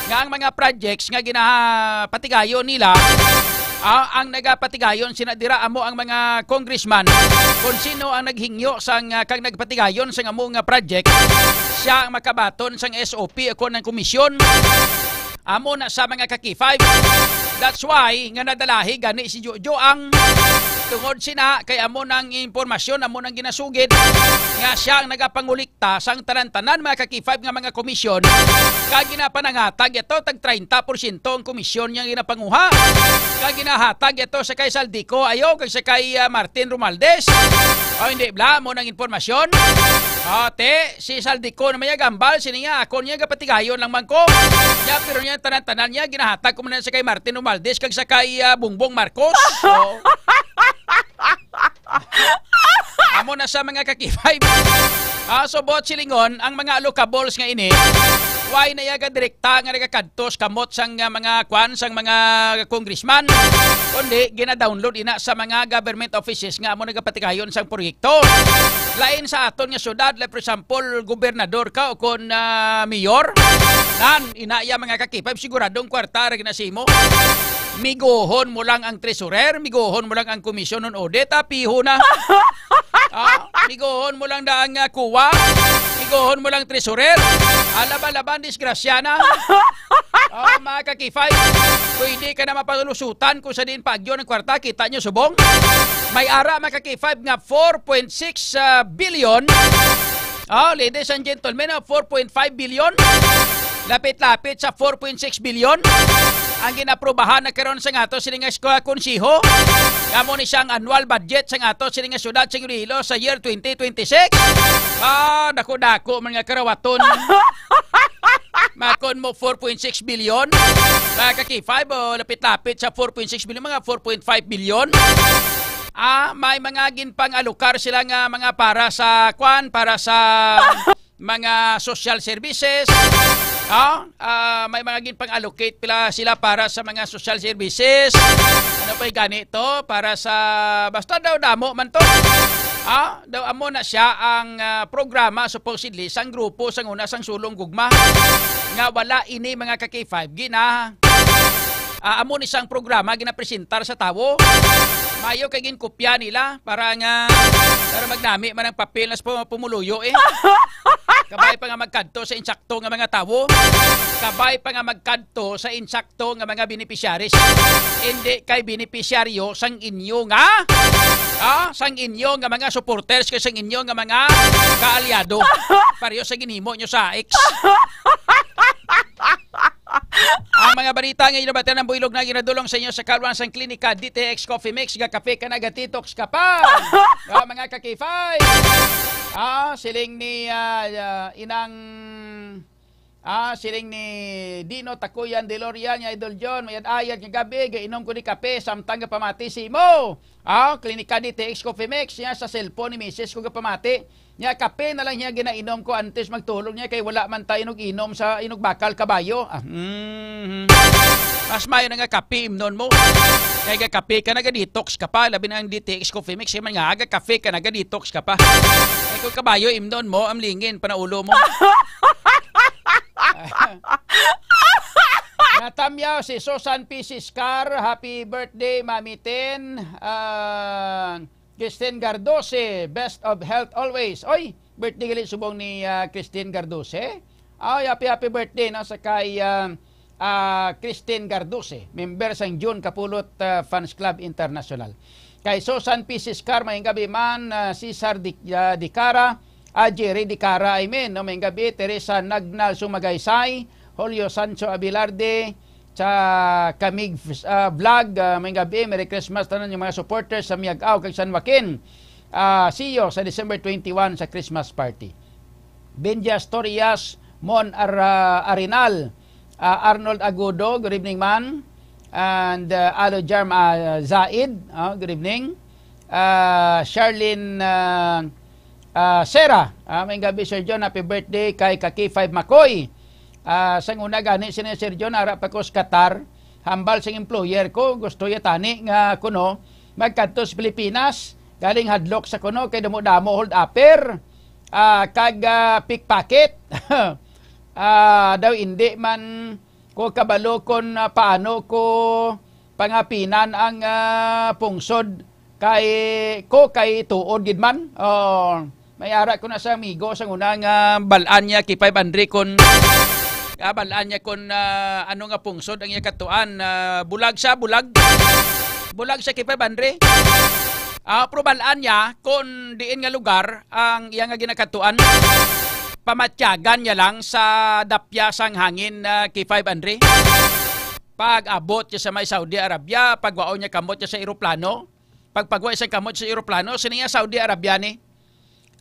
nga ang mga projects nga ginapatigayon nila, ah, ang nagapatigayon sina dira amo ang mga congressman. Kung sino ang naghingyo sang, ah, kag nagpatigayon sang amo nga project, siya ang makabaton sang S O P o kon ang komisyon. Amo na sa mga ka K five. That's why nga nadalahi gani si Jojo ang tungod sina kay amo nang impormasyon, amo nang ginasugid nga siya ang nagapangulik ta sang tanan-tanan, mga ka K five, nga mga komisyon, kag ginapanangatag ito tag treinta porsyento ang komisyon niya ginapanguha, kag ginahatag ito sa kay Saldico Ayo kag sa kay, ah, Martin Romualdez. O hindi bala mo nang impormasyon? Ate, si Saldico naman niya gambal, sini nga, ako niya gapatigayon lang man ko. Ya, pero niya, tanan-tanan niya, ginahatag ko man sa kay Martin Romualdez, kag sa kay, ah, Bongbong Marcos. So, amo na sa mga kakifay. Ah, so, buot silingon, ang mga allocables nga ini, why na iya ga direkta nga nagakadto sa kamot sang, ah, mga kwan, sang mga congressman, kundi gina-download ina sa mga government offices nga amo nagapatigayon sang proyekto. Lain sa aton nga syudad, like for example, gobernador ka o kon, ah, mayor, nan, ina iya mga kakipay, siguradong kwarta ra ginasimo. Miguhon mo lang ang treasurer, miguhon mo lang ang komisyon on audit, apiho na. Ah, miguhon mo lang daan nga kuwa, miguhon mo lang treasurer. Alaba-laban, disgrasya na. Ah, mga kakifay, pwede ka na mapalusutan kung sa diin paagyo ng kwarta, kita nyo subong. May ara, mga kakifay, nga four point six, ah, billion. Ah, ladies and gentlemen, ah, four point five billion. Lapit-lapit sa four point six billion ang ginaprobahan na karon sa ato sini nga eskwela konseho. Amo ni siyang annual budget sa ato sini nga syudad sa Iloilo sa year twenty twenty-six. Ah, dako-dako man nga karawaton. Makon mo four point six billion. Mga kakifay, o lapit-lapit sa four point six billion, mga four point five billion. Ah, may mga ginpang-alokar sila nga mga para sa, kwan, para sa mga social services. Ah, ah, may mga ginpang-allocate pila sila para sa mga social services. Ano pa'y gani to? Para sa, basta daw damo man to. Ah, daw amo na siya ang, ah, programa supposedly sang grupo sang una sang Sulong Gugma nga wala ini mga ka-K five gina ah, amo ni sang programa ginapresentar sa tawo. Mayo kay ginkopya nila para nga para magnami man ang papel nas pu- pumuluyo eh. Kabay pa nga magkadto sa insakto nga mga tawo. Kabay pa nga magkadto sa insakto nga mga beneficiaries. Hindi kay beneficiaryo sang inyo nga ah, sang inyo nga mga supporters kay sang inyo nga mga kaalyado. Pareho sa ginhimo nyo sa X. Ang mga balita nga inabatian ng Builog na ginadulong sa inyo sa kalwan sang Klinika D T X Coffee Mix, gakape ka na, ga-detox ka pa. Ah, mga kakifay. Ah, siling ni ah, ah, inang ah, siling ni Dino Takuyan Deloria nga Idol John, mayad-ayad nga gabi, gainom ko ni kape samtang gapamati si imo. Ah, Klinika D T X Coffee Mix niya sa cellphone ni misis ko gapamati. Nya kape na lang niya ginainom ko antes magtulog niya kay wala man ta inog-inom sa inog bakal kabayo. Ah, mhm. Mas mayo na nga kape imnon mo. Kay ga kape ka, naga-detox ka pa, labi na ang D T X Coffee Mix, kay man nga aga kape ka, naga-detox ka pa. Kay kung kabayo imnon mo, ang lingin pa na ulo mo. Natamyaw si Susan P. Siscar. Happy birthday, Mami Ten. Ah, Christine Gardose, best of health always. Oy, birthday gali subong ni ah, Christine Gardose. Ay, happy, happy birthday, no, sa kay ah, ah, Christine Gardose, member sang June Kapulot ah, Fans Club International. Kay Susan P. Siscar, maayong gabi man, ah, Cesar Di, ah, Dicara, ah, Jerry Dicara, I mean, no, maayong gabi, Teresa Nagnal Sumagaysay, Julio Sancho Abilarde, sa Kamig ah, Vlog, ah, maayong gabi, Merry Christmas tanan yung mga supporters sa Miag-ao kag San Joaquin. Ah, see you sa December twenty-one sa Christmas party. Benji Astorias, Mon Ar- ah, Arenal, ah, Arnold Agudo, good evening man. And ah, Alo Jarm ah, Zaid, ah, good evening. Ah, Charlene ah, ah, Sera, ah, maayong gabi, Sir John, happy birthday kay ka K five Makoy. Ah, sang una gani sini, Sir John, ara pa ko sa Qatar, hambal sang employer ko, gusto ya tani nga kuno magkadto sa Pilipinas, galing hadlok sa kuno kay damo-damo hold upper, ah, kag ah, pickpocket. Ah, daw indi man ko kabalo kon ah, paano ko pangapinan ang ah, pungsod kay ko kay tuod gid man. Oh, may ara ko na sa amigo sa una nga bal-an niya kay five hundred kon ah, bal-an niya kon ah, ano nga pungsod ang iya katuan. Ah, bulag siya, bulag. Bulag siya kay five hundred. Ah, pero bal-an niya kon diin nga lugar ang iya nga ginakatuan. Pamatyagan niya lang sa dapya sang hangin, ah, kay five Andre. Pag-abot niya sa may Saudi Arabia, pagwaon niya kamot niya sa eroplano. Pagpagwa isang kamot sa eroplano, sini nga Saudi Arabia ni.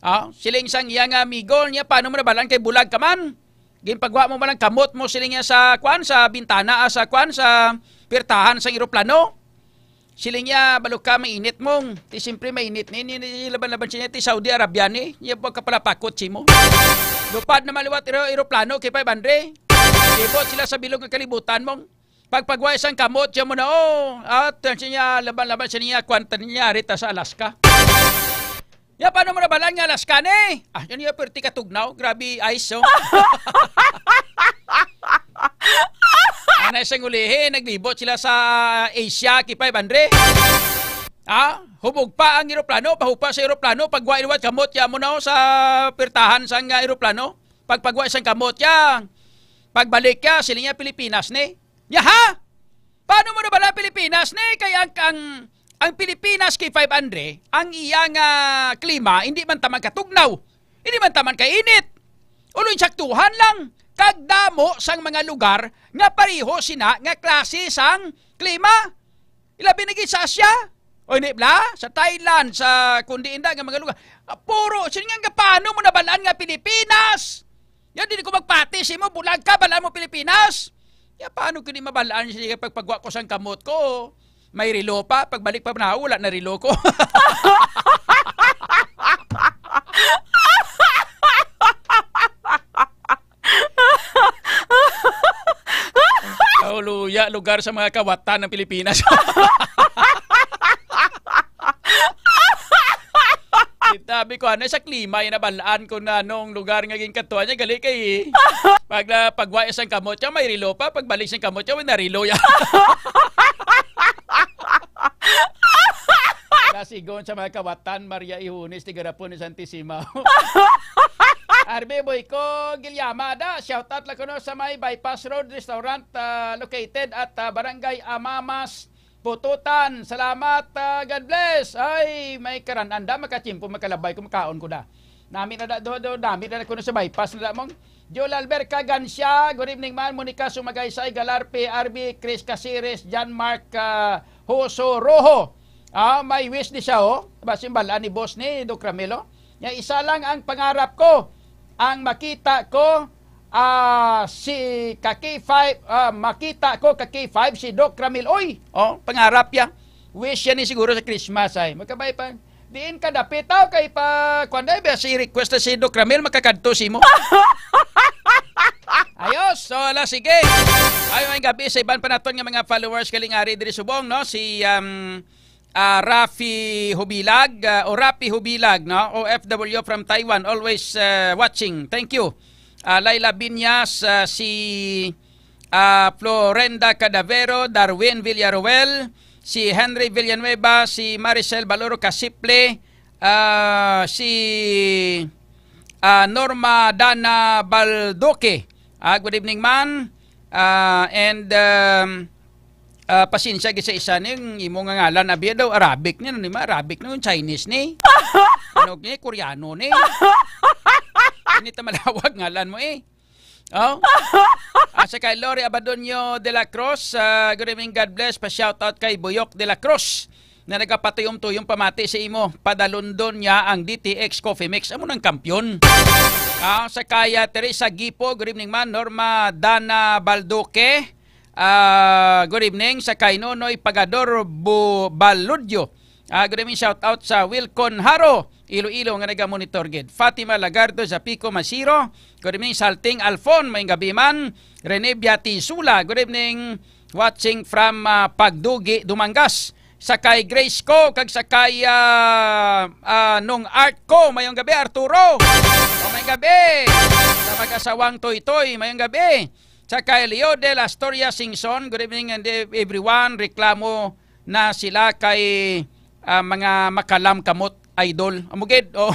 Ah, siling sang iya nga amigo niya, "Paano mo nabalaan kay bulag ka man? Ginpagwa mo man ang kamot mo," siling niya, "sa kwan, sa bintana, ah, sa kwan, sa pirtahan sang eroplano." Siling niya, "Balo ka, mainit mong." Ti siyempre mainit ni, ni, ni laban-laban siya niya, ti Saudi Arabia ni. Niya pagkapalapakot si mo. Lupad na maliwat ero, eroplano, kay five hundred. Libot sila sa bilog nga kalibutan mong. Pagpagwa isang kamot siya mo na, oh. At uh, siya niya, laban-laban siya niya, kwanta niya, rita sa Alaska. Ya, paano mo nabalaan nga Alaska ni? Ah, yun yung perti katugnaw. Grabe, ice, oh. Anay sang ulihi, naglibot sila sa Asia, kay five hundred. Ah, hubog pa ang eroplano, pahupa sa eroplano, pagwa iwat kamot ya mo na, oh, sa pirtahan sang, ah, eroplano. Pagpagwa isang kamot ya, pagbalik ya, sila niya Pilipinas ni. Ya, ha? Paano mo nabala Pilipinas ni? Kay ang, ang, ang Pilipinas kay five hundred, ang iya nga klima, hindi man taman katugnaw, hindi man taman kainit. Ulo, insaktuhan lang, kag damo sang mga lugar nga pareho sina nga klase sang klima. Ilabi na gid sa Asia. O hindi bla? Sa Thailand, sa kundi inda nga mga lugar. Ah, puro, sino nga, paano mo nabalaan nga Pilipinas? Yan, di ko magpati sa imo, bulag ka, balaan mo Pilipinas. Ya, paano ko di mabalaan siya pagpagwa ko sang kamot ko? May relo pa, pagbalik pa na, wala na relo ko. Kauluya, lugar sa mga kawatan ng Pilipinas. Sabi ko, ano sa klima yung nabalaan ko na nung lugar nga ginkatuan niya, gali kay pag, pagwa isang kamot siya, may relo pa. Pagbalik isang kamot siya, may narilo ya. Nasigon sa mga kawatan, Maria Ihunis, tigarapon ni Santissima. R B Boyco Gilyama, da, shout out lang kuno sa may Bypass Road Restaurant, ah, located at, ah, Barangay Amamas, Pututan. Salamat, ah, God bless. Ay, may karan-an da, makachimpo, makalabay ko, makaon ko da. Nami na da, do, do, nami na da kuno sa Bypass na da mong. Joel Albert Cagancia, good evening man. Monica Sumagaysay, Galarpe, R B, Chris Caceres, John Mark, ah, Hoso Rojo. Ah, may wish ni siya, oh. Ba, simbalaan ni boss ni Doc Ramil, oh. Nya, isa lang ang pangarap ko, ang makita ko, ah, si ka K five, ah, makita ko ka K five si Doc Ramil. Oy, oh, pangarap ya. Wish yan ni siguro sa Christmas ay. Magkabay pa. Diin ka dapit, aw, kay pa, kwan, dai ba si request na si Doc Ramil makakadto si mo? Ayos, so, ala, sige. Ay, may gabi sa iban pa naton nga mga followers, kalingari diri subong, no? Si, um, ah, Rafi Hubilag, ah, o Rafi Hubilag, no? O F W from Taiwan, always, ah, watching. Thank you. Ah, Laila Binyas, ah, si, ah, Florenda Cadavero, Darwin Villaruel, si Henry Villanueva, si Maricel Baloro Casiple, ah, si, ah, Norma Dana Balduque. Ah, good evening, man. Ah, and, um, ah, pasensya gid sa isa ni, ang imo nga ngalan, abi daw Arabic ni, ano ni, ma? Arabic ni, Chinese ni. Ano ni, Koreano ni. Ini ta malawag ngalan mo eh. Oh? Ah, sa kay Lori Abadonio de la Cruz, ah, good evening, God bless. Pa-shoutout kay Buyok de la Cruz na nagapatuyom-tuyom pamati sa imo. Padalundon niya ang D T X Coffee Mix. Amo nang kampiyon. Ah, sa kay, ah, Teresa Gipo, good evening man. Norma Dana Balduque, ah, good evening. Sa kay Nonoy Pagador Bu-, Baludyo, ah, good evening, shout out sa Wilcon Haro, Iloilo, nga naga-monitor gid. Fatima Lagardo Zapico Masiro, good evening. Salting Alfon, may gabi man. Rene Biatisula, good evening. Watching from, ah, Pagdugi, Dumangas. Sa kay Grace ko, kag sa kay, ah, ah, Nung Art ko, mayong gabi, Arturo. O, may gabi. Sa mag-asawang Toy Toy, mayong gabi. Sa kay Leo de la Storia Singson, good evening and ev-, everyone. Reklamo na sila kay, ah, mga makalam kamot, idol. Amo gid, oh.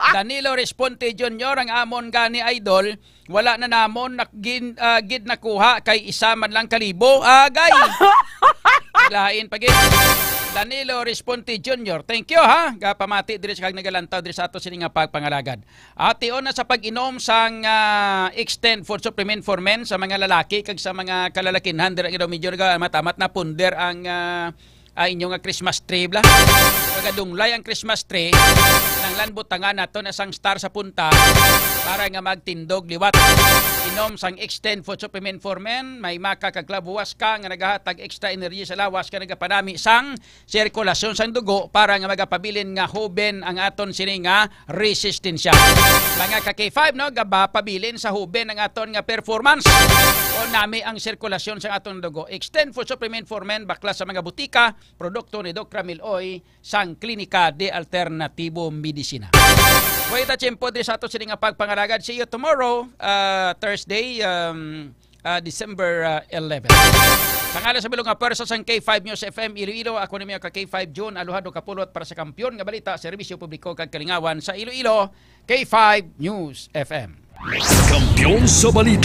Danilo Responte Junior, ang amon gani, idol, wala na namon nak-, gin-, ah, gid nakuha kay isa man lang kalibo. Agay! Lain pa gid. Danilo Responte Junior, thank you, ha. Gapamati diri sa kag nagalantaw diri sa ato sini nga pagpangalagad. Ation na sa pag-inom sang, ah, Extend Food Supplement for Men sa mga lalaki kag sa mga kalalakinhan, dira nga daw medyo naga-, matamat na punder ang, ah, ah, inyo nga Christmas tree, bla. Pagadunglay ang Christmas tree, nang lanbutangan nato na sang star sa punta para nga magtindog liwat. Inom sang Extend Food Supplement for Men, may maka kag Club Huasca nga nagahatag extra energy sa lawas nga nagapanami sang sirkulasyon sang dugo para nga magapabilin nga hoben ang aton sini nga resistensya. Mga ka K five, no, gaba pabilin sa hoben ang aton nga performance o nami ang sirkulasyon sang aton dugo. Extend Food Supplement for Men, bakla sa mga butika, produkto ni Doc Ramil Oy sang Klinika de Alternativo Medicina. Wait a tiyempo di sa ato sini nga pagpangalagad. See you tomorrow, uh, Thursday, um, uh, December uh, eleven. Sa ngalan sa bilog nga pwersa sang K five News F M Iloilo, ako ni ka K five June Alojado Kapulot para sa Kampiyon nga Balita, Serbisyo Publiko kag Kalingawan sa Iloilo, K five News F M. Kampiyon sa Balita.